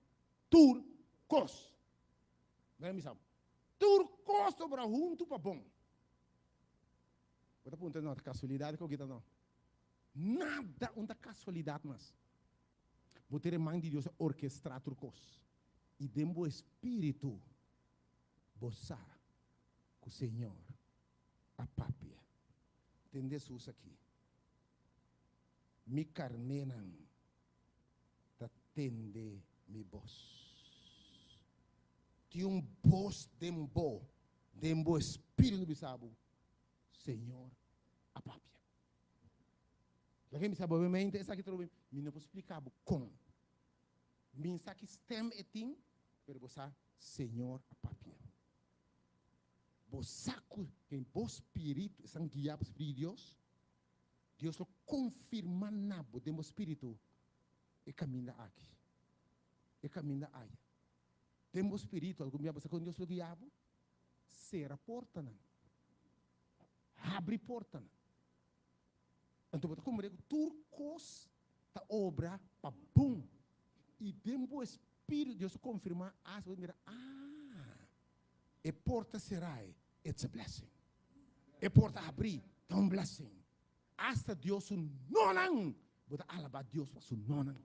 tur kos. Nan a bisa, Tur kos ta obra huntu pa bon. Bo ta puntra, No, ta kasualidat ku kita? No. Nada un ta kasualidat mas. Bo ta e man di Dios a orkestrá tur kos. I den bo espíritu bo sa. ku Señor a papia. Tende Hesus aki, Mi karnénan ta tende mi bos. Tin un bos den bo, den bo espíritu bisa bo, Señor a papia. Laga mi bisa bo obviamente esaki ta robi, mi no por splika bo kon. Mi sa ki stem e tin, pero bo sa Señor a papia. Bo sa ku den bo spiritu, esnan guiá pa Spiritu di Dios, Dios lo konfirmá na bo den bo spiritu e kaminda aki, e kaminda aya. Den bo spiritu algun bia bo sa kon Dios lo guiá bo? Sera portanan, habri portanan. Anto bo ta komprendé ku tur kos ta obra pa bon. I den bo espíritu Dios ta konfirmá asta bo ta mira, ah, e porta será ei, it's a blessing. E porta habrí, ta un blessing. Asta Dios su nonan, bo ta alabá Dios pa su nonan.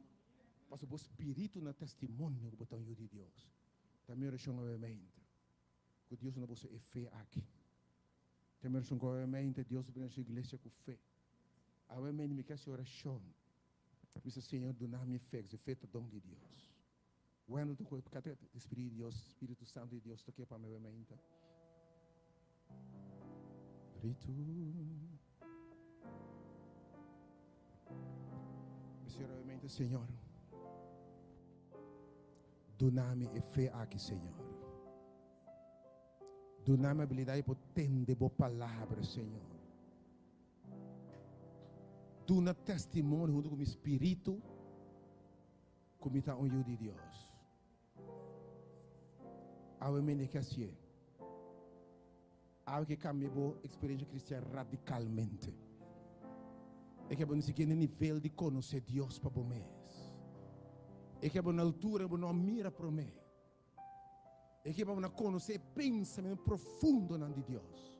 Pasobra bo spiritu na testimonio ku bo ta un yu di Dios. Ta mi orashon awemente ku Dios duna boso e fe aki. Ta mi orashon ku awemente Dios brinda su iglesia ku fe. Awemente mi ke hasi orashon. Bisa Señor duna mi fe, pasobra fe ta don di Dios. Wendel ta kohe kate e Spiritu di Dios, Spiritu Santu di Dios toke pa mi awemente. Ritu. Bisa awemente, Señor, duna mi e fe aki, Señor. Duna mi abilidat di por tende bo palabra, Señor. Duna testimonio huntu ku mi spiritu ku mi ta un yu di Dios. Awe mende ke hasié. Awe ke kambia bo eksperensia kristian radikalmente. E ke bo ni sikiera na nivel di konosé Dios pa bo mes. E ke bo na altura bo no a mira promé. E ke pa bo na konosé e pensamentu profundonan di Dios.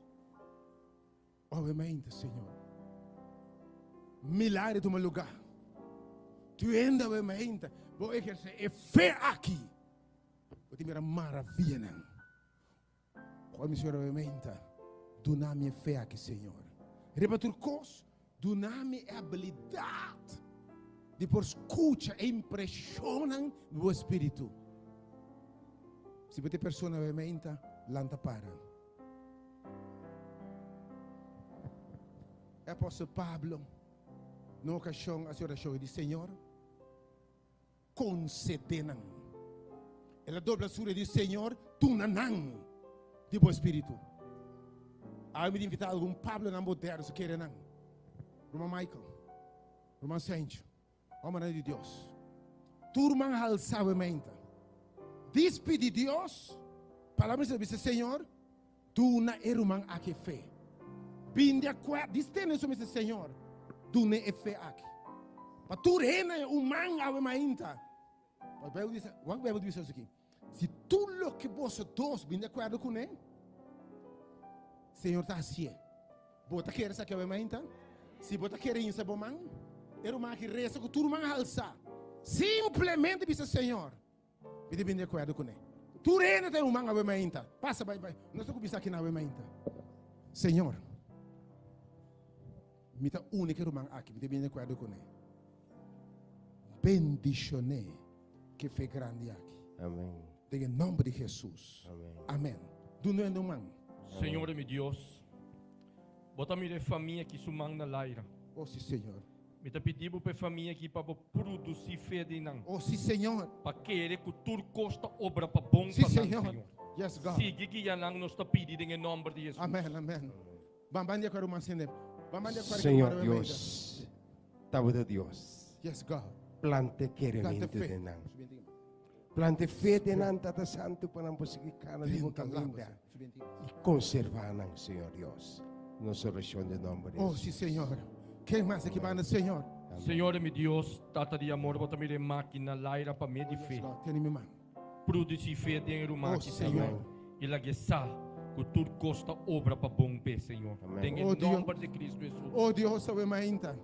Obviamente, Señor. Milagre tuma lugá. Tu hende obviamente bo ejerce e fe aki. Bo tin mira maravianan. Juan mi Señor obviamente, duna mi e fe aki, Señor. Riba tur kos, duna mi e abilidat di por skucha e impreshonnan di bo Espíritu. Si bo ta e persona obviamente, lanta para. E apòstel Pablo, na un okashon, hasi orashon i di, Señor, konsedé nan. El a dobla su i di, Señor, duna nan di bo Spiritu. Awe mi ta invitá algun Pablonan moderno, si kere nan. Ruman Michael, Ruman Sencho. Hòmbernan di Dios, tur man halsá bo menta. Dispidi Dios, palabra di bisa, Señor, duna e ruman aki e fe. Bin di akuerdo, dis tene su mester, Señor, duna e fe aki. Pa tur hende un man awe mainta. Pa Bijbel bisa, wak Bijbel bisa aki. Si tur loke boso dos bin di akuerdo kuné, Señor ta hasié. Bo ta kere esaki awe mainta? Si bo ta kere hinsa bo man, e ruman aki resa ku tur man halsá. Simplemente bisa, Señor, mi ta bin di akuerdo kuné. Tur hende ta e ruman awe mainta. Pasa bai bai. Nos ta kuminsá akinan awe mainta. Señor, mi ta uni ku e ruman aki, mi ta bin di akuerdo kuné. Bendishoné ke fe grandi aki. Amen. Den e nomber di Jesus. Amen. Amen. Duna hende un man. Señor mi Dios, Bo ta mira e famia aki su man na laira. Oh, si, Señor. Mi ta pidi Bo pa e famia aki pa Bo produci fe den nan. Oh, si, Señor. Pa kere cu tur cos ta obra pa bon Si, pa nan, Señor. Señor. Yes, God. Sigui guia nan, nos ta pidi den e nomber di Jesus. Amen, amen. Ban ban di acuerdo, man sende. Ban ban di acuerdo. Señor Dios, tabata Dios. Yes, God. Plante kerementu den nan. Plante fe den nan, Tata Santu, pa nan por sigui kana di bo kaminda i konservá nan, Señor Dios. Nos orashon den nòmber di Oh, Hesus. sí, Señor. Ken mas aki banda, Señor? Señor mi Dios, Tata di amor, bo ta mira e makina laira pa medio di fe. Yes, God. Tene mi man. Produci fe den e ruman Oh, aki, Señor. Señor. I laga sa ku tur kos ta obra pa bon p'e, Señor. Amen. Den e Oh, Dios. nomber di Cristo Hesus. Oh Dios, awe mainta,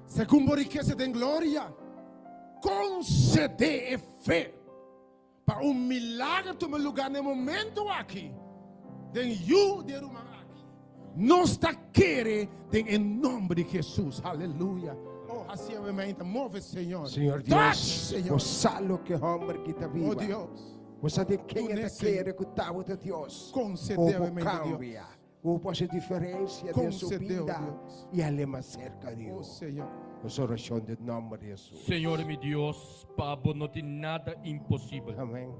segun bo rikesa den gloria, konsede e fe pa un milager tuma lugar na e momento aki. Den yu di e ruman aki. Nos ta kere den e nomber di Jesus. Haleluya. Oh, hasi awe mainta. Move, Señor. Señor Touch, Dios, Señor. bo sa loke homber ki ta biba. Oh, Dios. Bo sa den ken e ta Dun'é, Señor. kere ku ta bo ta Dios. Concede Ku awe bo mainta, Dios. cambia. Ku bo hasi diferencia den su Concede, oh, bida Dios. y hale mas cerca Oh, Dios. Señor. Nos oracion den nomber di Jesus. Señor mi Dios, pa bo no tin nada imposibel. Amen.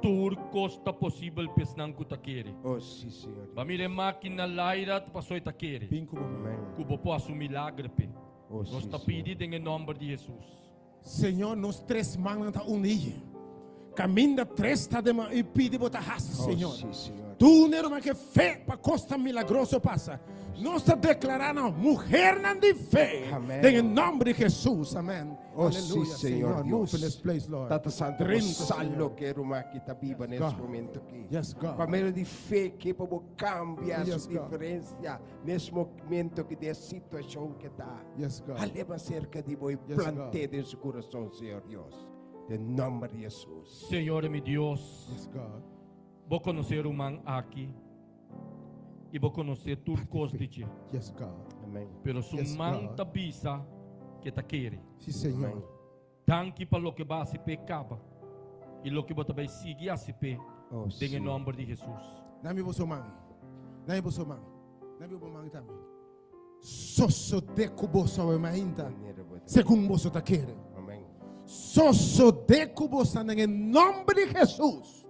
Tur kos ta posibel pa esnan ku ta kere. Oh, si, Señor. Ba mira e makina laira ta paso e ta kere. Bin ku bo man. Amen. Ku bo por hasi un milagre p'e. Oh, Nos si, ta Señor. pidi den e nòmber di Hesus. Señor, nos tres mannan ta uní. Kaminda tres ta den man i pidi bo ta hasi, Oh, Señor. si, Señor. Duna ruman ke fe pa kos tan milagroso pasa. Nos ta deklará nan muhernan di fe Amen. den e nòmber di Hesus. Amen. Oh, sí, Aleluya, Señor Señor. Dios. Move in this place, Lord. Tata Santo, bo Drenta, sa Señor. loke ruman aki ta biba Yes, nes God. momento aki. Yes, God. Pa medio di fe ke pa bo cambia Yes, su God. diferencia nes momento ki den situacion ke ta. Yes, God. Haleba cerca di bo y Yes, plante God. den su corazon, Señor Dios. Den nomber di Jesus. Señor mi Dios, Yes, God. bo conoce ruman aki y bo conoce tur cos di dje. Yes, God. Amen. Pero su Yes, man God. ta bisa ke ta kere. Sí, Señor. Amen. Danki pa loke bo a hasi p'e kaba y loke bo ta bay sigui hasi p'e Oh, den e sí. nomber di Jesus. Dami boso man. Dami boso man. Dami bo man tambe. Sosode ku boso awe mainta, segun boso ta kere. Amen. Sosode ku boso den e nomber di Jesus,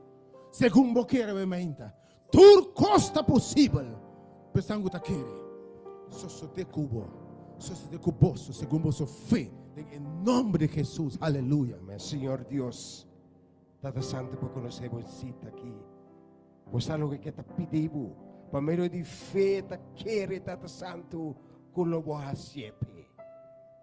segun bo kere awe mainta. Tur kos ta posibel pa esnan ku ta kere. Sosode ku bo, sosode ku boso, segun boso fe, den e nomber di Jesus. Aleluya. Amen. Señor Dios, Tata Santo, bo konosé bo sita aki. Bo sa loke ke ta pidi bo. Pa medio di fe ta kere, Tata Santo, ku lo bo hasié p'e.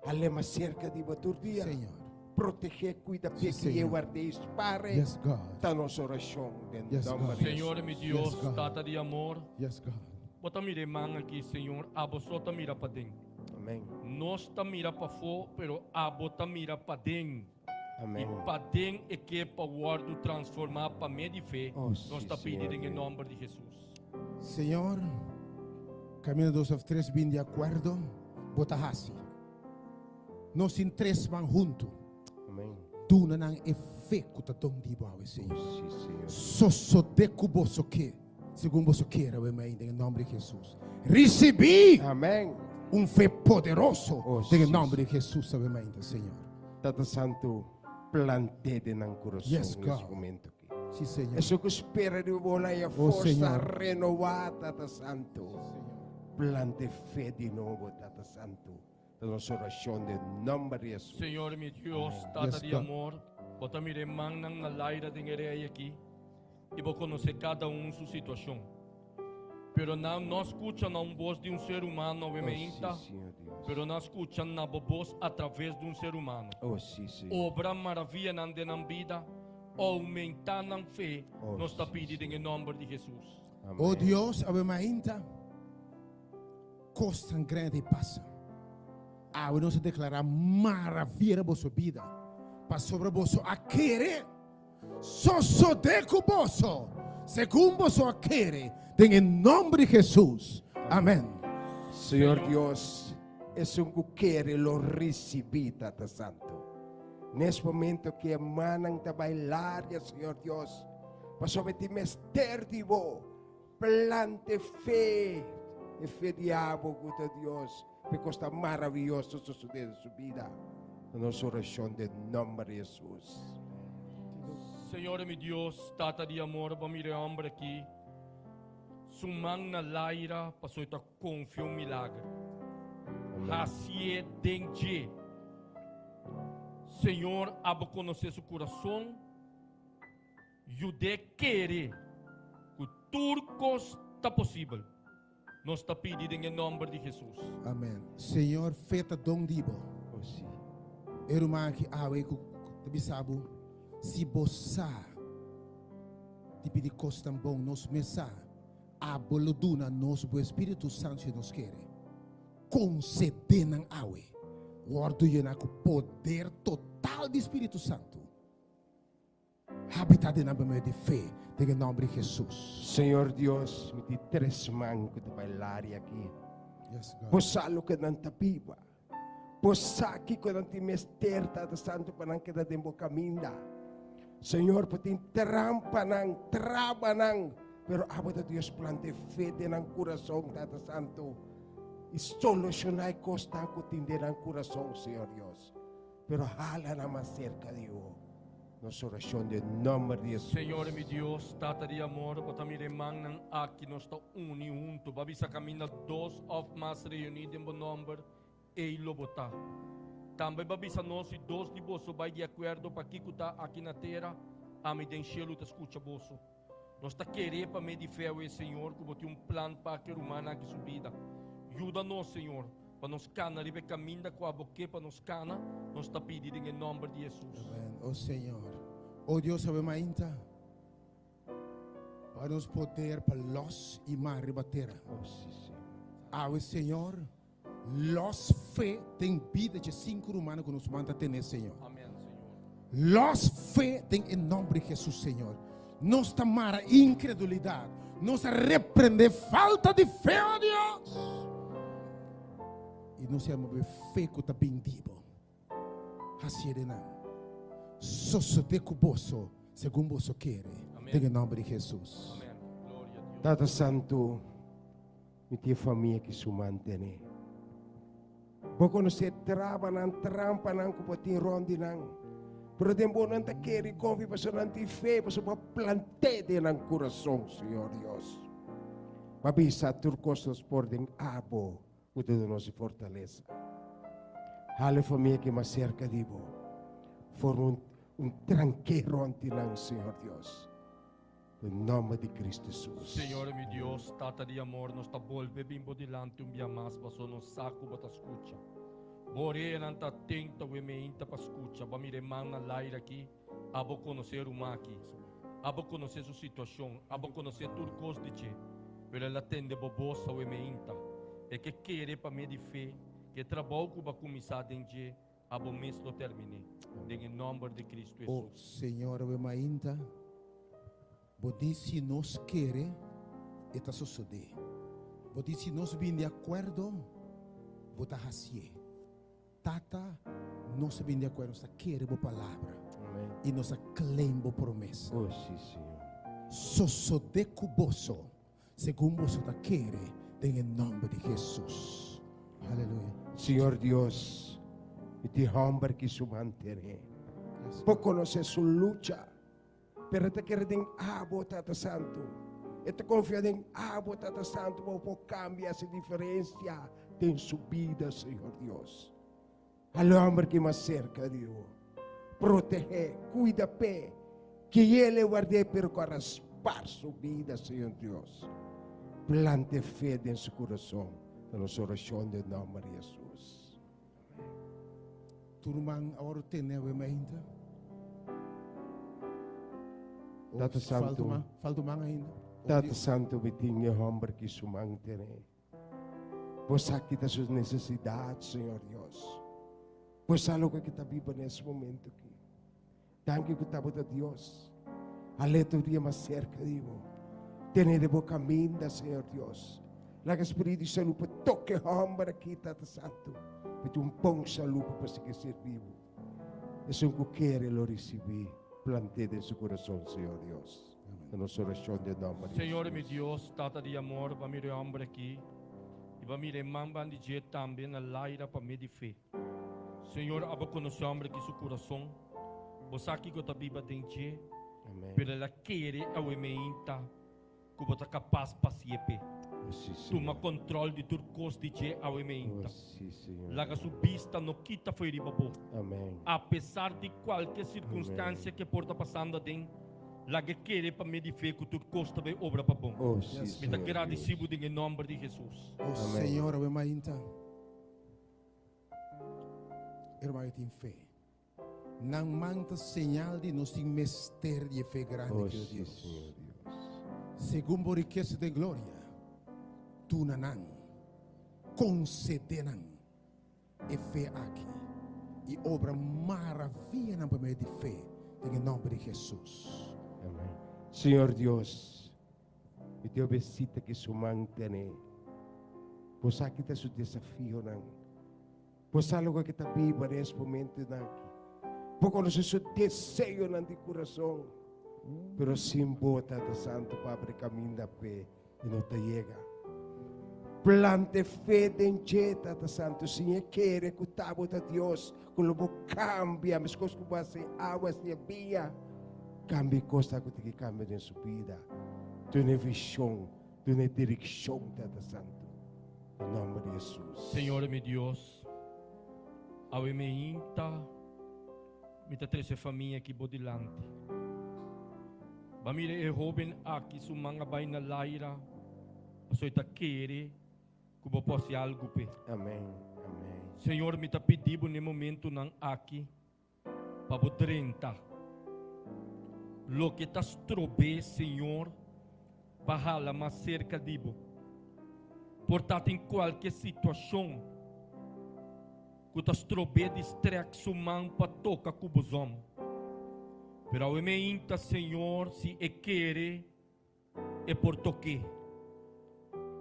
Hal'é mas serka di bo tur dia. Señor. Protegé, kuida p'e, Sí, gui'é, Señor. ward'é i spar e. Yes, God. Ta nos orashon den Yes, nomber God. di Señor Hesus. mi Dios, Yes, God. Tata di amor, Yes, God. bo ta mira e man aki, Señor, abo so ta mira paden. Amén. Nos ta mira pafó, pero abo ta mira paden. Amén. I paden e ke pa wòrdu transformá pa me di fe, Oh, nos sí, ta pidi Señor den e Dios. nòmber di Hesus. Señor, kaminda dos òf tres bin di akuerdo, bo ta hasi. Nos tin tres man huntu. Amén. Duna nan e fe ku ta don di bo awe, Señor. Oh, sí, Señor. Sosodé ku boso ke, segun boso kier awe mei, den e nòmber di Hesus. Risibí Amén. un fe poderoso Oh, den e sí, nòmber di Hesus awe mei, Señor. Tata Santu, plant'é den nan kurason Yes, nes God. momento aki. Sí, Señor. Esun ku spera di bo la e Oh, forsa Señor. renová, Tata Santu. Plant'é fe di nobo, Tata Santu. Ta nos orashon den nomber di Hesus. Señor mi Dios, Tata Yes, di God. amor, bo ta mira e mannan na laira den e rei aki i bo konosé kada un su situashon. Pero nan no a skucha na un bos di un ser humano Oh, sí, obemeinta, Señor Dios. pero nan a skucha na bo bos atraves di un ser humano. Oh, sí, Señor. Obra maravianan den nan bida, oumentá nan fe, Oh, nos ta sí, pidi den e nòmber di Hesus. Amén. O Dios, awe mainta, kosnan grandi pasa. Awe nos a deklará maravia den boso bida, pasobra boso a kere. Sosodé ku boso segun boso a kere, den e nòmber di Hesus. Amèn. Señor Dios, esun ku kere lo risibí, Tata Santu. Nes momento ku e mannan ta bai laria, Señor Dios, pasobra e tin mester di bo. Plante fe, e fe di abo ku ta Dios, p'e kos ta maravioso sosodé den su bida. Ta nos orashon den nòmber di Hesus. Señor mi Dios, Tata di amor, bo mira e homber aki, su man na laira pasobra e ta confia un milager. Hacié den dje. Señor, abo conoce su curason. Yud'é kere ku tur kos ta posibel. Nos ta pidi den e nòmber di Hesus. Amen. Señor fe ta don di bo. Oh si. E ruman aki awe ku ta bisa bo, si bo sa di pidi kosnan bon, nos mes sa, abo lo duna nos bo Espíritu Santu si nos kere. Konsedé nan awe wòrdu yená ku poder total di Spiritu Santu. Habitá den nan pa medio di fe, den e nòmber di Hesus. Señor Dios, mi tin tres man ku ta bai laria aki. Yes, God. Bo sa loke nan ta biba. Bo sa kiko nan tin mester, Tata Santu, pa nan keda den bo kaminda. Señor, bo tin trampanan, trabanan, pero abo ta Dios planta e fe den nan kurason, Tata Santu, i solushoná e kosnan ku tin den nan kurason, Señor Dios. Pero hala nan mas serka di bo. Nos orashon den nòmber di Hesus. Señor mi Dios, Tata di amor, bo ta mira e mannan aki, nos ta uni hunto. Bo a bisa kaminda dos òf mas reuní den bo nòmber, ei lo bo ta. Tambe bo a bisa nos, si dos di boso bai di akuerdo pa kiko ta aki na tera, ami den shelu ta skucha boso. Nos ta kere pa medio di fe awe, Señor, ku bo tin un plan pa ki rumannan aki su bida. Yuda nos, Señor, pa nos kana riba e kaminda ku abo ke pa nos kana. Nos ta pidi den e nòmber di Hesus. Amen. O Señor. O Dios, awe mainta, pa nos poder pa lòs i mar riba tera. Oh, sí, Señor. Awe, Señor, Los fe den bida dje sinku rumannan ku nos man ta tene, Señor. Amen, Señor. Los fe den e nomber di Jesus, Señor. Nos ta mara inkredulidat. Nos a reprende falta di fe, oh Dios. I nos yama bo e fe ku ta bin di bo. Hasié den nan. Sosodé ku boso segun boso kere. Amen. Den e nomber di Jesus. Amen. Gloria a Dios. Tata Santu, Mi tin famia ki su mantené. Bo konosé trabanan, trampanan ku bo tin rònt di nan. Pero den bo nan ta kere i konfia pasobra nan tin fe, pasobra bo a plant'é den nan kurason, Señor Dios. Bo a bisa tur kos nos por den abo ku ta duna nos e fortalesa. Hala e famia ki mas serka di bo. Forma un, un tranke rònt di nan, Señor Dios. Den nòmber di Cristo Hesus. Señor mi Dios, Tata di amor, nos ta bolbe bin bo dilanti un bia mas paso nos sa ku bo ta skucha. Bo oreanan ta atento awe meinta pa skucha. Bo a mira e man na laira aki, abo konosé e ruman aki. Abo konosé su situashon, abo konosé tur kos di dje. Pero el a tende bo bos awe meinta. E ke kere pa medio di fe ku e trabou ku bo a kuminsá den dje, Abo mes lo terminé. Den e nòmber di Kristu O Hesus. Señor, awe mainta, Bo di si nos kere, e ta sosodé. Bo di si nos bin di akuerdo, Bo ta hasié. Tata, nos a bin di akuerdo, nos ta kere Bo palabra. Amén. I nos a claim Bo promesa. Oh, sí, Señor. Sosodé ku boso Segun boso ta kere den e nòmber di Hesus. Aleluya. Señor Dios, mi tin hòmber ki su mantené. Bo konosé su lucha, pero e ta kere den abo, Tata Santu. E ta konfia den abo, Tata Santu, pa bo por kambia hasi diferensia den su bida, Señor Dios. Al hòmber ki mas serka di bo, proteh'é, kuida p'e, kiel e ward'é pero ku a raspar su bida, Señor Dios. Planta e fe den su kurason, ta nos orashon den nòmber di Hesus. Amèn. Tur ruman awor tene awe mainta. Oh, Tata falta Santu. man, falta man ainda. Oh, Tata Dios. Santu, mi tin e hòmber ki su man tene. Bo sa ki ta su nesesidat, Señor Dios. Bo sa loke ki ta biba na es momento aki. Danki ku tabata Dios. Alé tur dia mas serka di bo. Tene de bo kaminda, Señor Dios. Laga Spiritu di salú pa toke hòmber aki, Tata Santu. Pidi un bon salú pa sigui sirbi bo. Esun ku kere lo risibí. Plant'é den su kurason, Señor Dios. Ta nos orashon den nòmber di Señor mi Hesus. Dios, Tata di amor, bo a mira e hòmber aki i bo a mira e man ban di dje tambe na laira pa me di fe. Señor, abo konosé e hòmber aki su kurason. Bo sa kiko ta biba den dje, Amèn. pero el a kere awe meinta ku bo ta kapas pa hasié p'e. Oh, sí, Tuma Señor. kòntròl di tur kos di dje awe Oh, meinta. sí, Señor. Laga su bista no kita fo'i riba bo. Amèn. Apesar di kualke sirkunstansia ke por ta pasando aden, Laga e kere pa medio di fe ku tur kos ta bai obra pa bon. Oh, sí, Mi ta Señor gradisí Dios. bo den e nòmber di Hesus. O Amén. Señor, awe mainta. Hermano, yo tin fe. Nan man ta señal di nos tin mester di e fe grandi Oh, que sí, Dios. Señor Dios. Segun bo rikesa den gloria, duna nan, concede nan e fe aki i obra maravianan pa medio di fe. Den e nòmber di Hesus. Amen. Señor Dios, mi te obesita ki su man tene. Bo sa ki ta su desafionan. Bo sa loke ki ta biba den es momentonan aki. Bo konosé su deseonan di kurason. Pero sin bo, Tata Santo, pa abri kaminda p'e, e no ta yega. Planta e fe den dje, Tata Santo. Siñ'e kere ku ta bo ta Dios, ku lo bo kambia, meskos ku bo hasi awa, hasi e bia. Kambia e kosnan ku tin ki kambia den su bida. Dun'e vishon, dun'e direkshon, Tata Santo. Den nòmber di Hesus. Señor mi Dios, awe mi inta mi ta trese famia aki bo dilanti. Ba mira e hoben aki su man a bai na laira pasobra e ta kere ku bo por hasi algu p'e. Amen, amen. Señor mi ta pidi bo na e momentunan aki pa bo drenta. Loke ta strob'é, Señor, pa hala mas serka di bo. Por ta tin kualke situashon ku ta strob'é di strèk su man pa toka ku bo zòm. Pero awe meinta, Señor, si e kere, E por tok'é.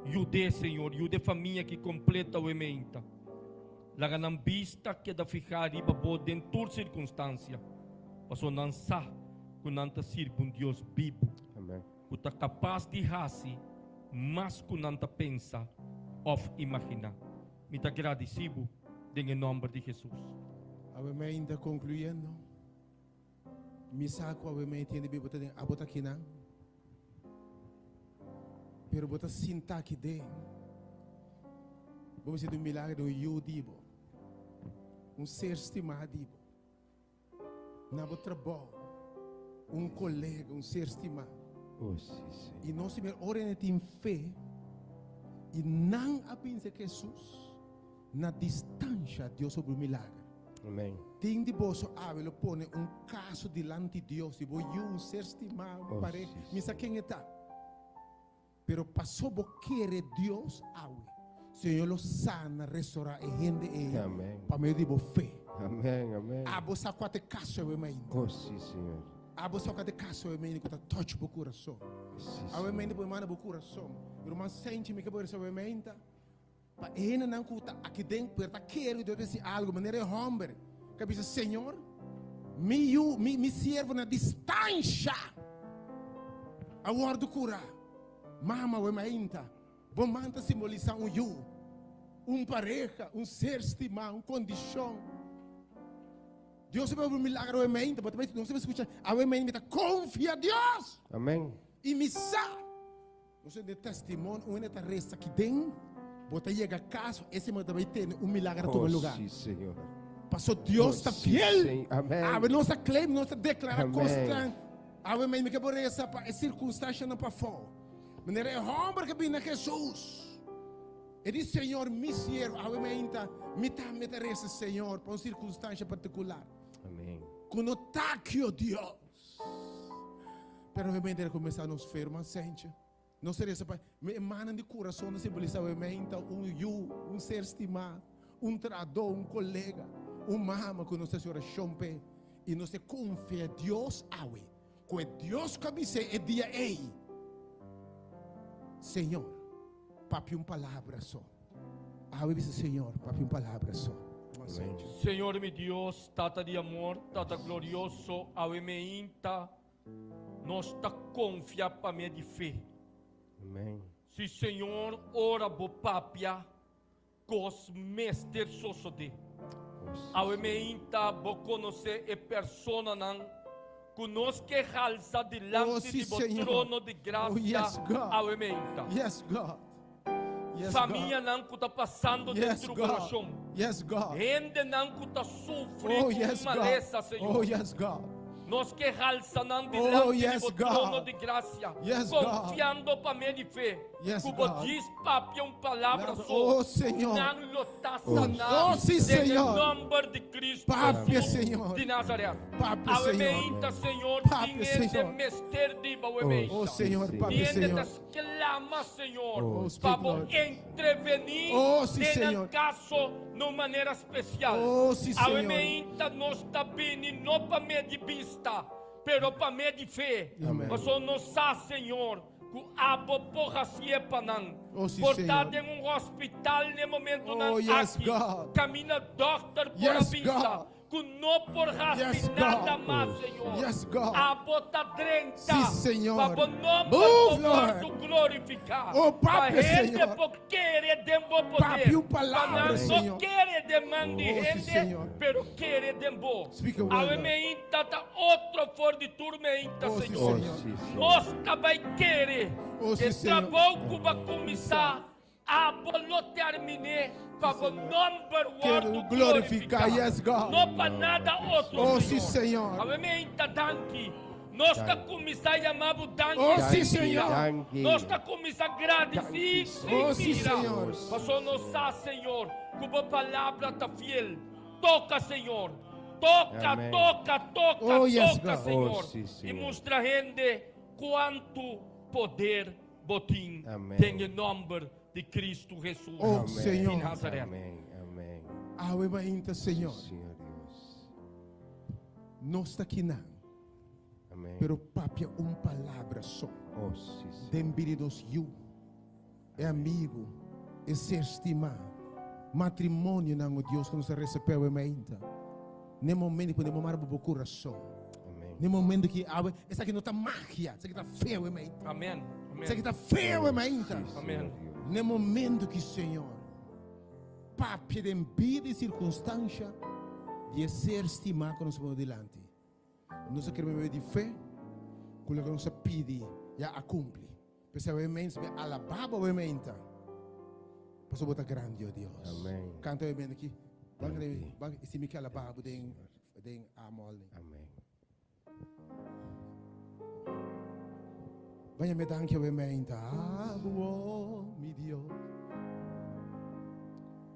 Yud'é, Señor, yuda e famia aki kompleto awe meinta. Laga nan bista keda fihá riba Bo den tur sirkunstansia, pasobra nan sa ku nan ta sirbi un Dios bibu, ku ta kapas di hasi mas ku nan ta pensa òf imaginá. Mi ta gradisí Bo den e nòmber di Hesus. Awe meinta konkluyendo. Mi sa ku awe mei tiende bi bo ta den abo ta kinan, pero bo ta sinta aki den. Bo mester di un milagro di un yu di bo, un ser stimá di bo, na bo trabou, un kolega, un ser stimá. Oh, sí, sí. I nos mira ora hende tin fe i nan a binse Hesus. Na distansha Dios obra un milager. Amen. Tin di boso awe lo pone un kaso dilanti Dios di bo yu, un ser stimá, un Oh, pareha, sí, mi sa ken e ta. Pero paso bo kere Dios awe, Señor lo sana, restorá e hende ei Amen. pa medio di bo fe. Amen, amen. Abo sa kua ta e kaso awe mainta. Oh, sí, Señor. Abo sa kua ta e kaso awe mainta ku ta touch bo kurason. Sí, Awe Señor. mainta bo manda bo kurason. Ruman Senchi mi ke bo resa awe mainta. Pa e hendenan ku ta aki den pero ta kere ku Dios ta hasi algu, manera e hòmber ku a bisa, Señor, mi yu, mi, mi siervo na distansha a wòrdu kurá. Mama awe mainta, bo man ta simbolisá un yu, un pareha, un ser stimá, un kondishon. Dios a obra un milagro awe mainta, bo ta bai, nos ta bai skucha, awe mainta mi ta konfia Dios. Amèn. I mi sa. Nos tende testimonio, un hende ta resa aki den, bo ta yega kas, ese man ta bai tende un milagro a tuma Oh, lugar. sí, Señor. Paso Dios Oh, ta sí, fiel. Señor. Amén. Awe nos ta claim, nos ta declara Amén. kosnan. Awe mi ke bo resa pa e circunstancianan pafó. Manera e homber ke bini na Jesus. E di Señor, mi siervo, awe mi ainda, mi tambe ta resa Señor pa un circunstancia particular. Amén. Ku no takio Dios. Pero obviamente era comenzá nos fe, herman Sentje. Nos resa pa mi hermanan di corazón ta simbolisa obviamente un yu, un ser stimá, un trahadó, un colega, un mama ku nos ta hasi orashon p'e. I nos ta konfia Dios awe, ku e Dios ku a bis'é e dia ei, Señor, papia un palabra so. Awe bisa Señor, papia un palabra so. Amén. Señor mi Dios, Tata di amor, Tata glorioso, awe meinta nos ta confia pa medio di fe. Amén. Si Señor ora bo papia, cos mester sosode. Oh, sí, Awe Señor. meinta bo conoce e personanan cu nos ke halsa dilanti Oh, sí, di bo Señor. trono di gracia Oh, yes, God. awe meinta. Yes, God. Yes, God. Famianan ku ta pasando den Yes, God. tribulashon. Yes, God. Hendenan ku ta sufri Oh, ku yes, God. malesa, Señor. Oh, yes, God. Nos ke halsa nan Oh, dilanti di yes, bo God. trono di grasia, Yes, God. konfiando pa medio di fe. Yes, ku bo God. djis papia un palabra so, Oh, Señor. nan lo ta saná Oh, sí, den e Señor. nòmber di Cristo Papia, Hesus Señor. di Nazaret. Papia, Awe Señor. meinta, Señor, Papia, tin hende Señor. mester di bo awe meinta. Oh, Señor, Tin papia, hende ta Señor. sklama, Señor, Oh, pa speak, bo Lord. entrevení Oh, sí, den nan Señor. kaso na un manera spesial. Oh, sí, Awe Señor. meinta nos ta bini no pa medio di bista, pero pa medio di fe. Amen. Pasobra nos sa, Señor, ku abo por hasié pa nan. Oh, sí, Por ta Señor. den un hospital n'e momentonan Oh, yes, aki, God. kaminda dòkter por a Yes, bisa God. ku no por hasi Yes, nada God. mas, Señor. Yes, God. Abo ta drenta Sí, Señor. pa bo nomber Move, por Lord. wòrdu glorifiká. Oh, Pa papia, hende Señor. por kere den bo poder. Papia un palabra, Pa nan no Señor. kere den man di Oh, sí, hende, Señor. pero kere den bo. Speak a word, Awe Lord. meinta ta otro for di tur meinta, Oh, sí, Señor. Señor. Oh, sí, Señor. Nos ta bai kere. Oh, sí, E Señor. trabou ku bo a kuminsá, abo lo terminé pa bo nomber Kere wòrdu glorifiká. glorifiká. Yes, God. No pa nada otro, Oh, sí, Señor. Awe meinta danki. Nos ta kuminsá yama bo danki. Oh, sí, Danki, Señor. danki. Nos ta kuminsá gradisí sin Oh, sí, mira. Señor. Pasobra nos sa, Señor, ku bo palabra ta fiel. Toka, Señor. Toka, Amén. toka, toka, Oh, yes, toka, God. Señor. Oh, sí, I Señor. mustra hende kuantu poder bo tin Amén. den e nòmber di Cristo Hesus Oh, Amén. di Señor. Nazaret. Amén, amén. Awe mainta, Señor. Señor Dios. Nos ta akinan. Amén. Pero papia un palabra so. Oh, sí, Señor. Den bida di nos yu, e amigu, e ser stimá, matrimonionan, o Dios, ku nos ta resa p'e awe mainta. N'e momento ku bo mara bo kurason. Amén. N'e momento ku awe, esaki no ta magia, esaki ta fe awe mainta. Amén. Amén. Esaki ta fe awe mainta. Sí, Amén. Señor Dios. N'e momento ku Señor papia den bida i sirkunstansha di e ser stimá ku nos pone dilanti. Nos a kere bebe di fe ku loke nos a pidi ya a kumpli. P'esei awe mens mi alabá bo awe meinta, pasobra bo ta grandi, o Dios. Amen. Kanta awe meinta aki. Ban Danki. ban si mi ke alabá bo den den amol. Amen. Ban yam'é danki awe meinta. Abo, mi Dios.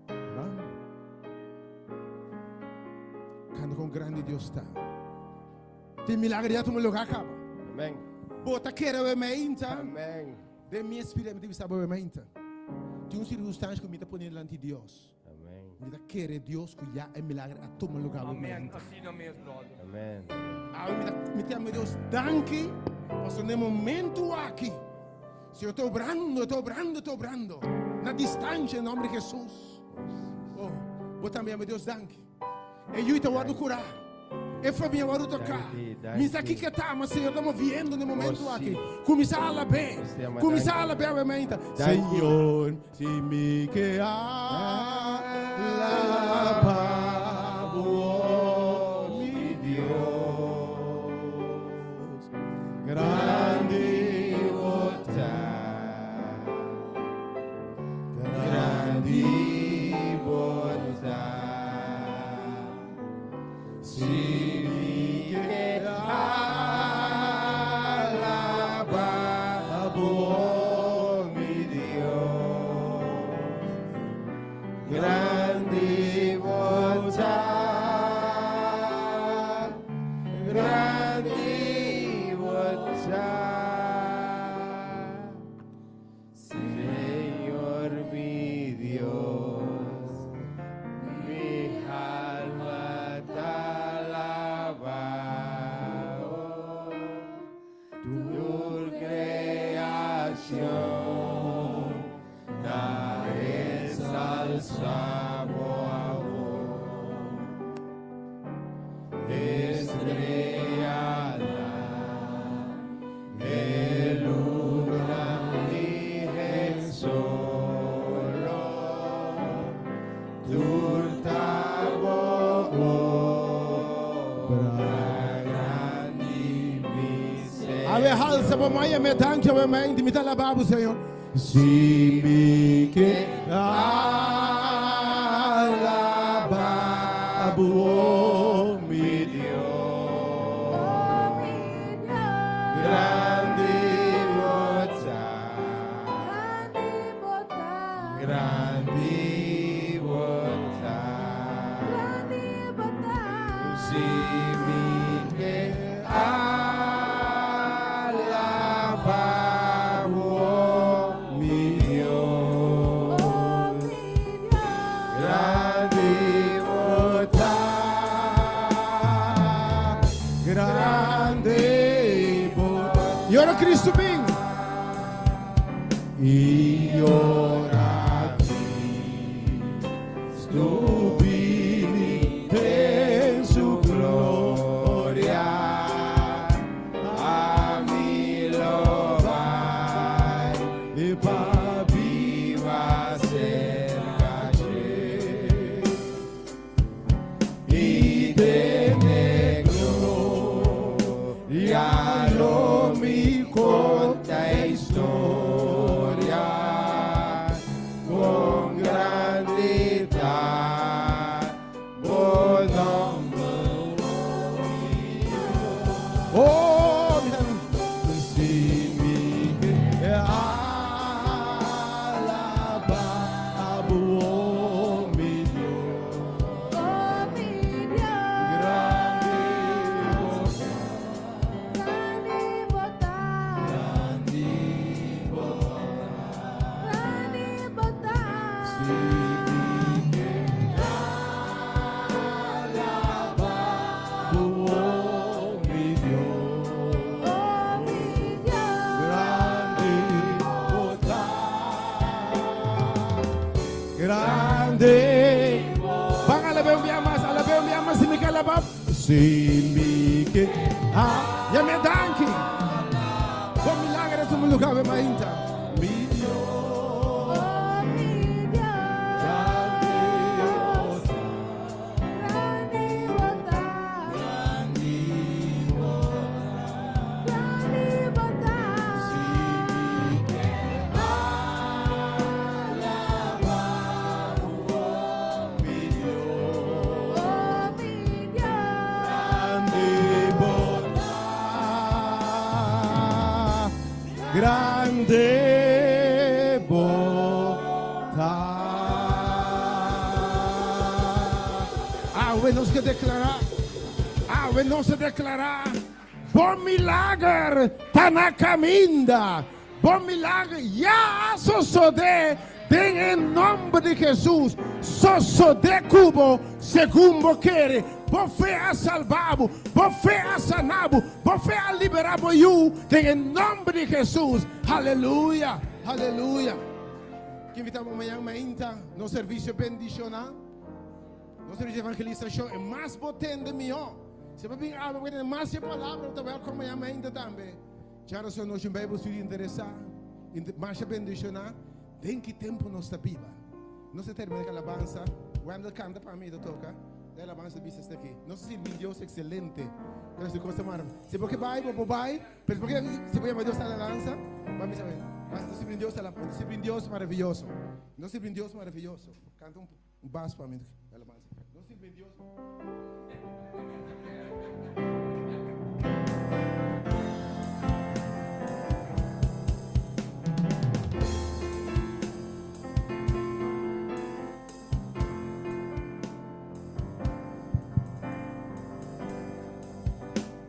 Ban. Kanta kon grandi Dios ta. Tin milagro ya tuma lugar kaba. Amen. Bo ta kere awe meinta. Amen. Den mi espiritu mi ta bisa bo awe meinta. Tin un sirkunstansia ku mi ta pone dilanti Dios. Amen. Mi ta kere Dios ku ya e milagro a tuma lugar awe Amen. meinta. Asina mes, brother. Amen. Awe mi ta mi ta yama Dios danki pasobra na e momento aki Señor ta obrando, ta obrando, ta obrando na distancia den nomber di Jesus. Oh, bo tambe yama Dios danki. E yui ta wòrdu kurá. E famia wòrdu toká. Mi sa kiko ta, ma Señor ta moviendo na e momento aki. Kuminsá alab'é. Kuminsá alab'é awe mainta. Señor, si mi ke alabá bo, oh mi Dios. Grandi bo ta. Grandi bo ta. Si mi ke alabá bo, mi Dios. Grandi bo ta. Grandi bo ta. Señor mi Dios, mi alma ta alabá bo, tur creacion ta ensalzá bo amor. Estreanan, e luna i e solo, tur ta bo obra grandi mi Awe Señor. halsa bo man yam'é danki awe mente mi ta alabá bo Señor. Si mi ke alabá bo mi Dios. Grandi bo ta. Si mi ke alabá bo, mi Dios. Grandi bo ta, grandi bo ta. I ora Cristo bin. I ora Cristo bini den su gloria, ami lo bai pa biba serka dje. I den e gloria lo mi konta e historia kon grandi ta bo nòmber, Oh, mi Si mi ke alabá bo, mi Dios. Grandi bo ta, grandi bo ta. Si mi ke alabá bo, mi Dios. Grandi bo ta, Grandi. Ban alab'é un bia mas, alab'é un bia mas, si mi ke alabá. Si mi ke. Ah, yam'é danki. Bo milager a tuma lugá awe mainta. Mi Dios. Grandi bo ta, grandi bo ta. Si mi ke alabá bo, mi Dios. Grandi bo ta, Grandi bo ta. Awe nos ke deklará. Awe nos a deklará. Bo milager ta na kaminda. Bo milager ya a sosodé den e nòmber di Hesus. Sosodé ku bo segun bo kere. Bo fe a salba bo. Bo fe a sana bo. Bo fe a liberá bo yu den e nòmber di Hesus. Aleluya! Aleluya! Ke invitá bo mañan mainta nos servisio bendishoná. Nos servisio evangelisashon e mas bo tende mihó. Si bo bin abo bo tende mas e palabra bo ta wèlkòm mañan mainta tambe. Djarason nos un Bijbel studio interesá i masha bendishoná. Den ki tempu nos ta biba? Nos ta terminá ku alabansa. Wendell kanta pa mi, e ta toka. E alabansa ta bisa esaki, Nos ta sirbi un Dios ekselente. Ku ta hasi kosnan maraviyoso. Si bo ke bai, bo por bai. Pero si bo ke, si bo yama Dios alabansa, bo a bisa, Nos ta sirbi un Dios, nos ta sirbi un Dios maraviyoso. Nos ta sirbi un Dios maraviyoso. Kanta un bas pa mi, alabansa. Nos ta sirbi un Dios.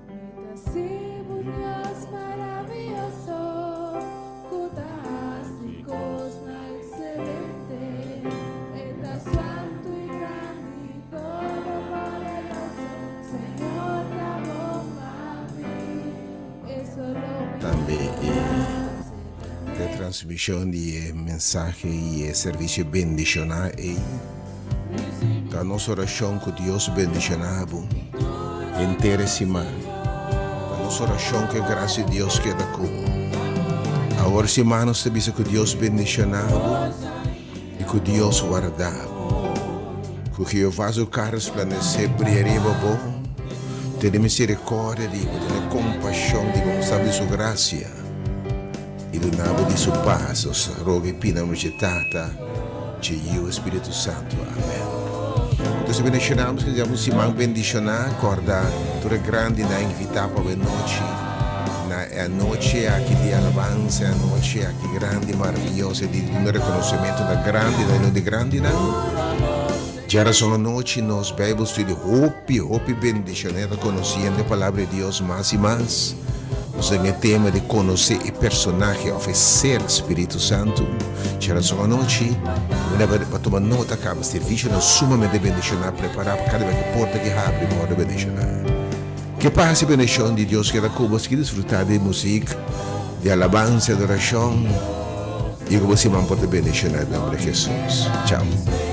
Mi ta sirbi un Dios maravioso ku ta hasi kosnan ekselente. E ta santu i grandi, todopoderoso. Señor ta bon pa mi. E solo mi Tambe e hace retransmishon di e mensahe i e servisio bendishoná ei. Ta nos orashon ku Dios bendishoná bo henter e siman. Ta nos orashon ku e grasia di Dios keda ku bo. Awor siman nos ta bisa ku Dios bendishoná bo i ku Dios warda bo. Ku Jehová su kara resplandesé bria riba bo, tene miserikordia di bo, tene kompashon di bo, mustra bo di su grasia. I duna bo di su pas. Nos ta roga i pidi na nomber dje Tata, dje Yiu i Spiritu Santu. Amen. Ku tur bendishoná nos ke un siman bendishoná. Kòrda tur e grandinan invitá pa awe nochi na e anochi aki di alabansa, e anochi aki grandi, maraviyoso di duna rekonosementu na grandinan i no di grandinan. Djarason anochi nos Bijbel Study hopi hopi bendiciona ta conociendo e Palabra di Dios mas y mas. Nos den e tema di conoce e personahe of e ser Spiritu Santu. Djarason anochi mi ta pa tuma nota caba servicionan sumamente bendiciona prepara pa cada bes cu porta ki habri bo wordo bendiciona. Ke pas y bendicion di Dios keda cu bo sigui disfruta di music di alabansa y adoracion y cu bo siman por ta bendiciona den nomber di Jesus. Chao.